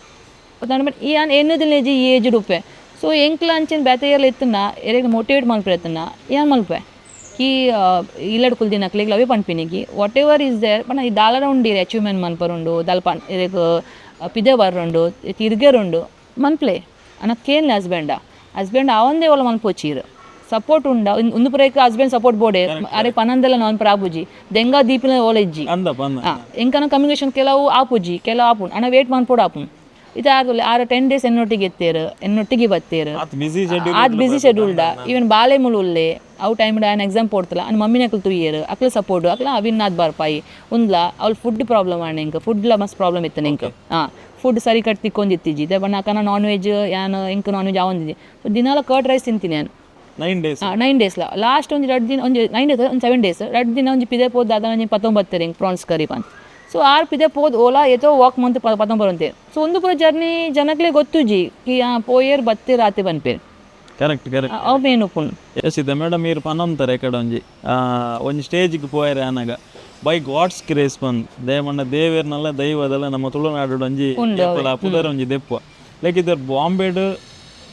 ಈ ಯಾನ್ ಎನ್ನುದಿಲ್ಲ ಈ ಏಜ್ ಉಪ್ಪೆ. ಸೊ ಎಂಕ್ಲ ಅಂಚಿನ ಬೇತೆ ಏರ್ಲ ಇತ್ತುಂಡ ಎರೆಗ್ ಮೋಟಿವೇಟ್ ಮಲ್ಪೆ ಇತ್ತುಂಡ ಯಾನ್ ಮಲ್ಪೆ ಕಿ ಇಲ್ಲಡ್ ಕುಲ್ದಿನಕ್ಲೆಗ್ ಅವೇ ಪನ್ಪಿನಿ ಕಿ what ever is there ಪಂಡ ಈ ದಾಲರ ಉಂಡು, ಅಚೀವ್ಮೆಂಟ್ ಮನ್ಪರುಂಡು, ದಾಲ ಪನ್ ಇರೆಗ್ ಪಿದೆ ಬರ್ರುಂಡು, ತಿರ್ಗೆರುಂಡು ಮನ್ಪ್ಲೆ ಅನ ಕೇನ್ಲೆ. ಹಸ್ಬೆಂಡ ಹಸ್ಬೆಂಡ್ ಆವಂದೇ ಓಲ ಮನ್ಪೊಚ್ಚಿ. ಸಪೋರ್ಟ್ ಉಂಡ ಉಂದು ಪೂರೈಕ್ ಹಸ್ಬೆಂಡ್ ಸಪೋರ್ಟ್ ಬೋಡೆ. ಅರೆ ಪನಂದೆಲ್ಲ ನಾನ್ ಆಪುಜಿ, ದೆಂಗ ದೀಪಿನ ಓಲ ಇಜ್ಜಿ. ಅಂದಪ್ಪ ಅಂದ. ಎಂಕನ ಕಮ್ಯುನಿಕೇಶನ್ ಕೆಲವು ಆಪುಜಿ, ಕೆಲವು ಆಪುಂಡು. ಅಣ್ಣ ವೇಟ್ ಮನ್ಪೊಡು ಆಪುಂಡು. ಇದು ಆಗುಲ್ಲ. ಆರು 10 ಡೇಸ್ ಎನ್ನೊಟ್ಟಿಗೆ ಎತ್ತೇರು, ಎನ್ನೊಟ್ಟಿಗೆ ಬತ್ತೇರು. ಆತ್ ಬಿಸಿ ಶೆಡ್ಯೂಲ್. ಆದ್ ಬಿಸಿ ಶೆಡ್ಯೂಲ್ಡ. ಈವನ್ ಬಾಲೆ ಮುಳು ಉಲ್ಲೆ, ಅವು ಟೈಮ್ ಆಯನ ಎಕ್ಸಾಮ್ ಪೋಡ್ತಲ ಅನ್ ಮಮ್ಮಿನ ಅಕ್ಲು ತುಯ್ಯರು, ಅಕ್ಲ ಸಪೋರ್ಟ್ ಅಕ್ಲ ಅವಿನ್ನಾದ್ ಬರ್ಪಾಯಿ ಉಂದ್ಲ. ಅವ್ಳು ಫುಡ್ ಪ್ರಾಬ್ಲಮ್ ಆಂಡ್, ಎಂಕ್ ಫುಡ್ಲ ಮಸ್ತ್ ಪ್ರಾಬ್ಲಮ್ ಇತ್ತು ಎಂಕ್. ಫುಡ್ ಸರಿ ಕಟ್ ತಿಕ್ಕೊಂದಿತ್ತಿಜಿ. ಬಣ್ಣ ಅಕನ ನಾನ್ ವೆಜ್ ಯಾನ್ ಎಂಕ್ ನಾನ್ ವೆಜ್ ಆವೊಂದಿದ್ದಿ. ದಿನಾಲ ಕರ್ಡ್ ರೈಸ್ ತಿಂತೀನಿ ನಾನು. 9 ಡೇಸ್? 9 ಡೇಸ್ಲ. ಲಾಸ್ಟ್ ಒಂಜಿ 2 ದಿನ, ಒಂಜಿ 9 ಡೇಸ್, ಒಂದು 7 ಡೇಸ್, 2 ದಿನ ಒಂಜಿ ಪಿದೆ ಪೋದು ದಾದ ಒಂಜಿ ಪತ್ತೊಂಬತ್ತೆರ್ ಎಂಕ್ ಪ್ರಾನ್ಸ್ ಕರಿ ಪನ್. ಸೊ ಆರ್ ಪಿದೆ ಪೋದು ಓಲಾ ಏತೋ ವಾಕ್ ಮಂತ್ ಪತ್ತೊಂಬರಂತೆ. ಸೊ ಒಂದು ಪೂರ ಜರ್ನಿ ಜನಕ್ಲೆ ಗೊತ್ತುಜಿ ಕಿ ಆ ಪೋಯೇರ್ ಬತ್ತೇರ್ ಆತೆ ಪನ್ಪೇರ್. Correct correct. ಅವು ಮೇನ್ ಉಪ್ಪುಂಡು. ಎಸ್, ಇದೆ ಮೇಡಮ್, ಈರ್ ಪನೊಂತಾರೆ ಕಡೆ ಒಂಜಿ ಒಂಜಿ ಸ್ಟೇಜಿಗೆ ಪೋಯರೆ ಆನಗ by God's grace bandh Devanna ದೇವೇರ್ನಲ್ಲ ದೈವದಲ್ಲ ನಮ್ಮ ತುಳುನಾಡು ಒಂಜಿ ಏಪಲ ಪುದರ್ ಒಂಜಿ ದೆಪ್ಪು. ಲೈಕ್ ಇದ್ದರ್ ಬಾಂಬೆಡ್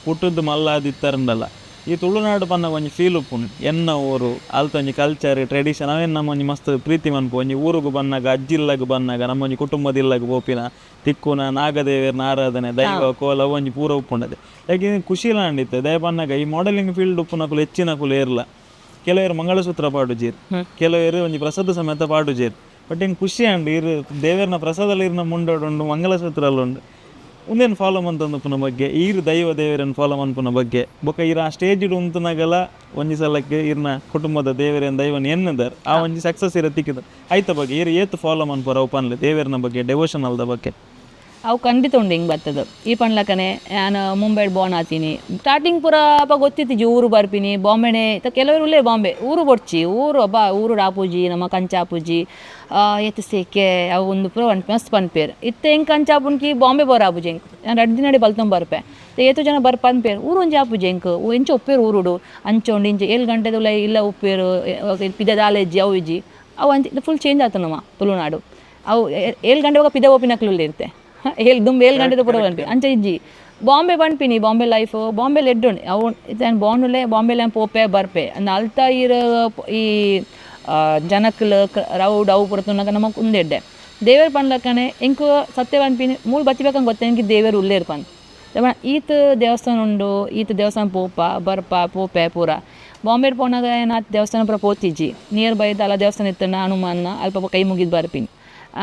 ಪುಟ್ಟದ್ದು ಮಲ್ಲಾದಿತ್ತಾರಂಡಲ್ಲ, ಈ ತುಳುನಾಡು ಪನ್ನ ಒಂಜಿ ಫೀಲ್ ಉಪ್ಪುಂಡು. ಎನ್ನ ಊರು, ಅಲ್ತ ಒಂಜಿ ಕಲ್ಚರ್ ಟ್ರೆಡಿಷನ್ ಅವೇನು ನಮ್ಮ ಒಂಜಿ ಮಸ್ತ್ ಪ್ರೀತಿ ಮನ್ಪು. ಒಂಜಿ ಊರುಗು ಬನ್ನಾಗ, ಅಜ್ಜಿಲ್ಲಗ್ ಬನ್ನಾಗ, ನಮ್ಮ ಒಂಜಿ ಕುಟುಂಬದ ಇಲ್ಲಗ್ ಪೋಪಿನ ತಿಕ್ಕುನ ನಾಗದೇವೆರ್ನ ಆರಾಧನೆ, ದೈವ ಕೋಲ ಒಂಜಿ ಪೂರ ಉಪ್ಪುಂಡದೆ. ಲೈಕ್ ಖುಷಿ ಇತ್ತೆ ದಯ ಪನ್ನಾಗ ಈ ಮಾಡೆಲಿಂಗ್ ಫೀಲ್ಡ್ ಉಪ್ಪುನಕುಲು ಹೆಚ್ಚಿನಕುಲು ಏರ್ಲ ಕೆಲವರು ಮಂಗಳಸೂತ್ರ ಪಾಡುಜೇರ್, ಕೆಲವರು ಒಂಜಿ ಪ್ರಸಾದ ಸಮೇತ ಪಾಡುಜೇರ್. ಬಟ್ ಹಿಂಗೆ ಖುಷಿ ಅಂಡ್ ಇರು ದೇವೆರ್ನ ಪ್ರಸಾದ ಇರ್ನ ಮುಂಡೋಡುಂಡು, ಮಂಗಳಸೂತ್ರ ಉಂಡು. ಉಂದೇನು ಫಾಲೋ ಮಂತಂದು ಬಗ್ಗೆ, ಈರ್ ದೈವ ದೇವರನ್ನು ಫಾಲೋ ಮನ್ಪುನ ಬಗ್ಗೆ, ಬೊಕ್ಕ ಈರ್ ಆ ಸ್ಟೇಜ್ ಉಂತುನಗಲ ಒಂಜಿ ಸಲಕ್ಕೆ ಇರ್ನ ಕುಟುಂಬದ ದೇವರನ್ ದೈವನ್ ಎನ್ನದರ್ ಆ ಒಂಜಿ ಸಕ್ಸಸ್ ಇರ ತಿಕ್ಕಿದ ಐತ ಬಗ್ಗೆ ಈರ್ ಏತ್ ಫಾಲೋ ಮನ್ಪುರ ಅವು ಪನ್ಲೆ ದೇವರನ ಬಗ್ಗೆ, ಡೆವೋಷನಲ್ದ ಬಗ್ಗೆ. ಅವು ಖಂಡಿತ ಉಂಡು ಹಿಂಗೆ ಬರ್ತದೆ. ಈ ಪಣ್ಲಕನೆ ಯಾನ್ ಮುಂಬೈಡ್ ಬೋರ್ನ್ ಆತೀನಿ. ಸ್ಟಾರ್ಟಿಂಗ್ ಪೂರ ಅಪ್ಪ ಗೊತ್ತಿತ್ತಿಜಿ, ಊರು ಬರ್ಪಿನಿ ಬಾಂಬೆನೆ. ಕೆಲವರು ಉಲ್ಲೆ ಬಾಂಬೆ ಊರು ಬೊಡ್ಚಿ, ಊರು ಅಬ್ಬ ಊರು ಆಪುಜಿ, ನಮ್ಮ ಕಂಚ ಆಪುಜಿ, ಏತ್ ಸೇಕೆ ಅವು ಒಂದು ಪೂರ ಮಸ್ತ್ ಪನ್ಪೇರು. ಇತ್ತೆ ಹೆಂಗೆ ಕಂಚ ಆಪುನ್ಕಿ ಬಾಂಬೆ ಬೋರ್ ಆಪುಜಿ ಎಂಕ್. ಯಾನ್ ರಡ್ಡ್ ದಿನಡೆ ಬಲ್ತೊಂದು ಬರ್ಪೆ. ಏತೋ ಜನ ಬರ್ಪ ಅನ್ಪೇರು, ಊರು ಒಂಜಿ ಆಪುಜಿ ಎಂಕ್, ಎಂಚ ಒಪ್ಪೇರು ಊರುಡು ಅಂಚ ಉಂಡು ಇಂಚ 7 ಗಂಟೆದ ಉಲ ಇಲ್ಲ ಉಪ್ಪೇರು, ಪಿದ ದಾಲ ಇಜ್ಜಿ ಅವು ಇಜ್ಜಿ ಅವು ಅಂಚ ಫುಲ್ ಚೇಂಜ್ ಆತ ನಮ್ಮ ತುಳುನಾಡು. ಅವು 7 ಗಂಟೆ ಒಗ ಪಿದ ಓಪಿನಕ್ಲು ಇರುತ್ತೆ, ಏಳು ದುಂಬು 7 ಗಂಟೆದ ಪೂರ ಪನ್ಪಿ ಅಂಚ ಇಜ್ಜಿ. ಬಾಂಬೆ ಪನ್ಪಿನಿ ಬಾಂಬೆ ಲೈಫ್ ಬಾಂಬೆ ಎಡ್ಡುಂಡು ಅವು. ಇತ್ತೆ ಬಾಂಡುಲೆ ಬಾಂಬೆಲೆ ಪೋಪೆ ಬರ್ಪೆ ಅಂದ್ ಅಲ್ತ ಇರ ಈ ಜನಕ್ಲು ರೌಡ್ ಅವು ಪೂರ ತೂನಗ ನಮಕ್ ಉಂದೆಡ್ಡೆ ದೇವೆರ್ ಪನ್ಲಕ್ಕನೆ ಎಂಕ್ ಸತ್ಯ ಪನ್ಪಿನಿ ಮೂಲು ಬತ್ತಿಬೇಕಂಗೆ ಗೊತ್ತ ಎಂಕ್ ದೇವೆರ್ ಉಲ್ಲೇರ್ ಪನ್. ಈತ್ ದೇವಸ್ಥಾನ ಉಂಡು, ಈತ್ ದೇವಸ್ಥಾನ ಪೋಪ ಬರ್ಪ ಪೋಪೆ ಪೂರ. ಬಾಂಬೆಡ್ ಪೋನಾಗ ಏನಾತ್ ದೇವಸ್ಥಾನ ಪೂರ ಪೋತಿಜ್ಜಿ, ನಿಯರ್ ಬೈ ಅಲ್ಲ ದೇವಸ್ಥಾನ ಇತ್ತನ ಹನುಮಾನ ಅಲ್ಪ ಕೈ ಮುಗಿದು ಬರ್ಪಿನಿ.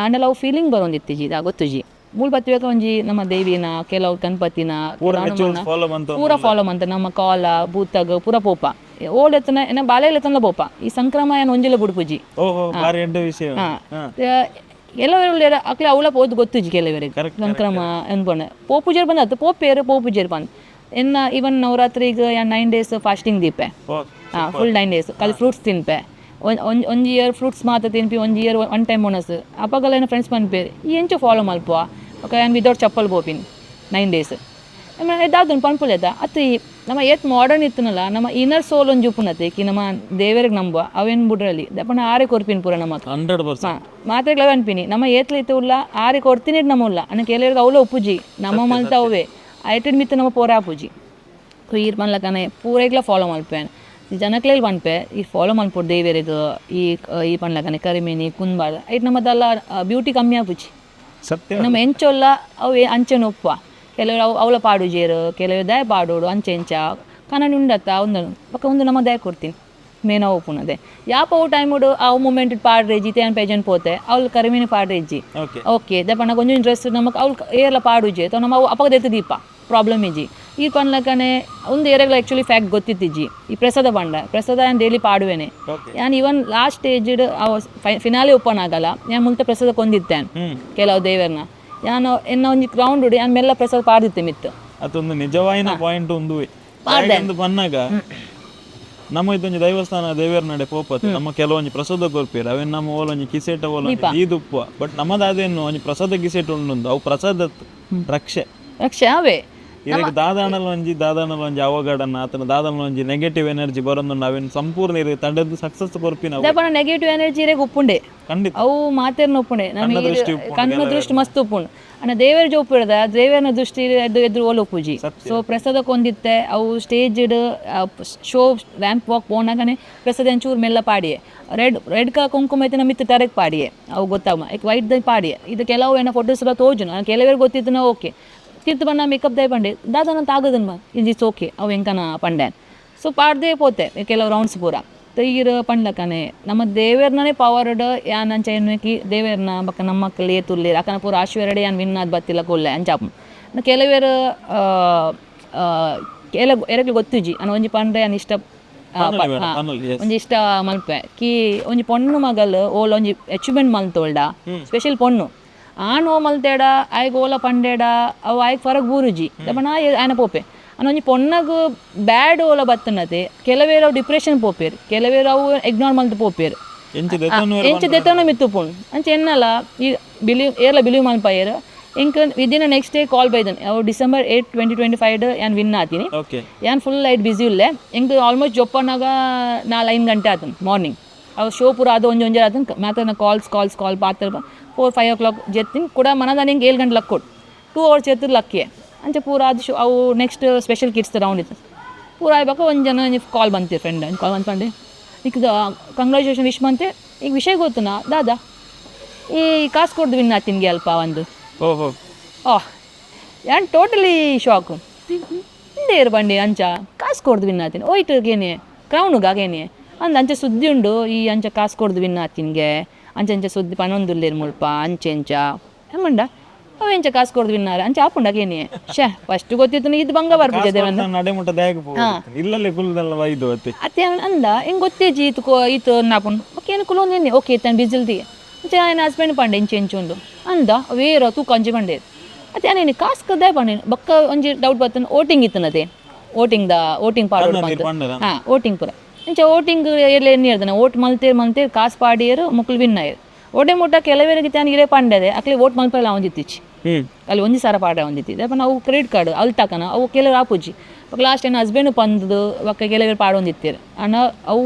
ಆಂಡಲ ಅವು ಫೀಲಿಂಗ್ ಬರೋಂದಿತ್ತಿಜಿ ಗೊತ್ತುಜಿ. ಮೂಲು ಬತ್ತಿಬೇಕ ಒಂಜಿ ನಮ್ಮ ದೇವಿನ ಕೆಲವು ಗಣಪತಿನ ಪೂರ ಫಾಲೋ ಮಂತ ನಮ್ಮ ಕಾಲ ಭೂತಗ್ ಪೂರ ಪೋಪ ಓಲ್ ಎತ್ತನ ಎನ್ನ ಬಾಲೆಲ್ ಎತ್ತನ ಪೋಪ. ಈ ಸಂಕ್ರಮ ಏನ್ ಒಂಜಿಲ ಬುಡ್ಪುಜಿ. ಕೆಲವರು ಅಕ್ಲೆ ಅವಳ ಪೋದು ಗೊತ್ತುಜಿ ಕೆಲವರಿಗೆ ಸಂಕ್ರಮ ಅನ್ಕೊಂಡೆ ಪೋಪುಜೇರ್ ಬಂದ ಪೋಪೇರು ಪೋಪುಜೇರ್ ಬಂದ್. ಎನ್ನ ಇವನ್ ನವರಾತ್ರಿಗೆ 9 ಡೇಸ್ ಫಾಸ್ಟಿಂಗ್ ದೀಪೆ, ಫುಲ್ 9 ಡೇಸ್ ಖಾಲಿ ಫ್ರೂಟ್ಸ್ ತಿನ್ಪೆ. ಒಂಜಿ ಇಯರ್ ಫ್ರೂಟ್ಸ್ ಮಾತ್ರ ತಿನ್ಪಿ, ಒಂಜಿ year one time ಒಣಸ್. ಅಪ್ಪಗಲ್ಲ ಏನೋ ಫ್ರೆಂಡ್ಸ್ ಪನ್ಪೇರು ಈ ಎಂಚ ಫಾಲೋ ಮಲ್ಪುವ ಓಕೆ. ನಾನು ವಿದೌಟ್ ಚಪ್ಪಲ್ ಪೋಪಿನಿ 9 ಡೇಸ್. ದಾದನ್ ಪನ್ಪುಲೆದ ಅತ್ತು ನಮ್ಮ ಏತ್ ಮಾಡರ್ನ್ ಇತ್ತನಲ್ಲ ನಮ್ಮ ಇನ್ನರ್ ಸೋಲ್ ಒಂಜಿ ಉಪ್ಪುನತೆ ಕಿ ನಮ್ಮ ದೇವರಿಗೆ ನಂಬುವ ಅವೇನು ಬುಡ್ರಲ್ಲಿ ದಪ್ಪಣ ಆರೆ ಕೊರ್ಪಿನಿ ಪೂರ ನಮ್ಮ 100% ಮಾತ್ರೆಗಳ ಅನ್ಪಿನಿ ನಮ್ಮ ಏತ್ಲ ಇತ್ತು ಉಲ್ಲ ಆರೆ ಕೊಡ್ತೀನಿ ನಮ್ಮ ಉಲ್ಲ ಅನ್ನ ಕೆಲವರಿಗೆ ಅವಲ ಉಪ್ಪುಜಿ ನಮ್ಮ ಮಲ್ತ ಅವೇ ಐಟೆಡ್ ಮಿತ್ತ ನಮ್ಮ ಪೋರ ಆಪುಜಿ. ಸೊ ಈರ್ ಪನ್ಲಕನೆ ಪೂರೈಗ್ಲ ಫಾಲೋ ಮಲ್ಪೇನ್ ಜನಕ್ಲೆ ಪನ್ಪೆ ಈ ಫಾಲೋ ಮಲ್ಪೊಡು ದೇವರಿಗೆ. ಈ ಈ ಪನ್ಲಕನೆ ಕರಿಮೀನಿ ಕುಂಬಾರ ಐಟ್ ನಮ್ಮದೆಲ್ಲ ಬ್ಯೂಟಿ ಕಮ್ಮಿ ಆಪುಜಿ. ಸತ್ಯ ನಮ್ಮ ಎಂಚೊಲ್ಲ ಅವು ಅಂಚೆನ ಉಪ್ಪ ಕೆಲವರು ಅವು ಅವಳ ಪಾಡುಜೇರು, ಕೆಲವರು ದಯ ಪಾಡೋಡು ಅಂಚೆ ಎಂಚ ಕನ್ನಡ ಉಂಡತ್ತ ಒಂದು ಪಕ್ಕ ಒಂದು ನಮ್ಮ ದಯ ಕೊಡ್ತೀನಿ ಮೇನ ಓಪುನದೆ ಯಾಪ ಅವು ಟೈಮ್ ಆ ಮೂಮೆಂಟ್ ಪಾಡ್ರೇಜಿ ತೇನ್ ಪೇಜನ್ ಪೋತೆ ಅವಳು ಕರಿಮೀನು ಪಾಡ್ರೇಜಿ ಓಕೆ ದಪ್ಪಣ್ಣ ಕೊಂಚ ಇಂಟ್ರೆಸ್ಟ್ ನಮಕ್ ಅವಳು ಏರ್ಲ ಪಾಡುಜೆ ತೋ ನಮ್ಮ ಅವು ಅಪ್ಪಗದೆತ್ತು ದೀಪ ಪ್ರಾಬ್ಲಮ್ ಇಜ್ಜಿ. ಈ ಪನ್ಲಕನೆ ಒಂದು ಏರೆಗ್ಲ ಆ್ಯಕ್ಚುಲಿ ಫ್ಯಾಕ್ಟ್ ಗೊತ್ತಿತ್ತಿಜ್ಜಿ. ಈ ಪ್ರಸಾದ ಬಂಡ ಪ್ರಸಾದ ನಾನು ಡೈಲಿ ಪಾಡುವೇನೆ. ಯಾನ್ ಇವನ್ ಲಾಸ್ಟ್ ಸ್ಟೇಜ್ ಫಿನಾಲೆ ಓಪನ್ ಆಗಲ್ಲ ಯಾನ್ ಮುಂತೆ ಪ್ರಸಾದ ಕೊಂದಿತ್ತೇನೆ ಕೆಲವು ದೇವರನ್ನ ಯಾನು ಎನ್ನ ಒಂಜಿ ಗ್ರೌಂಡ್ ಉಡಿ ಯಾನ್ ಮೆಲ್ಲ ಪ್ರಸಾದ ಪಾಡ್ದಿತ್ತೆ ಮಿತ್ತು. ಅದೊಂದು ನಿಜವಾಯಿನ ಪಾಯಿಂಟ್ ಒಂದು ಪನ್ನಾಗ ನಮ್ಮ ಇದೊಂಜಿ ದೈವಸ್ಥಾನ ದೇವರ ನಡೆ ಪೋಪತ್ ನಮ್ಮ ಕೆಲವೊಂಜಿ ಪ್ರಸಾದ ಕೊರ್ಪೀರ್ ಅವೇನು ನಮ್ಮ ಓಲೊಂಜಿ ಕಿಸೆಟ ಓಲೊಂಜಿ ಈದುಪ್ಪ ಬಟ್ ನಮ್ಮದಾದೇನು ಒಂಜಿ ಪ್ರಸಾದ ಕಿಸೆಟ್ ಉಂಡು ಅವು ಪ್ರಸಾದ ರಕ್ಷೆ ರಕ್ಷೆ ಅವೇ ಇದಕ್ಕೆ ದಾದಾಣಲ ಒಂಜಿ ದಾದಾಣಲ ಒಂಜಿ ಅವಘಡನ ಆತನ ದಾದಾಣಲ ಒಂಜಿ ನೆಗೆಟಿವ್ ಎನರ್ಜಿ ಬರೋದು ನಾವೇನು ಸಂಪೂರ್ಣ ಇದು ತಡೆದು ಸಕ್ಸಸ್ ಕೊರ್ಪಿನ ನೆಗೆಟಿವ್ ಎನರ್ಜಿ ಇರೇಗ್ ಉಪ್ಪುಂಡೆ ಖಂಡಿತ ಅವು ಮಾತೇರ್ನ ಉಪ್ಪುಂಡೆ ನಮ್ಮ ಕಣ್ಣು ದೃಷ್ಟಿ ಮಸ್ತ್ ಉಪ್ಪುಂಡು ಅಣ್ಣ ದೇವರ ಜೋಪಿಡ್ದ ದೇವರನ ದೃಷ್ಟಿ ಎದುರು ಓಲ್ ಉಪ್ಪುಜಿ. ಸೊ ಪ್ರಸಾದ ಕೊಂದಿತ್ತೆ ಅವು stage show ramp walk ಪೋನಾಗನೆ ಪ್ರಸಾದ ಒಂಚೂರು ಮೆಲ್ಲ ಪಾಡಿಯೆ ರೆಡ್ ರೆಡ್ ಕ ಕುಂಕುಮ ಐತೆ ನಮ್ಮ ತರಕ್ ಪಾಡಿಯೆ ಅವು ಗೊತ್ತಾಗ ವೈಟ್ the ಪಾಡಿಯೆ. ಇದು ಕೆಲವು ಏನೋ ಫೋಟೋಸ್ ಎಲ್ಲ ತೋಜುನು ಕೆಲವರು ಗೊತ್ತಿತ್ತು ನಾವು ಓಕೆ ತೀರ್ಥ ಬಣ್ಣ ಮೇಕಪ್ ದಯ ಪಂಡೆ ದಾದನ ತಾಗದನ್ is okay ಅವು ಎಂಕನ ಪಂಡೆ. ಸೊ ಪಾಡ್ದೇ ಪೋತೆ ಕೆಲವು ರೌಂಡ್ಸ್ ಪೂರ ಈರ್ ಪಂಡ್ಲಕನೆ ನಮ್ಮ ದೇವೇರ್ನೇ ಪವರ್ಡ್ ಯಾನ್ ಅಂಚ ಎನ್ನುಕಿ ದೇವೇರ್ನ ಬಕ್ಕ ನಮ್ಮ ಮಕ್ಕಳು ಏತುಲ್ಲೇರ್ ಅಕ್ಕನ ಪೂರ ಆಶ್ವರ್ಯಡೆ ಯಾನ್ ವಿನ್ ಆದ್ ಬತ್ತಿಲ್ಲ ಕೊಲ್ಲೆ ಅಂಚಾಪ್. ಕೆಲವೇರು ಕೆಲ ಎರಗ್ಲು ಗೊತ್ತುಜಿ ಅನ್ನ ಒಂಜಿ ಪಂಡ್ರೆ ಯಾನ್ ಇಷ್ಟ ಒಂಜಿ ಇಷ್ಟ ಮಲ್ಪೆ ಕಿ ಒಂಜಿ ಪೊಣ್ಣು ಮಗಲ್ ಓಲ್ ಒಂಜಿ ಅಚೀವ್ಮೆಂಟ್ ಮಲ್ತೋಲ್ಡ ಸ್ಪೆಷಲ್ ಪೊಣ್ಣು ಆನ್ ಓ ಮಲ್ತೇಡ ಆಯ್ಗ್ ಓಲ ಪಂಡೇಡ ಅವು ಆಯ್ಗ್ ಫರಕ್ ಬೂರುಜಿ ದಪ್ಪಣ ಆಯನ ಪೋಪೆ ಅನ್ನ ಒಂಜಿ ಪೊಣ್ಣಗ್ ಬ್ಯಾಡ್ ಓಲ ಬತ್ತನತೆ ಕೆಲವೇರು ಅವು ಡಿಪ್ರೆಷನ್ ಪೋಪೇರು ಕೆಲವೇರು ಅವು ಇಗ್ನೋರ್ ಮಲ್ತ್ ಪೋಪೇರು ಎಂಚ ದೆತ್ತನ ಮಿತ್ತು ಪೋಣ್ ಅಂಚ ಎನ್ನಲ ಈ ಬಿಲೀವ್ ಏರ್ಲ ಬಿಲೀವ್ ಮಲ್ಪಾಯೆರ್ ಎಂಕ್ within next day ಕಾಲ್ ಬೈದನ್ ಅವು ಡಿಸೆಂಬರ್ 8, 2025 ಯಾನ್ ವಿನ್ ಆತೀನಿ. ಯಾನ್ full light busy ಉಲ್ಲೆ ಎಂಕ್ ಆಲ್ಮೋಸ್ಟ್ ಜೊಪ್ಪನಾಗ 4-5 ಗಂಟೆ ಆತನ್ ಮಾರ್ನಿಂಗ್ ಅವು ಶೋ ಪೂರ ಅದು ಒಂಜಿ ಒಂಜಿ ಆತನ್ ಮಾತ್ರ calls calls ಕಾಲ್ ಪಾತ್ರ 4-5 ಓ ಕ್ಲಾಕ್ ಜೆತ್ತಿನ ಕೂಡ ಮನದ ನಿಂಗೆ 7 ಗಂಟೆ ಲಕ್ ಕೊಡು 2 ಅವರ್ಸ್ ಜೆತ್ತಿರ್ ಲಕ್ಕಿಯೆ ಅಂಚೆ ಪೂರ ಅದು ಶೋ ಅವು next special kids round ಇತ್ತು ಪೂರ ಆಯ್ಬೇಕು ಒಂದು ಜನ ಕಾಲ್ ಬಂತೆ ಫ್ರೆಂಡ್ ಕಾಲ್ ಬಂದು ಪಂಡೆ ಈಗ ಕಂಗ್ರ್ಯಾಚುಲೇಷನ್ ವಿಶ್ ಮಂತೆ ಈಗ ವಿಷಯ ಗೊತ್ತುನಾ ದಾದಾ ಈ ಕಾಸು ಕೊಡ್ದು ವಿನ್ ಆತಿನ್ಗೆ ಅಲ್ಪ ಒಂದು ಓಹೋ ಓಹ್ ಯಾನ್ ಟೋಟಲಿ ಶಾಕ್ ಹಿಂದೆ ಬಂಡಿ ಅಂಚ ಕಾಸು ಕೊಡ್ದು ವಿನ್ ಆತೀನಿ ಹೋಯ್ತು ಗೇನೆ ಕ್ರೌನುಗ ಗೇನೆ ಅಂದ ಅಂಚೆ ಸುದ್ದಿ ಉಂಡು ಈ ಅಂಚ ಕಾಸು ಕೊಡ್ದು ವಿನ್ ಆತಿನ್ಗೆ ಅಂಚೆ ಅಂಚೆ ಸುದ್ದಿ ಪನೊಂದುಲ್ಲೇರು ಮುಲ್ಪ ಅಂಚೆ ಅಂಚ ಏಮಂಡ ಅವು ಎಂಚ ಕಾಸು ಕೊಡ್ದು ವಿನ್ನಾರ ಅಂಚೆ ಆಪುಂಡ ಗೇನೆ ಶೇ ಫಸ್ಟ್ ಗೊತ್ತಿತ್ತು ಇದು ಬಂಗ ಬರ್ಪುಜೆ ಅತ್ತೆ ಅಂದ ಹೆಂಗೆ ಗೊತ್ತೇಜಿ ಈತು ಕೋ ಈತು ನಾಪುನ್ ಓಕೆ ಏನು ಕುಲೊಂದು ಓಕೆ ತನ್ನ ಬಿಸಿಲ್ದಿ ಅಂಚೆ ఆయన ಹಸ್ಬೆಂಡ್ ಪಂಡೆ ಇಂಚೆ ಇಂಚೆ ಉಂಡು ಅಂದ ವೇರ ತೂಕ ಅಂಚೆ ಪಂಡೆ ಅತ್ತೆ ಯಾನೇನು ಕಾಸು ಕದೇ ಪಂಡ ಬೊಕ್ಕ ಒಂಜಿ ಡೌಟ್ ಬತ್ತನ ವೋಟಿಂಗ್ ಇತ್ತನತೆ ವೋಟಿಂಗ್ the voting ಪಾಡೋಡು ನೀರ್ ಪಂಡರ? ಹಾ ವೋಟಿಂಗ್ ಪೂರ ಇಂಚ ವೋಟಿಂಗ್ ಎಲ್ಲ ಎಣ್ಣೆ ಇರ್ತದೆ ವೋಟ್ ಮಲ್ತೇರ್ ಮಲ್ತೇರ್ ಕಾಸು ಪಾಡಿಯರು ಮುಕ್ಳು ವಿನ್ ಆಯೆರ್ ಓಟೆ ಮುಟ್ಟ ಕೆಲವರಿಗೆ ತಾನು ಇರೇ ಪಂಡದೆ ಅಕ್ಲೆ ವೋಟ್ ಮಲ್ಪಲ್ಲ ಒಂಜಿತ್ತಿಚ್ಚಿ ಅಲ್ಲಿ ಒಂಜಿ ಸಾರ ಪಾಡ ಒಂದಿತ್ತಿ ದಪ್ಪ ನಾವು ಕ್ರೆಡಿಟ್ ಕಾರ್ಡ್ ಅಲ್ಲಿ ತಕನ ಅವು ಕೆಲವರು ಆಪುಜಿ ಬೊಕ್ಕ ಲಾಸ್ಟ್ ಏನು ಹಸ್ಬೆಂಡ್ ಪಂದದು ಬೊಕ್ಕ ಕೆಲವರು ಪಾಡೊಂದಿತ್ತೀರು ಅಣ್ಣ ಅವು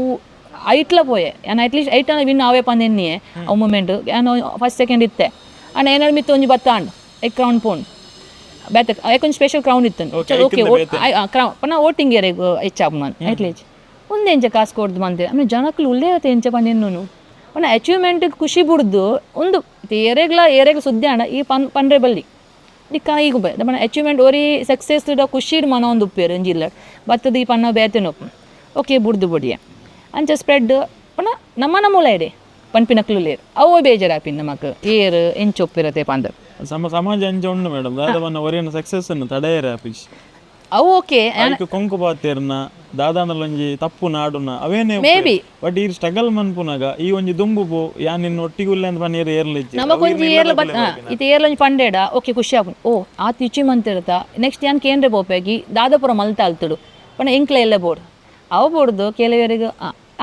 ಐಟ್ಲ ಪೋಯೆ ಯಾನ್ ಅಟ್ಲೀಸ್ಟ್ ಐಟ್ ಅನ್ನ ವಿನ್ ಅವೇ ಪಂದ್ ಎನ್ನಿಯೆ ಅವು ಮೂಮೆಂಟ್ ಯಾನ್ ಫಸ್ಟ್ ಸೆಕೆಂಡ್ ಇತ್ತೆ ಅಣ್ಣ ಏನಾರು ಮಿತ್ತು ಒಂಜಿ ಬತ್ತ ಅಂಡ್ ಎಕ್ ಕ್ರೌನ್ ಪೋನ್ ಬೇತೆ ಐಕೊಂಜಿ ಸ್ಪೆಷಲ್ ಕ್ರೌನ್ ಇತ್ತು. ಓಕೆ, ಕ್ರೌನ್ ಪನ್ನ ವೋಟಿಂಗ್ ಏರೆಗ್ ಹೆಚ್ಚಾಪು ನಾನು ಅಟ್ಲೀಸ್ಟ್ ಒಂದೆಂಚ ಎಂಚ ಕಾಸು ಕೊಡ್ದು ಬಂದೆ ಆಮೇಲೆ ಜನಕ್ಕಲು ಉಳ್ಳೇ ಎಂಚ ಪಂದ್ ಎನ್ನುನು ಪಂಡ ಅಚೀವ್ಮೆಂಟ್ ಖುಷಿ ಬುಡ್ದು ಒಂದು ಏರೆಗ್ಲ ಏರೆಗ್ ಸುದ್ದಿ ಅಣ್ಣ ಈ ಪನ್ ಪಂಡ್ರೆ ಬಲ್ಲಿ ನಿಕ್ಕ ಈಗ ಬೈ ಪಂಡ ಅಚೀವ್ಮೆಂಟ್ ಒರಿ ಸಕ್ಸಸ್ ಖುಷಿ ಮನ ಒಂದು ಉಪ್ಪೇರು ಒಂಜಿ ಇಲ್ಲ ಬತ್ತದ ಈ ಪನ್ನ ಬೇತೆನೊಪ್ಪು ಓಕೆ ಬುಡ್ದು ಬುಡಿಯೆ ಅಂಚ ಸ್ಪ್ರೆಡ್ ಪಂಡ ನಮ್ಮ ನಮ್ಮೂಲ ಇಡೆ ಪನ್ಪಿನಕ್ಲು ಲೇರು ಅವು ಬೇಜಾರಾಪಿನ್ ನಮಕ್ ಏರು ಎಂಚ ಒಪ್ಪಿರತೆ ಪಂದ್. ಸಮಾಜ ಅಂಚ ಉಂಡು ಮೇಡಮ್ ದಾದವನ್ನ ಒರಿಯನ ಸಕ್ಸಸ್ ಅನ್ನು ತಡೆಯರೆ ಆಪಿಶ್. ಅವು ಓಕೆ. ಐಕ್ ಕೊಂಕು ಪಾತೇರ್ನ ದಾದಾನಲೊಂಜಿ ತಪ್ಪು ನಾಡುನ ಅವೇನೇ. ಮೇಬಿ. ಬಟ್ ಈ ಸ್ಟ್ರಗಲ್ ಮನ್ಪುನಾಗ ಈ ಒಂಜಿ ದುಂಬು ಪೋ ಯಾನ್ ನಿನ್ನ ಒಟ್ಟಿಗೆ ಉಲ್ಲೆ ಅಂತ ಪನ್ನೀರ್ ಏರ್ಲಿಜ್ಜಿ. ನಮಕೊಂಜಿ ಏರ್ಲ ಬತ್ ಇತ್ತೆ ಏರ್ಲೊಂಜಿ ಪಂಡೇಡ ಓಕೆ ಖುಷಿ ಆಪುಂಡು ಓ ಆತ್ ಇಚ್ಚಿ ಮಂತಿರ್ತ ನೆಕ್ಸ್ಟ್ ಯಾನ್ ಕೇಂದ್ರ ಪೋಪೆಗಿ ದಾದಾಪುರ ಮಲ್ತ ಅಲ್ತುಡು ಪಂಡ ಎಂಕ್ಲ ಎಲ್ಲ ಬೋರ್ಡ್ ಅವು ಬೋರ್ದು ಕೆಲವರಿಗೆ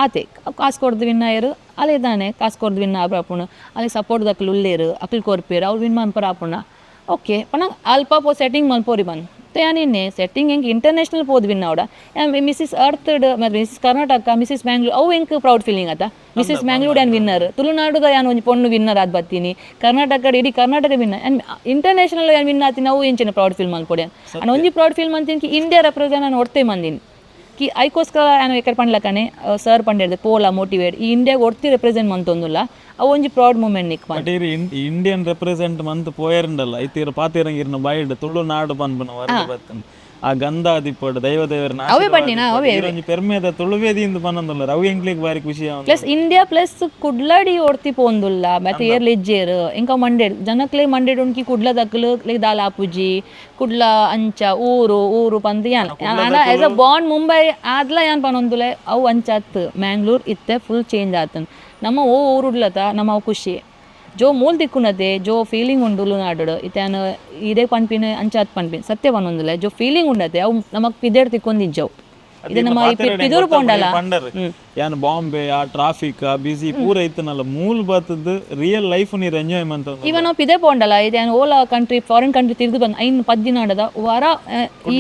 ಆತೆ ಕಾಸು ಕೊಡ್ದು ವಿನ್ನಾಯರು ಅಲ್ಲೇ ತಾನೆ ಕಾಸು ಕೊಡ್ದು ವಿನ್ನ ಆಪುಂಡು ಅಲ್ಲಿ ಸಪೋರ್ಟ್ ದಕ್ಲು ಉಲ್ಲೇರು ಅಕ್ಲು ಕೊರ್ಪೇರು ಅವ್ರು ವಿನ್ ಮನ್ಪರ ಆಪುಂಡ ಓಕೆ ಪಂಡ ಅಲ್ಪ ಪೋ ಸೆಟ್ಟಿಂಗ್ ಮಲ್ಪೋರಿ ಬಂದು ಯಾನ್ ಇನ್ನೆ ಸೆಟ್ಟಿಂಗ್ ಎಂಕ್ ಇಂಟರ್ನ್ಯಾಷನಲ್ ಪೋದು ವಿನ್ ಅವಡ ಮಿಸಿಸ್ ಅರ್ತ್ ಮತ್ತೆ ಮಿಸಿಸ್ ಕರ್ನಾಟಕ ಮಿಸಿಸ್ ಬ್ಯಾಂಗ್ಳೂರ್ ಅವು ಎಂಕ್ ಪ್ರೌಡ್ ಫೀಲಿಂಗ್ ಆತ. ಮಿಸಿಸ್ ಬ್ಯಾಂಗ್ಳೂರ್ ಯಾನ್ ವಿನ್ನರ್ ತುಳುನಾಡುದ ಯಾನ್ ಒಂಜಿ ಪೊಣ್ಣು ವಿನ್ನರ್ ಆದ್ ಬತ್ತೀನಿ ಕರ್ನಾಟಕ ಇಡೀ ಕರ್ನಾಟಕ winner and international ಯಾನ್ ವಿನ್ ಆತೀನಿ ಅವು ಎಂಚಿನ ಪ್ರೌಡ್ ಫೀಲ್ ಮಲ್ಪೊಡೆ ಅಂಡ್ ಒಂಜಿ ಪ್ರೌಡ್ ಫೀಲ್ ಮಂತೀನಿ ಇಂಡಿಯಾ ರೆಪ್ರೆಸೆಂಟ್ ನಾನು ಒಡ್ತೆ ಮಂದಿನಿ ಕಿ ಐಕೋಸ್ಕರ ಯಾನು ಎಕರ್ ಪಂಡ್ಲಕನೆ ಸರ್ ಪಂಡಿರ್ದೆ ಪೋಲ ಮೋಟಿವೇಟ್ ಈ ಇಂಡಿಯಾಗ ಒಡ್ತಿ ರೆಪ್ರೆಸೆಂಟ್ ಮಂತೊಂದುಲ್ಲ ಅವು ಒಂಜಿ ಪ್ರೌಡ್ ಮೂಮೆಂಟ್ ನಿಕ್ but Indian represent month ಪೋಯರಿಂಡಲ್ಲ ಐತೀರ ಪಾತೀರಂಗಿರ್ನ ಬಾಯಿಡ್ ತುಳುನಾಡು ಪನ್ಪುನ ಹೊರಗೆ ಬತ್ತನ್ ಆ ಗಂಧ ದಿಪ್ಪಡು ದೈವ ದೇವರನ ಅವೇ ಪಂಡಿನ, ಅವೇ. ಒಂಜಿ ಪೆರ್ಮೆದ ತುಳುವೇದಿ ಇಂದು ಪನ್ನೊಂದುಲ್ಲ ಅವು ಎಂಕ್ಲೆಗ್ ಬಾರಿ ಖುಷಿ ಆವೊಂದು. Plus India plus ಕುಡ್ಲಡಿ ಓಡ್ತಿ ಪೋಂದುಲ್ಲ ಮತ್ತೆ ಏರ್ ಲೆಜ್ಜೇರ್ ಇಂಕ ಮಂಡೇಡ್ ಜನಕ್ಲೆ ಮಂಡೇಡ್ ಉಂಕಿ ಕುಡ್ಲ ದಕ್ಲು ಲೈಕ್ ದಾಲ ಆಪುಜಿ ಕುಡ್ಲ ಅಂಚ ಊರು ಊರು ಪಂದ್ ಯಾನ್ as a bond Mumbai ಆದ್ಲ ಯಾನ್ ಪನೊಂದುಲೆ ಅವು ಅಂಚಾತ್ ಮ್ಯಾಂಗ್ಳೂರ್ ಇತ್ತೆ ಫುಲ್ ಚೇಂಜ್ ಆತನ್ ನಮ್ಮ ಓ ಊರುಡ್ಲತ ನಮ್ಮ ಅವು ಖುಷಿ ಜೋ ಮೂಲ್ ದಿಕ್ಕುನತೆ ಜೋ ಫೀಲಿಂಗ್ ಉಂಡು ತುಳುನಾಡು ಇತ್ತೆ ಯಾನ್ ಇದೇ ಪನ್ಪಿನ ಅಂಚಾತ್ ಪನ್ಪಿನ ಸತ್ಯ ಪನೊಂದುಲೆ ಜೋ ಫೀಲಿಂಗ್ ಉಂಡತೆ ಅವು ನಮಕ್ ಪಿದೇಡ್ ತಿಕ್ಕೊಂದಿಜ್ಜವು ಇದು ನಮ್ಮ ಈ ಪಿದೂರು ಪೋಂಡಲ್ಲ. ಪಂಡರ್ ಯಾನ್ ಬಾಂಬೆ ಆ ಟ್ರಾಫಿಕ್ ಆ ಬಿಸಿ ಪೂರ ಇತ್ತನಲ್ಲ ಮೂಲ್ ಬತ್ತದ ರಿಯಲ್ ಲೈಫ್ ನೀರ್ ಎಂಜಾಯ್ ಮಂತ. ಇವ ನಾವು ಪಿದೆ ಪೋಂಡಲ್ಲ ಇದು ಓಲಾ country foreign country ತಿರ್ದು ಬಂದ್ ಐನ್ ಪದ್ದಿನ ಆಡದ ವಾರ ಈ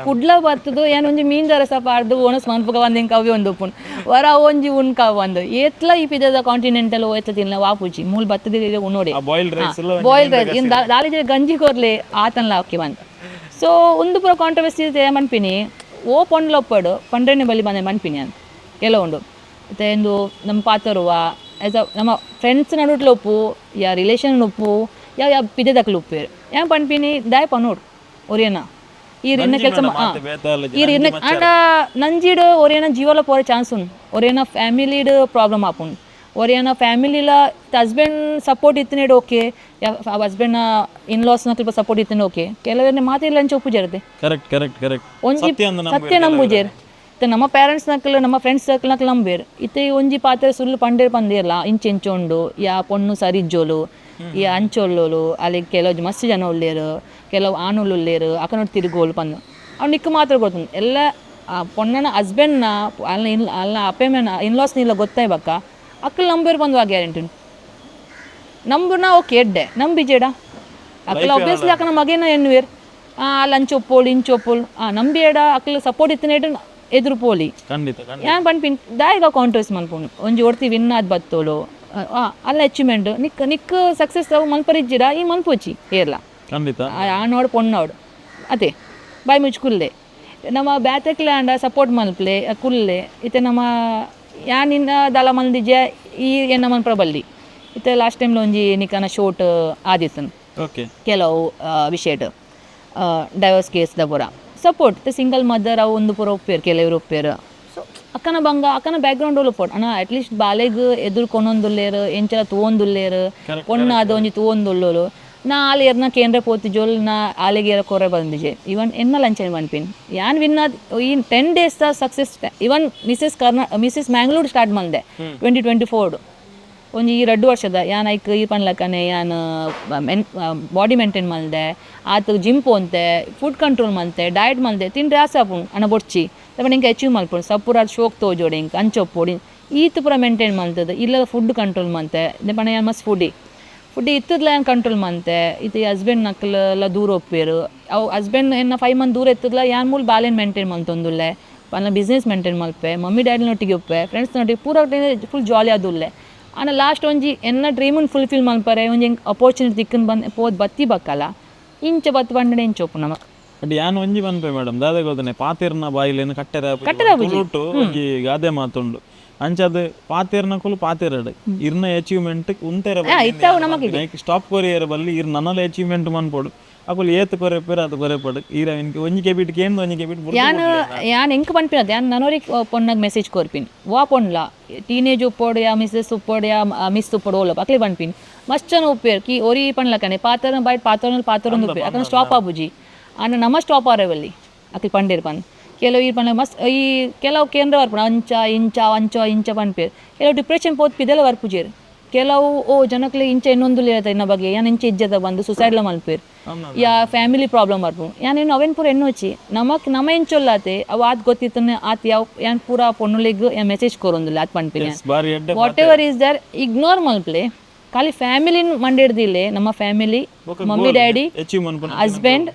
ಕುಡ್ಲ ಬರ್ತದು ಏನ್ ಒಂಜಿ ಮೀನ್ ರಸ ಪಾಡ್ದು ಒಣಸ್ ಮನ್ಪುಗ ಬಂದು ಹಿಂಗೆ ಕವಿ ಒಂದು ಉಪ್ಪುನ್ ವರ ಒಂಜಿ ಉಣ್ ಕಾವ್ ಬಂದು ಏತ್ಲ ಈ ಪಿದದ ಕಾಂಟಿನೆಂಟಲ್ ಏತ್ಲ ತಿನ್ಲ ವಾಪುಜಿ ಮೂಲ್ ಬತ್ತದ ಉಣ್ಣೋಡೆ boiled rice boiled rice ಇನ್ ದಾಲಿ ಗಂಜಿ ಕೊರ್ಲೆ ಆತನ್ಲ ಓಕೆ ಬಂದು ಸೊ ಒಂದು ಪೂರ ಕಾಂಟ್ರವರ್ಸಿ ಮನ್ಪಿನಿ ಓ ಪೊಂಡ್ಲೊಪ್ಪಡು ಪಂಡ್ರೆನೆ ಬಲಿ ಬಂದೆ ಮನ್ಪಿನಿ ಅಂತ ಕೆಲವುಂಡು ಮತ್ತೆ ಎಂದು ನಮ್ಮ ಪಾತರುವ ಆ್ಯಸ್ ಅ ನಮ್ಮ ಫ್ರೆಂಡ್ಸ್ ನಡುಟ್ಲ ಉಪ್ಪು ಯಾ ರಿಲೇಷನ್ ಉಪ್ಪು ಯಾ ಯಾ ಪಿದೆದಕ್ಲು ಉಪ್ಪೇರು ಯಾನ್ ಪನ್ಪಿನಿ ದಾಯ ಪನೋಡು ಒರಿಯನ ಈರ್ ಇನ್ನ ಕೆಲಸ ಈರ್ ಇನ್ನ ಆಂಡ ನಂಜಿಡ್ ಒರಿಯನ ಜೀವಲ ಪೋರೆ ಚಾನ್ಸ್ ಉಂಡು ಒರಿಯನ ಫ್ಯಾಮಿಲಿಡ್ ಪ್ರಾಬ್ಲಮ್ ಆಪುಂಡು ಒರಿಯನ ಫ್ಯಾಮಿಲಿಲ ಹಸ್ಬೆಂಡ್ ಸಪೋರ್ಟ್ ಇತ್ತನೇಡು ಓಕೆ ಹಸ್ಬೆಂಡ್ ಇನ್ ಲಾಸ್ನ ಸ್ವಲ್ಪ ಸಪೋರ್ಟ್ ಇತ್ತನೇ ಓಕೆ ಕೆಲವೊಂದು ಮಾತಿಲ್ಲ ಅಂಚ ಒಪ್ಪುಜಾರತೆ correct correct correct ಒಂಜಿ ಸತ್ಯ ನಂಬುಜೇರ್ ಇತ್ತೆ ನಮ್ಮ ಪೇರೆಂಟ್ಸ್ ನಕಲ್ ನಮ್ಮ ಫ್ರೆಂಡ್ಸ್ ಸರ್ಕಲ್ ನಕಲ್ ನಂಬೇರ್ ಇತ್ತೆ ಒಂಜಿ ಪಾತ್ರೆ ಸುಳ್ಳು ಪಂಡೇರ್ ಪಂದೇರ್ಲ ಇಂಚೆ ಇಂಚೆ ಉಂಡು ಯಾ ಪೊಣ್ಣು ಸರಿಜ್ಜೋಲು ಈ ಅಂಚೊಲ್ಲೋಲು ಅಲ್ಲಿ ಕೆಲವು ಮಸ್ತ್ ಜನ ಉಳ್ಳೇರು ಕೆಲವು ಆಣುಲು ಉಳ್ಳೇರು ಅಕನೊಟ್ಟು ತಿರುಗೋಲು ಪಂದು ಅವ್ನು ನಿಕ್ಕು ಮಾತ್ರ ಗೊತ್ತುಂಡು ಎಲ್ಲ ಆ ಪೊಣ್ಣನ ಹಸ್ಬೆಂಡ್ನ ಅಲ್ಲ ಇನ್ ಅಲ್ಲ ಅಪ್ಪೆ ಮೇನ ಇನ್ಲಾಸ್ ಇಲ್ಲ ಗೊತ್ತಾಯ್ ಬಕ್ಕ ಅಕ್ಕಲ್ ನಂಬೇರ್ ಬಂದು ಆ ಗ್ಯಾರಂಟಿ ನಂಬುನ ಓಕೆ ಎಡ್ಡೆ ನಂಬಿಜೇಡ ಅಕ್ಕಲ ಒಬ್ವಿಯಸ್ಲಿ ಅಕ್ಕನ ಮಗೇನ ಎನ್ನುವೇರ್ ಅಲ್ಲಿ ಅಂಚೊಪ್ಪೋಳು ಇಂಚೊಪ್ಪೋಳು ನಂಬಿಯಡ ಅಕ್ಕಲ ಸಪೋರ್ಟ್ ಇತ್ತನೇಟ ಎದುರು ಪೋಲಿ ಖಂಡಿತ ಖಂಡಿತ ಯಾನ್ ಪನ್ಪಿನ್ ದಾಯಗ ಕಾಂಟ್ರವರ್ಸಿ ಮನ್ಪುಂಡು ಒಂಜಿ ಒರ್ತಿ ವಿನ್ ಆದ್ ಬತ್ತೋಳು ಅಲ್ಲ ಅಚೀವ್ಮೆಂಟ್ ನಿಕ್ ನಿಕ್ ಸಕ್ಸಸ್ ಅವು ಮನ್ಪರಿಜ್ಜಿಡ ಈ ಮನ್ಪೊಚ್ಚಿ ಏರ್ಲ ಖಂಡಿತ ಆನೋಡು ಪೊಣ್ಣೋಡು ಅದೇ ಬಾಯ್ ಮುಚ್ಚಿ ಕುಲ್ಲೆ ನಮ್ಮ ಬ್ಯಾತೆಕ್ಲೆ ಆಂಡ ಸಪೋರ್ಟ್ ಮನ್ಪ್ಲೆ ಕುಲ್ಲೆ ಇತ್ತೆ ನಮ್ಮ ಯಾನ್ ನಿನ್ನ ದಲ ಮಲ್ದಿಜೆ ಈ ಎನ್ನ ಮನ್ಪರ ಬಲ್ಲಿ ಇತ್ತೆ ಲಾಸ್ಟ್ ಟೈಮ್ ಒಂಜಿ ನಿಕನ ಶೋಟ್ ಆದಿತ್ತನ್ ಓಕೆ ಕೆಲವು ವಿಷಯಡ್ ಡೈವರ್ಸ್ ಕೇಸ್ the ಪೂರ support single mother ಅವು ಒಂದು ಪೂರ ಒಪ್ಪೇರು ಕೆಲವರು ಒಪ್ಪೇರು ಸೊ ಅಕ್ಕನ ಬಂಗ ಅಕ್ಕನ ಬ್ಯಾಕ್ಗ್ರೌಂಡ್ ಒಪ್ಪೋಡು ಅಣ್ಣ ಅಟ್ಲೀಸ್ಟ್ ಬಾಲೆಗ್ ಎದುರು ಕೊನೊಂದುಲ್ಲೇರು ಎಂಚಲ ತೂವೊಂದುಲ್ಲೇರು ಪೊಣ್ಣಾದ ಒಂಜಿ ತೂವೊಂದುಲ್ಲೋಲು ನಾ ಆಲೆ ಏರ್ನ ಕೇಂದ್ರ ಪೋತಿಜೋಲ್ ನಾ ಆಲೆಗೆ ಏರ ಕೊರೆ ಬಂದಿಜೆ ಇವನ್ ಎನ್ನ ಲಂಚನ್ ಪನ್ಪಿನ್ ಯಾನ್ ವಿನ್ ಈ 10 days success even Mrs Karna Mrs Mangalore start ಮಂದೆ 2024. ಒಂಜಿ ಈ 2 ವರ್ಷದ ಯಾನ್ ಐಕ್ ಈ ಪನ್ಲಕನೆ ಯಾನ್ ಬಾಡಿ ಮೇಂಟೈನ್ ಮಲ್ದೆ ಆತು ಜಿಮ್ ಪೋಂತೆ ಫುಡ್ ಕಂಟ್ರೋಲ್ ಮಲ್ತೆ ಡಯಟ್ ಮಲ್ದೆ ತಿಂಡ್ರೆ ಆಸೆ ಆಪುಂಡು ಅಣ್ಣ ಬೊಡ್ಚಿ ತಪ್ಪಣ ಇಂಕ ಅಚೀವ್ ಮಲ್ಪೊಡು ಸಪೂರ ಶೋಕ್ ತೋಜೋಡು ಇಂಕ ಅಂಚೊಪ್ಪೊಡು ಈತ್ ಪೂರ ಮೇಂಟೈನ್ ಮಲ್ತದ ಇಲ್ಲ ಫುಡ್ ಕಂಟ್ರೋಲ್ ಮಲ್ತೆ ಪಂಡ ಯಾನ್ ಮಸ್ತ್ ಫುಡಿ ಫುಡ್ ಇತ್ತದ್ಲ ಯಾನ್ ಕಂಟ್ರೋಲ್ ಮಂತೆ ಇತ್ತೆ ಹಸ್ಬೆಂಡ್ ನಕ್ಲೆಲ್ಲ ದೂರ ಒಪ್ಪೇರು ಅವು ಹಸ್ಬೆಂಡ್ ಎನ್ನ 5 ಮಂತ್ ದೂರ ಎತ್ತದ್ಲ ಯಾನ್ ಮೂಲ ಬಾಲೆನ್ ಮೇಂಟೈನ್ ಮಲ್ತೊಂದುಲ್ಲೆ ಪನ್ನ ಬಿಸ್ನೆಸ್ ಮೇಂಟೈನ್ ಮಲ್ಪೆ ಮಮ್ಮಿ ಡ್ಯಾಡಿನೊಟ್ಟಿಗೆ ಒಪ್ಪೆ ಫ್ರೆಂಡ್ಸ್ನೊಟ್ಟಿಗೆ ಪೂರ ಫುಲ್ ಜಾಲಿ ಆದುಲ್ಲೆ ಆನ ಲಾಸ್ಟ್ ಒಂಜಿ ಎನ್ನ ಡ್ರೀಮನ್ ಫುಲ್ಫಿಲ್ ಮಲ್ಪರೆ ಒಂಜಿ ಅಪರ್ಚುನಿಟಿ ತಿಕ್ಕನ್ ಬಂದು ಪೋದ್ ಬತ್ತಿ ಬಕ್ಕಲ್ಲ ಇಂಚ ಬತ್ತು ಬಂಡಡೆ ಇಂಚ ಒಪ್ಪು ನಮಕ್ ಬಟ್ ಯಾನ್ ಒಂಜಿ ಪನ್ಪೆ ಮೇಡಮ್ ದಾದ ಗೊತ್ತನೆ ಪಾತೆರ್ನ ಬಾಯಿಲೇನು ಕಟ್ಟೆರ ತುಳುಟು ಒಂಜಿ ಗಾದೆ ಮಾತುಂಡು ಅಂಚಾದ ಪಾತೆರ್ನಕುಲು ಪಾತೆರಡು ಇರ್ನ ಅಚೀವ್ಮೆಂಟ್ ಉಂತೆರ ಸ್ಟಾಪ್ ಕೊರಿಯರ್ ಬಲ್ಲಿ ಇರ್ ನನ್ನಲ ಅಚೀವ್ಮೆಂಟ್ ಮನ್ಪೊಡು ಅಕುಲು ಏತ್ ಕೊರೆಪೇರು ಅದು ಕೊರೆಪಡು ಈರ ಒಂಜಿ ಕೆಬಿಟ್ ಕೇಂದ್ ಒಂಜಿ ಕೆಬಿಟ್ ಯಾನ್ ಯಾನ್ ಎಂಕ್ ಪನ್ಪಿನದ ಯಾನ್ ನನೊರಿ ಪೊಣ್ಣಗ್ ಮೆಸೇಜ್ ಕೊರ್ಪಿನ್ ವಾ ಪೊಣ್ಲ ಟೀನೇಜ್ ಉಪ್ಪೊಡು ಯಾ ಮಿಸ್ಸಸ್ ಉಪ್ಪೊಡು ಯಾ ಮಿಸ್ ಉಪ್ಪೊಡು ಓಲ ಅಕ್ಲೆ ಪನ್ಪಿನ್ ಮಸ್ತ್ ಜನ ಉಪ್ಪೇರು ಕಿ ಒರಿ ಪನ್ಲಕನೆ ಪಾತ್ರ ಬೈಟ್ ಪಾತ್ರ ಪಾತ್ರ ಉಪ್ಪೇರು ಅಕನ ಸ್ಟಾಪ್ ಆಬುಜಿ ಆಂಡ ನಮ ಸ್ಟಾಪ್ ಆರವಲ್ಲಿ ಅಕ್ಲೆ ಪಂಡೇರು ಪನ್ ಕೆಲವು ಈ ಪಂಡ ಮಸ್ತ್ ಈ ಕೆಲವು ಕೇಂದ್ರ ಬರ್ಪುಂಡು ಅಂಚ ಇಂಚ ಅಂಚ ಇಂಚ ಪನ್ಪೇರು ಕೆಲವು ಡಿಪ್ರೆಷನ್ ಪೋತ್ ಪಿದೆಲ್ಲ ಬರ್ಪುಜೇರು ಕೆಲವು ಓ ಜನಕ್ಲೆ ಇಂಚ ಇನ್ನೊಂದು ಇನ್ನ ಬಗ್ಗೆ ಯಾನ್ ಇಂಚ ಇಜ್ಜದ ಬಂದು ಸುಸೈಡ್ಲ ಮಲ್ಪೇರು ಯಾ ಫ್ಯಾಮಿಲಿ ಪ್ರಾಬ್ಲಮ್ ಬರ್ಪುಂಡು ಯಾನ್ ಇನ್ನು ಅವೇನು ಪೂರ ಎಣ್ಣೊಚ್ಚಿ ನಮಕ್ ನಮ ಎಂಚೊಲ್ಲಾತೆ ಅವು ಆತ್ ಗೊತ್ತಿತ್ತನೆ ಆತ್ ಯಾವ ಯಾನ್ ಪೂರ ಪೊಣ್ಣುಲೆಗ್ ಯಾನ್ ಮೆಸೇಜ್ ಕೊರೊಂದಿಲ್ಲ ಆತ್ ಪನ್ಪಿನಿ ಬಾರಿ whatever is there ignore ಮಲ್ಪ್ಲೆ ಖಾಲಿ ಫ್ಯಾಮಿಲಿನ ಮಂಡಿಡ್ದಿಲ್ಲೆ ನಮ್ಮ family mummy daddy husband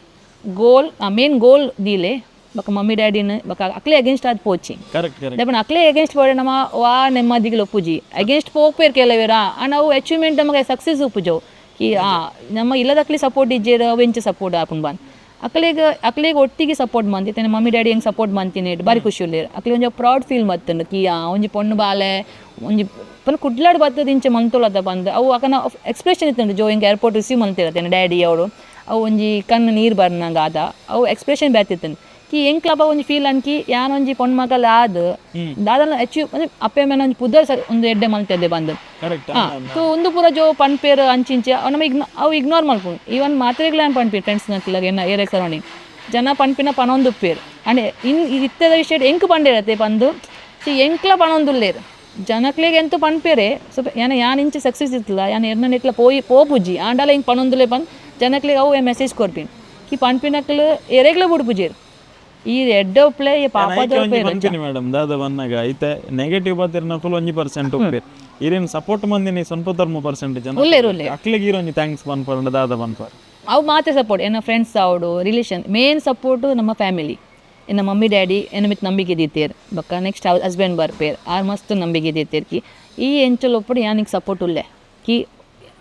goal main goal ದೀಲೆ ಬೊಕ ಮಮ್ಮಿ ಡ್ಯಾಡಿನ ಬೊಕ ಅಕ್ಲೆ ಅಗೇನ್ಸ್ಟ್ ಆದ್ ಪೋಚಿ ಕರೆಕ್ಟ್ ಕರೆಕ್ಟ್ ದಪಣ ಅಕ್ಲೆ ಅಗೇನ್ಸ್ಟ್ ಪೋಡೆ ನಮ್ಮ ವಾ ನೆಮ್ಮದಿಗೆ ಒಪ್ಪುಜಿ ಅಗೇನ್ಸ್ಟ್ ಪೋಪೇರ್ ಕೆಲವೇರ ನಾವು ಅಚೀವ್ಮೆಂಟ್ ನಮಗೆ ಸಕ್ಸಸ್ ಉಪ್ಪುಜವು ಕಿ ನಮ್ಮ ಇಲ್ಲದಕ್ಲಿ ಸಪೋರ್ಟ್ ಇಜ್ಜೇರ್ ಅವು ಎಂಚ ಸಪೋರ್ಟ್ ಆಪುಂಡು ಬಾನ್ ಅಕ್ಲೆಗ್ ಅಕ್ಲೆಗ್ ಒಟ್ಟಿಗೆ ಸಪೋರ್ಟ್ ಮಂತಿ ತನ್ನ ಮಮ್ಮಿ ಡ್ಯಾಡಿ ಹೆಂಗೆ ಸಪೋರ್ಟ್ ಮಂತೀನಿ ಬಾರಿ ಖುಷಿ ಉಲ್ಲೇರ್ ಅಕ್ಲೆ ಒಂಜಿ ಪ್ರೌಡ್ ಫೀಲ್ ಮತ್ತಂಡು ಕಿ ಒಂಜಿ ಪೊಣ್ಣು ಬಾಲೆ ಒಂಜಿ ಪನ್ ಕುಡ್ಲಾಡ್ ಬತ್ತದ ಇಂಚ ಮಂತೊಲದ ಬಂದು ಅವು ಅಕನ ಎಕ್ಸ್ಪ್ರೆಷನ್ ಇತ್ತಂಡು ಜೋ ಹಿಂಗೆ ಏರ್ಪೋರ್ಟ್ ರಿಸೀವ್ ಮಂತಿರತ್ತೇನೆ ಡ್ಯಾಡಿ ಅವರು ಅವು ಒಂಜಿ ಕಣ್ಣು ನೀರು ಬರ್ನಂಗ ಆದ ಅವು ಎಕ್ಸ್ಪ್ರೆಷನ್ ಬ್ಯಾತಿತ್ತಂಡು ಕಿ ಎಂಕ್ಲಪ್ಪ ಒಂಜಿ ಫೀಲ್ ಅನ್ಕಿ ಯಾನೊಂಜಿ ಪೊಣ್ಣು ಮಗಲ್ ಆದ್ ದಾದನ ಅಚೀವ್ ಅಂದ್ರೆ ಅಪ್ಪೆ ಮೇನ ಒಂಜಿ ಪುದರ್ ಒಂದು ಎಡ್ಡೆ ಮಲ್ತದೆ ಬಂದು ಕರೆಕ್ಟ್ ಸೊ ಒಂದು ಪೂರ ಜೋ ಪನ್ಪೇರ್ ಅಂಚಿಂಚೆ ಅವು ನಮ್ಮ ಅವು ಇಗ್ನೋರ್ ಮಲ್ಪುಂಡು ಈವನ್ ಮಾತ್ರೆಗ್ಲ ಪನ್ಪೇರ್ ಫ್ರೆಂಡ್ಸ್ ನಕ್ಲಾಗ ಎನ್ನ ಏರೆ ಸರೌಂಡಿಂಗ್ ಜನ ಪನ್ಪಿನ ಪನೊಂದು ಉಪ್ಪೇರ್ ಅಂಡ್ ಇನ್ ಇತ್ತದ ವಿಷಯ ಎಂಕ್ ಪಂಡೇರತ್ತೆ ಪಂದು ಸಿ ಎಂಕ್ಲ ಪನೊಂದುಲ್ಲೇರು ಜನಕ್ಲೆಗ್ ಎಂತ ಪನ್ಪೇರೆ ಸ್ವಲ್ಪ ಯಾನ ಯಾನ್ ಇಂಚೆ ಸಕ್ಸಸ್ ಇತ್ತಲ್ಲ ಯಾನ್ ಎರ್ನ ನೆಟ್ಲ ಪೋಯಿ ಪೋಪುಜಿ ಆಂಡಲ ಹಿಂಗೆ ಪನೊಂದುಲೆ ಪಂದ್ ಜನಕ್ಲೆಗ್ ಅವು ಮೆಸೇಜ್ ಕೊರ್ಪಿನ್ ಕಿ ಪನ್ಪಿನಕ್ಲು ಎರೆಗ್ಲ ಬುಡ್ಪುಜೇರು ಈ ಎಡ್ಡೆ ಉಪ್ಲೆ ಈ ಪಾಪದ ಪನ್ಪಿನಿ ಮೇಡಮ್ ದಾದ ಬಂದಾಗ ಐತೆ ನೆಗೆಟಿವ್ ಬಾತಿರ್ನಕುಲು 1% ಉಪ್ಪೇರು ಇರೇನು ಸಪೋರ್ಟ್ ಮಂದಿನಿ ಸ್ವಲ್ಪ ಧರ್ಮ ಪರ್ಸೆಂಟ್ ಜನ ಉಲ್ಲೇರು ಉಲ್ಲೇರು ಅಕ್ಲೆಗ್ ಈರೊಂಜಿ thanks ಪನ್ಪಂಡ ದಾದ ಪನ್ಪಾರ್ ಅವು ಮಾತ್ರ ಸಪೋರ್ಟ್ ಎನ್ನ ಫ್ರೆಂಡ್ಸ್ ಅವಡು relation main support ನಮ್ಮ ಫ್ಯಾಮಿಲಿ ಎನ್ನ ಮಮ್ಮಿ ಡ್ಯಾಡಿ ಎನ್ನ ಮಿತ್ ನಂಬಿಕೆ ದೀತೇರ್ ಬೊಕ್ಕ ನೆಕ್ಸ್ಟ್ ಹಸ್ಬೆಂಡ್ ಬರ್ಪೇರ್ ಆರ್ ಮಸ್ತ್ ನಂಬಿಕೆ ದೀತೇರ್ ಕಿ ಈ ಎಂಚಲ್ ಒಪ್ಪಡು ಯಾನಿಗೆ ಸಪೋರ್ಟ್ ಉಲ್ಲೆ ಕಿ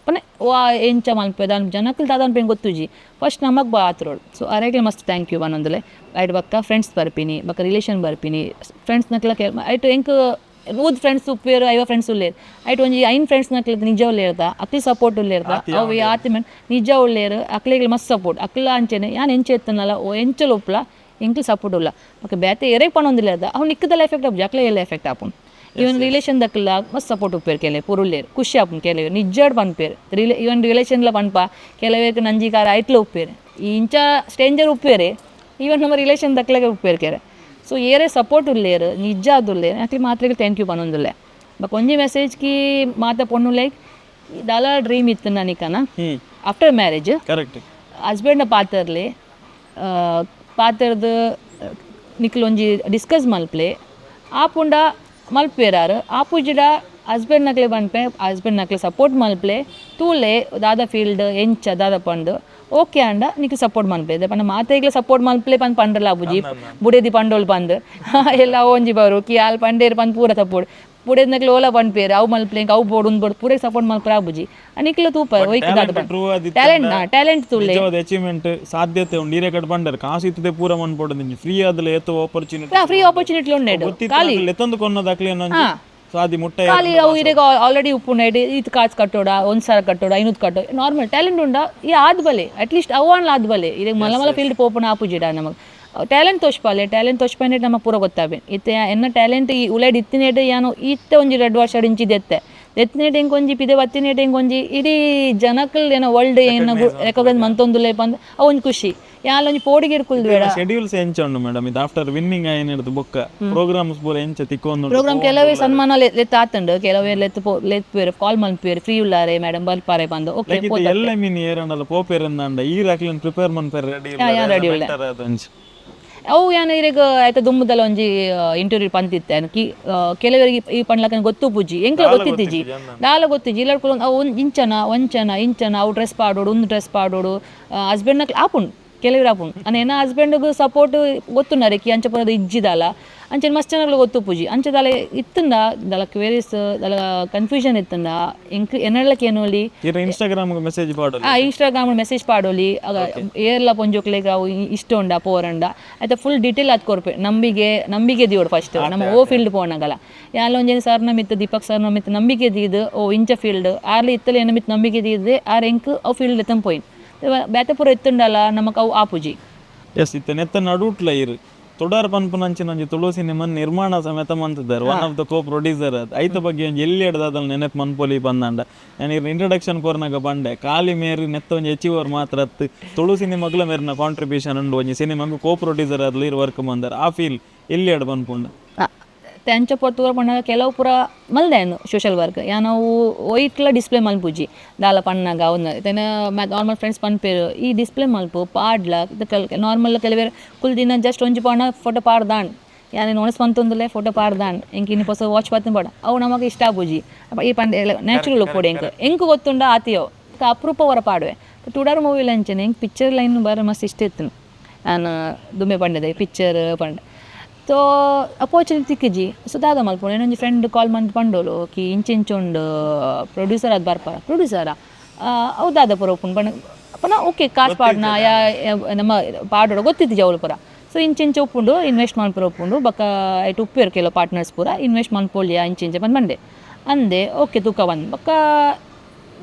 ಪನೆ ವಾ ಎಂಚ ಮಲ್ಪೆ ದಾನ್ ಜನಕ್ಲು ದಾದ ಅನ್ಪೆ ಗೊತ್ತುಜಿ ಫಸ್ಟ್ ನಮಗೆ ಬಾ ಆತ್ರೋಳು ಸೊ ಅರೆಗೆ ಮಸ್ತ್ thank you ಪನೊಂದುಲೆ ಐಟ್ ಬೊಕ್ಕ ಫ್ರೆಂಡ್ಸ್ ಬರ್ಪಿನಿ ಬೊಕ್ಕ ರಿಲೇಷನ್ ಬರ್ಪಿನಿ ಫ್ರೆಂಡ್ಸ್ ನಕ್ಲ ಐಟ್ ಎಂಕ್ ನೂದು ಫ್ರೆಂಡ್ಸ್ ಉಪ್ಪೇರು ಐವ ಫ್ರೆಂಡ್ಸ್ ಉಲ್ಲೇರು ಐಟ್ ಒಂಜಿ ಐನ್ ಫ್ರೆಂಡ್ಸ್ ನಕ್ಲ ನಿಜ ಉಲ್ಲೇರ್ದ ಅಕ್ಲಿ ಸಪೋರ್ಟ್ ಉಲ್ಲೇರ್ದ ಅವು ಆತಿ ಮೇನ್ ನಿಜ ಉಲ್ಲೇರು ಅಕ್ಲಿಗೆ ಮಸ್ತ್ ಸಪೋರ್ಟ್ ಅಕ್ಲ ಅಂಚೆನೆ ಯಾನ್ ಎಂಚ ಎತ್ತನಲ್ಲ ಓ ಎಂಚಲ್ ಉಪ್ಪಲ ಎಂಕ್ಲು ಸಪೋರ್ಟ್ ಉಲ್ಲ ಓಕೆ ಬೇತೆ ಎರೆಗ್ ಪನೊಂದಿಲ್ಲ ಅವು ನಿಕ್ಕದೆಲ್ಲ ಎಫೆಕ್ಟ್ ಆಪುಜಿ ಅಕ್ಲೆ ಎಲ್ಲ ಎಫೆಕ್ಟ್ ಆಪುಂಡು ಇವನ್ ರಿಲೇಷನ್ ದಕ್ಲ ಮಸ್ತ್ ಸಪೋರ್ಟ್ ಉಪ್ಪೇರು ಕೆಲವು ಪುರುಳ್ಳೇರು ಖುಷಿ ಆಪುಂಡು ಕೆಲವು ನಿಜಾಡ್ ಪನ್ಪೇರು ರಿಲೇ ಇವನ್ ರಿಲೇಷನ್ಲ ಪನ್ಪ ಕೆಲವೇಕ್ ನಂಜಿಕಾರ ಐಟ್ಲ ಉಪ್ಪೇರು ಈ ಇಂಚ ಸ್ಟ್ರೇಂಜರ್ ಉಪ್ಪೇರೆ ಈವನ್ ನಮ್ಮ ರಿಲೇಷನ್ ದಕ್ಲಾಗೆ ಉಪ್ಪೇರು ಕೆರೆ ಸೊ ಏರೇ ಸಪೋರ್ಟ್ ಉಲ್ಲೇರು ನಿಜ ಅದು ಉಲ್ಲೇರು ಅಕ್ಲಿ ಮಾತ್ರೆಗೆ thank you ಪನೊಂದುಲ್ಲೆ ಬಟ್ ಒಂಜಿ ಮೆಸೇಜ್ ಕಿ ಮಾತ ಪೊಣ್ಣು ಲೈಕ್ ದಾಲ ಡ್ರೀಮ್ ಇತ್ತು ನನಕನ after marriage correct ಹಸ್ಬೆಂಡ್ನ ಪಾತರ್ಲಿ ಪಾತೆರ್ದು ನಿಕ್ಲು ಒಂಜಿ ಡಿಸ್ಕಸ್ ಮಲ್ಪ್ಲೆ ಆಪುಂಡ ಮಲ್ಪೇರಾರು ಆಪುಜಿಡ ಹಸ್ಬೆಂಡ್ ನಕ್ಲೆ ಪನ್ಪೆ ಹಸ್ಬೆಂಡ್ ನಕ್ಲೆ ಸಪೋರ್ಟ್ ಮಲ್ಪ್ಲೆ ತೂಲೆ ದಾದ ಫೀಲ್ಡ್ ಎಂಚ ದಾದ ಪಂಡು ಓಕೆ ಅಂಡ ನಿಕ್ ಸಪೋರ್ಟ್ ಮನ್ಪೆ ಪಂಡ ಮಾತೆಗ್ಲ ಸಪೋರ್ಟ್ ಮಲ್ಪ್ಲೆ ಪಂದ್ ಪಂಡ್ರಲ್ಲ ಅಬುಜಿ ಬುಡೇದಿ ಪಂಡೋಲ್ ಪಂದ್ ಎಲ್ಲ ಒಂಜಿ ಬರು ಕಿ ಆಲ್ ಪಂಡೇರು ಪಂದ್ ಪೂರ ಸಪೋರ್ಟ್ ಬುಡೇದ್ನಕ್ಲೆ ಓಲ ಪನ್ಪೇರು ಅವು ಮಲ್ಪ್ಲೆ ಅವು ಬೋಡು ಉಂದು ಬೋಡು ಪೂರ ಸಪೋರ್ಟ್ ಮಲ್ಪರೆ ಆಬುಜಿ ನಿಕ್ಲ ತೂಪ ಒಯ್ಕ್ ದಾದ ಟ್ರೂ ಟ್ಯಾಲೆಂಟ್ ಟ್ಯಾಲೆಂಟ್ ತೂಲೆ ನಿಜವಾದ ಅಚೀವ್ಮೆಂಟ್ ಸಾಧ್ಯತೆ ಉಂಡು ಈರೆ ಕಡೆ ಬಂಡರ್ ಕಾಸು ಇತ್ತದೆ ಪೂರ ಮನ್ಪೊಡು ನಿಂಜಿ ಫ್ರೀ ಆದಲೆ ಏತೋ opportunity free opportunity ಉಂಡೇಡು ಖಾಲಿ ಎತ್ತೊಂದು ಕೊನ್ನದ ಅಕ್ಲೆ ಸಾದಿ ಮುಟ್ಟ ಖಾಲಿ ಅವು ಇರೆಗ್ ಆಲ್ರೆಡಿ ಉಪ್ಪು ನೈಟ್ ಇದು ಕಾಸು ಕಟ್ಟೋಡ 1,000 ಕಟ್ಟೋಡ 500 ಕಟ್ಟೋ ನಾರ್ಮಲ್ ಟ್ಯಾಲೆಂಟ್ ಉಂಡ ಈ ಆದ್ ಬಲೆ ಅಟ್ಲೀಸ್ಟ್ ಅವು ಆದ್ ಬಲೆ ಇರೆಗ್ ಮಲ್ಲ ಮಲ್ಲ ಫೀಲ್ಡ್ ಪೋಪುನ ಆಪುಜಿಡ ನಮಗೆ ಟ್ಯಾಲೆಂಟ್ ತೋಚ್ಪಾಲೆ ಟ್ಯಾಲೆಂಟ್ ತೋಚ್ಪಾನೆ ನಮ್ಮ ಪೂರ ಗೊತ್ತಾವೆ ಇತ್ತೆ ಎನ್ನ ಟ್ಯಾಲೆಂಟ್ ಈ ಉಲೈಡ್ ಇತ್ತಿನೇಟ್ ಯಾನು ಇತ್ತೆ ಒಂಜಿ 2 ವರ್ಷ ಇಂಚಿ ದೆತ್ತೆ ದೆತ್ತಿನೇಟ್ ಎಂಕ್ ಒಂಜಿ ಪಿದೆ ಬತ್ತಿನೇಟ್ ಎಂಕ್ ಒಂಜಿ ಇಡೀ ಜನಕ್ಕಲ್ ಏನೋ ವರ್ಲ್ಡ್ ಏನೋ ರೆಕಗ್ನೈಸ್ ಮಂತೊಂದುಲ್ಲೆ ಪಂದ್ ಅವು ಒಂಜಿ ಖುಷಿ. ಯಾನ್ ಒಂಜಿ ಪೋಡಿಗೆ ಕುಲ್ದು ಬೇಡ. ಶೆಡ್ಯೂಲ್ಸ್ ಎಂಚ ಉಂಡು ಮೇಡಮ್ ಇದು? ಆಫ್ಟರ್ ವಿನ್ನಿಂಗ್ ಆಯ್ನಿಡ್ದು ಬೊಕ್ಕ ಪ್ರೋಗ್ರಾಮ್ಸ್ ಪೂರ ಎಂಚ ತಿಕ್ಕೊಂದು? ಪ್ರೋಗ್ರಾಮ್ ಕೆಲವೇ ಸನ್ಮಾನ ಲೆತ್ತ ಆತುಂಡು, ಕೆಲವೇ ಲೆತ್ತು ಪೋ ಲೆತ್ಪೇರು, ಕಾಲ್ ಮನ್ಪೇರು, ಫ್ರೀ ಉಲ್ಲಾರೆ ಮೇಡಮ್ ಬರ್ಪಾರೆ ಬಂದು, ಓಕೆ. ಲೈಕ್ ಇದು ಎಲ್ಲ ಮೀನ್ ಏರಂಡಲ ಪೋಪೇರಂದಾಂಡ ಈ ರಾಕ್ಲಿನ್ ಪ್ರಿಪೇರ್ ಮನ್ಪೇರ್ ರೆಡಿ? ಯಾ, ready ಉಲ್ಲೆ. ಅವು ಯಾನ್ ಇರೆಗ್ ಆಯ್ತ ದುಂಬುದಲ್ಲ ಒಂಜಿ ಇಂಟರ್ವ್ಯೂ ಪಂತಿತ್ತೆ ಕಿ ಕೆಲವರಿಗೆ ಈ ಪಂಡ್ಲಕನ ಗೊತ್ತು ಪೂಜಿ, ಎಂಕ್ಲ ಗೊತ್ತಿತ್ತಿಜಿ, ದಾಲ ಗೊತ್ತಿಜ್ಜಿ. ಇಲ್ಲ ಅವು ಇಂಚನ ಒಂಚನ ಇಂಚನ ಅವು ಡ್ರೆಸ್ ಪಾಡೋಡು, ಒಂದು ಡ್ರೆಸ್ ಪಾಡೋಡು. ಹಸ್ಬೆಂಡ್ ಆಪುಂಡು, ಕೆಲವರು ಆಪುಂಡು. ಅಂದ್ ಎನ್ನ ಹಸ್ಬೆಂಡ್ಗ್ ಸಪೋರ್ಟ್ ಗೊತ್ತುಂಡಾರೆ ಕಿ ಅಂಚ ಪೂರ ಇಜ್ಜಿದಾಲ. ಅಂಚನೆ ಮಸ್ತ್ ಜನಗಳು ಗೊತ್ತು ಪೂಜಿ. ಅಂಚ ದಾಲ ಇತ್ತುಂಡ, ದಾಲ ಕ್ವೇರೀಸ್, ದಾಲ ಕನ್ಫ್ಯೂಷನ್ ಇತ್ತುಂಡ ಎಂಕ್ ಎನ್ನಳಕ್ಕೆ ಏನೋಲಿ. ಇರ ಇನ್ಸ್ಟಾಗ್ರಾಮ್ ಮೆಸೇಜ್ ಪಾಡೋಲಿ. ಆ ಇನ್ಸ್ಟಾಗ್ರಾಮ್ ಮೆಸೇಜ್ ಪಾಡೋಲಿ. ಏರ್ಲ ಪೊಂಜೋಕ್ಲೆಗ್ ಅವು ಇಷ್ಟ ಉಂಡ ಪೋರಂಡ ಆಯ್ತಾ ಫುಲ್ ಡೀಟೇಲ್ ಅದ್ ಕೊರ್ಪೆ. ನಂಬಿಕೆ ನಂಬಿಕೆ ದಿಯೋಡು ಫಸ್ಟ್ ನಮ್ಮ ಓ ಫೀಲ್ಡ್ ಪೋಣಗಲ. ಯಾಲ ಒಂಜಿ ಸರ್ ಮಿತ್ತು, ದೀಪಕ್ ಸರ್ ಮಿತ್ತು ನಂಬಿಕೆ ದೀದ್, ಓ ಇಂಚ ಫೀಲ್ಡ್ ಆರ್ಲಿ ಇತ್ತಲೆ ಏನ ಮಿತ್ತು ನಂಬಿಕೆ ದೀದ್ ಆರ್ ಎಂಕ್ ಅವು ಫೀಲ್ಡ್ ಎತ್ತಂ ಪೋಯಿನ್. ಬೇತೆ ಪೂರ ಇತ್ತುಂಡಲ ನಮಕ್ ಅವು ಆಪುಜಿ. ಎಸ್, ಇತ್ತೆ ನೆತ್ತ ನಡುಟ್ಲ ಇರು ತುಡಾರ್ ಪನ್ಪುನಂಚಿನ ಒಂಜಿ ತುಳು ಸಿನಿಮಾ ನಿರ್ಮಾಣ ಸಮೇತ ಮಂತಿದ್ದಾರೆ, one of the co producer. ಅದು ಐತ ಬಗ್ಗೆ ಒಂಜಿ ಎಲ್ಲಿ ಎಡ್ದಾದಲ್ ನೆನಪು ಮನ್ಪೊಲಿ ಬಂದಂಡ. ನಾನು ಇರ್ ಇಂಟ್ರಡಕ್ಷನ್ ಕೊರ್ನಾಗ ಬಂಡೆ ಖಾಲಿ ಮೇರು ನೆತ್ತ ಒಂಜಿ ಅಚೀವರ್ ಮಾತ್ರ ಅತ್ತು, ತುಳು ಸಿನಿಮಾಗ್ಲ ಮೇರಿನ ಕಾಂಟ್ರಿಬ್ಯೂಷನ್ ಉಂಡು. ಒಂಜಿ ಸಿನಿಮಾಗ್ ಕೋ ಪ್ರೊಡ್ಯೂಸರ್ ಆದ್ಲ ಇರ್ ವರ್ಕ್ ಮಂದಾರ. ಆ ಫೀಲ್ ಎಲ್ಲಿ ಎಡ್ ಪನ್ಪುಂಡು? ಅಂಚ ಪೊರ್ತುಗು ಪಣ್ಣಾಗ ಕೆಲವು ಪೂರ ಮಲ್ದೆ ಸೋಷಲ್ ವರ್ಕ್. ಯಾನವು ಒಯ್ಟ್ಲ ಡಿಸ್ಪ್ಲೇ ಮಲ್ಪುಜಿ ದಾಲ ಪಣ್ಣಾಗ. ಅವನ್ನ ನಾರ್ಮಲ್ ಫ್ರೆಂಡ್ಸ್ ಪನ್ಪೇರು, ಈ ಡಿಸ್ಪ್ಲೇ ಮಲ್ಪು ಪಾಡ್ಲ. ನಾರ್ಮಲ್ ಕೆಲವೇರು ಕುಲ್ದಿನ ಜಸ್ಟ್ ಒಂಜಿ ಪಾಡ ಫೋಟೋ ಪಾಡ್ದಾಂಡ್. ಯಾನ್ ಒಣಸ್ ಪಂತೊಂದುಲ್ಲೆ ಫೋಟೋ ಪಾಡ್ದಾಂಡ್, ಎಂಕ್ ಇನಿ ಪೊಸ ವಾಚ್ ಪತ್ತುಂಡು ಪಾಡ. ಅವು ನಮಕ್ ಇಷ್ಟ ಆಪುಜಿ. ಈ ಪಂಡ ನ್ಯಾಚುರಲ್ ಉಪ್ಪೊಡು. ಎಂಕ್ ಎಂಕ್ ಗೊತ್ತುಂಡ ಆತಿಯೋ ಅಪರೂಪ ವರ ಪಾಡುವೆ. ತುಡಾರ್ ಮೂವಿಲ ಅಂಚನೆ ಎಂಕ್ ಪಿಕ್ಚರ್ ಲೈನ್ ಬಾರ ಮಸ್ತ್ ಇಷ್ಟ ಇತ್ತು. ನಾನು ದುಂಬೆ ಪಂಡದೆ ಪಿಕ್ಚರ್ ಪಂಡ. ಸೊ ಅಪೋರ್ಚುನಿಟಿ ತಿಕ್ಕಿಜಿ. ಸೊ ದಾದ ಮಲ್ಪುಂಡು, ಒಂಜಿ ಫ್ರೆಂಡ್ ಕಾಲ್ ಮಂತ್ ಪಂಡೋಲು ಕಿ ಇಂಚ ಇಂಚ ಉಂಡು, ಪ್ರೊಡ್ಯೂಸರ್ ಅದು ಬರ್ಪಾರ. ಪ್ರೊಡ್ಯೂಸರಾ? ಅವು ದಾದ ಪೂರ ಉಪ್ಪುಂಡು ಪಂಡ ಪಂಡ ಓಕೆ, ಕಾಸು ಪಾಡ್ನ ಯಾ ನಮ್ಮ ಪಾಡೋಡ ಗೊತ್ತಿತ್ತಿಜಿ ಅವಳು ಪೂರ. ಸೊ ಇಂಚ ಇಂಚ ಉಪ್ಪುಂಡು, ಇನ್ವೆಸ್ಟ್ ಮನ್ಪುರ ಉಪ್ಪುಂಡು, ಬೊಕ್ಕ ಐಟ್ ಉಪ್ಪೇರು ಕೆಲವು ಪಾರ್ಟ್ನರ್ಸ್ ಪೂರ, ಇನ್ವೆಸ್ಟ್ ಮನ್ಪೊಲಿಯಾ ಇಂಚ ಇಂಚ ಬಂದು ಬಂಡೆ ಅಂದೆ. ಓಕೆ, ತೂಕ ಬಂದು ಬೊಕ್ಕ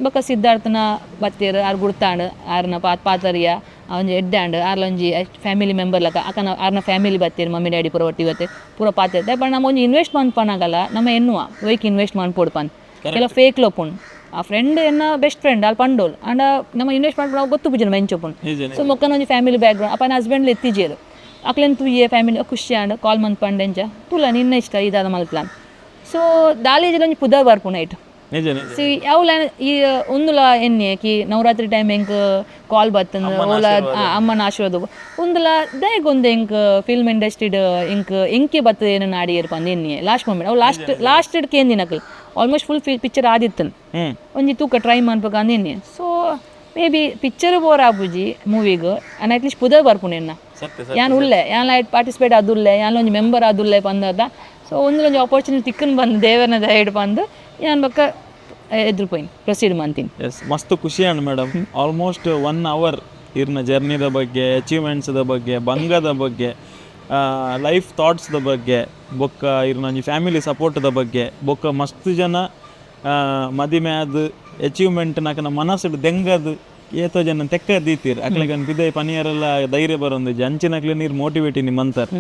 ಬೊಕ್ಕ ಸಿದ್ಧಾರ್ಥನ ಬತ್ತೇರು ಆರ್ ಗುರ್ತಾಂಡ್. ಆರ್ನ ಪಾತರಿಯ ಒಂಜಿ ಎಡ್ಡೆ ಆಂಡ್. ಆರ್ಲ ಒಂಜಿ ಫ್ಯಾಮಿಲಿ ಮೆಂಬರ್ ಲಕ ಅಕನ ಆರ್ನ ಫ್ಯಾಮಿಲಿ ಬತ್ತೇರು, ಮಮ್ಮಿ ಡ್ಯಾಡಿ ಪೂರ ಒಟ್ಟಿಗೆ ಬತ್ತೇರು, ಪೂರ ಪಾತೆರ್. ಬಟ್ ನಮ್ಮ ಒಂಜಿ ಇನ್ವೆಸ್ಟ್ ಮನ್ಪನಾಗಲ್ಲ ನಮ್ಮ ಎನ್ನುವ ಒಯ್ಕ್ ಇನ್ವೆಸ್ಟ್ ಮನ್ಪೊಡು ಪಂದ್. ಕೆಲವು ಫೇಕ್ ಲೋಪುಂಡು. ಆ ಫ್ರೆಂಡ್ ಎನ್ನ ಬೆಸ್ಟ್ ಫ್ರೆಂಡ್ ಅಲ್ಲಿ ಪಂಡೋಲ್ ಆಂಡ ನಮ್ಮ ಇನ್ವೆಸ್ಟ್ ಮಾಡ್ಕೊಂಡು ಗೊತ್ತು ಪೂಜೆ ನಮ್ಮ ಎಂಚೊಪುಂಡು. ಸೊ ಮೊಕ್ಕನ ಒಂಜಿ ಫ್ಯಾಮಿಲಿ ಬ್ಯಾಕ್ಗ್ರೌಂಡ್ ಅಪ್ಪನ ಹಸ್ಬೆಂಡ್ ಎತ್ತಿಜೇರು. ಅಕ್ಲೆನ್ ತೂಯೆ ಫ್ಯಾಮಿಲಿ ಖುಷಿ ಆಂಡ್. ಕಾಲ್ ಮಂತ್ ಪಂಡೆಂಚ ತುಲ ನಿನ್ನ ಇಷ್ಟ ಇದಾದ ಮಲ್ಪ್ಲಾನ್. ಸೊ ದಾಲೇಜಿಲ್ ಒಂಜಿ ಪುದರ್ ಬರ್ಪುಂಡು ಐಟ್. ನಿಜ ನಿಜ. ಸಿ ಯಾವ್ಲ ಈ ಉಂದುಲ ಎನ್ನೆ ಕಿ ನವರಾತ್ರಿ ಟೈಮ್ ಎಂಕ್ ಕಾಲ್ ಬತ್ತಂದು ಓಲ ಅಮ್ಮನ ಆಶೀರ್ವಾದ ಉಂದುಲ ದಾಯಗೊಂದು ಎಂಕ್ ಫಿಲ್ಮ್ ಇಂಡಸ್ಟ್ರಿಡ್ ಎಂಕ್ ಎಂಕೆ ಬತ್ತದ ಏನ ನಾಡಿಯರ್ ಪಂದ್ ಎನ್ನೆ. ಲಾಸ್ಟ್ ಮೂಮೆಂಟ್ ಅವು ಲಾಸ್ಟ್ ಲಾಸ್ಟ್ ಕೇಂದಿನಕಲ್ almost full picture ಆದಿತ್ತನ್. ಒಂಜಿ ತೂಕ ಟ್ರೈ ಮನ್ಪಕ ಅಂದ್ ಎನ್ನೆ. So may be picture bore ಆಪುಜಿ ಮೂವಿಗ್ and at least ಪುದರ್ ಬರ್ಪುಂಡು ಎನ್ನ. ಸತ್ಯ. ಯಾನ್ ಉಲ್ಲೆ, ಯಾನ್ ಪಾರ್ಟಿಸಿಪೇಟ್ ಆದುಲ್ಲೆ, ಯಾನ್ ಒಂಜಿ ಮೆಂಬರ್ ಆದುಲ್ಲೆ ಪಂದದ. ಸೊ ಒಂದೊಂಜಿ ಆಪರ್ಚುನಿಟಿ ತಿಕ್ಕನ್ ಬಂದು ದೇವರನ ದಯಡ್ ಬಂದು ಯಾನ್ ಬೊಕ್ಕ ಎದುರು ಪೋಯಿನ್ ಪ್ರೊಸೀಡ್ ಮಂತೀನಿ. ಎಸ್, ಮಸ್ತ್ ಖುಷಿ and madam. Almost one hour ಇರ್ನ ಜರ್ನಿದ ಬಗ್ಗೆ, ಅಚೀವ್ಮೆಂಟ್ಸ್ದ ಬಗ್ಗೆ, ಬಂಗದ ಬಗ್ಗೆ, ಲೈಫ್ ಥಾಟ್ಸ್ದ ಬಗ್ಗೆ, ಬೊಕ್ಕ ಇರ್ನ ಒಂಜಿ ಫ್ಯಾಮಿಲಿ ಸಪೋರ್ಟ್ದ ಬಗ್ಗೆ, ಬೊಕ್ಕ ಮಸ್ತ್ ಜನ ಮದಿಮೆ ಆದ್ ಅಚೀವ್ಮೆಂಟ್ ನಕನ ಮನಸ್ಸುಡ್ ದೆಂಗದ್ ಏತೋ ಜನ ತೆಕ್ಕ ದೀತೀರ್. ಅಕ್ಲೆಗ್ ಪಿದೈ ಪನಿಯರೆಲ್ಲ ಧೈರ್ಯ ಬರೊಂದು ಅಂಚಿನಕ್ಲೆ ನೀರು motivate ನಿಮ್ಮಂತರ್.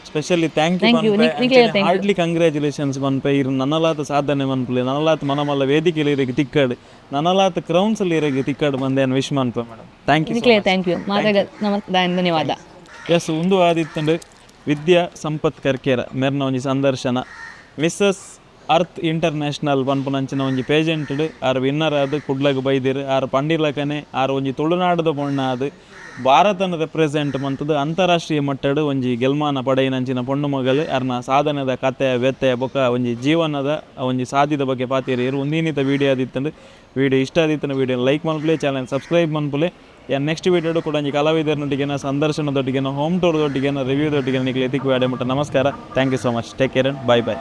Specially thank you. Thank you. ನಿಕ್ಲೆ thank you. Hardly congratulations ಮನ್ಪೆ. ಇರ್ ನನಲಾತ ಸಾಧನೆ ಮನ್ಪುಲೆ, ನನಲಾತ ಮನಮಲ್ಲ ವೇದಿಕೆ ಇರೆಗ್ ತಿಕ್ಕಡ್, ನನಲಾತ ಕ್ರೌನ್ಸ್ ಇರೆಗ್ ತಿಕ್ಕಡ್ ಬಂದೆ ವಿಶ್ ಮನ್ಪೆ madam. Thank you. ನಿಕ್ಲೆ thank you. ಮಾತಾಡ ಧನ್ಯವಾದ. ಎಸ್, ಒಂದು ಆದಿತ್ತಂಡು ವಿದ್ಯಾ ಸಂಪತ್ ಕರ್ಕೇರ ಮೆರ್ನ ಒಂಜಿ ಸಂದರ್ಶನ. Missus earth international ಪನ್ಪುನಂಚಿನ ಒಂಜಿ ಪೇಜೆಂಟ್ಡ್ ಆರ್ ವಿನ್ನರ್ ಆದ್ ಕುಡ್ಲಗ್ ಬೈದಿರ್. ಆರ್ ಪಂಡಿಲಕನೆ ಆರ್ ಒಂಜಿ ತುಳುನಾಡದ ಪೊಣ್ಣ ಆದ್ ಭಾರತನ ರೆಪ್ರೆಸೆಂಟ್ ಮಂತುದು ಅಂತಾರಾಷ್ಟ್ರೀಯ ಮಟ್ಟಡ್ ಒಂಜಿ ಗೆಲ್ಮಾನ ಪಡೆಯಿನಂಚಿನ ಪೊಣ್ಣು ಮಗಲ್. ಅರ್ನ ಸಾಧನೆದ ಕತೆ, ವ್ಯತೆ, ಬೊಕ್ಕ ಒಂಜಿ ಜೀವನದ ಒಂಜಿ ಸಾದಿದ ಬಗ್ಗೆ ಪಾತೆರಿಯೆರ್. ಒಂದಿನಿತ ವೀಡಿಯೋ ಆದಿತ್ತಂಡು. ವೀಡಿಯೋ ಇಷ್ಟ ಆದಿತ್ತಂಡ ವೀಡಿಯೋ ಲೈಕ್ ಮನ್ಪುಲೆ, ಚಾನಲ್ ಸಬ್ಸ್ಕ್ರೈಬ್ ಮನ್ಪುಲೆ. ಯಾನ್ ನೆಕ್ಸ್ಟ್ ವೀಡಿಯೋಡು ಕೂಡ ಒಂಜಿ ಕಲಾವಿದರನೊಟ್ಟಿಗೆನ ಸಂದರ್ಶನದೊಟ್ಟಿಗೆನ, ಹೋಮ್ ಟೂರ್ ದೊಟ್ಟಿಗೆನ, ರಿವ್ಯೂ ದೊಟ್ಟಿಗೆನ ನಿಕ್ಲೆ ತಿಕ್ಕುವೆ. ಮುಟ್ಟ ನಮಸ್ಕಾರ. Thank you so much. Take care and bye bye.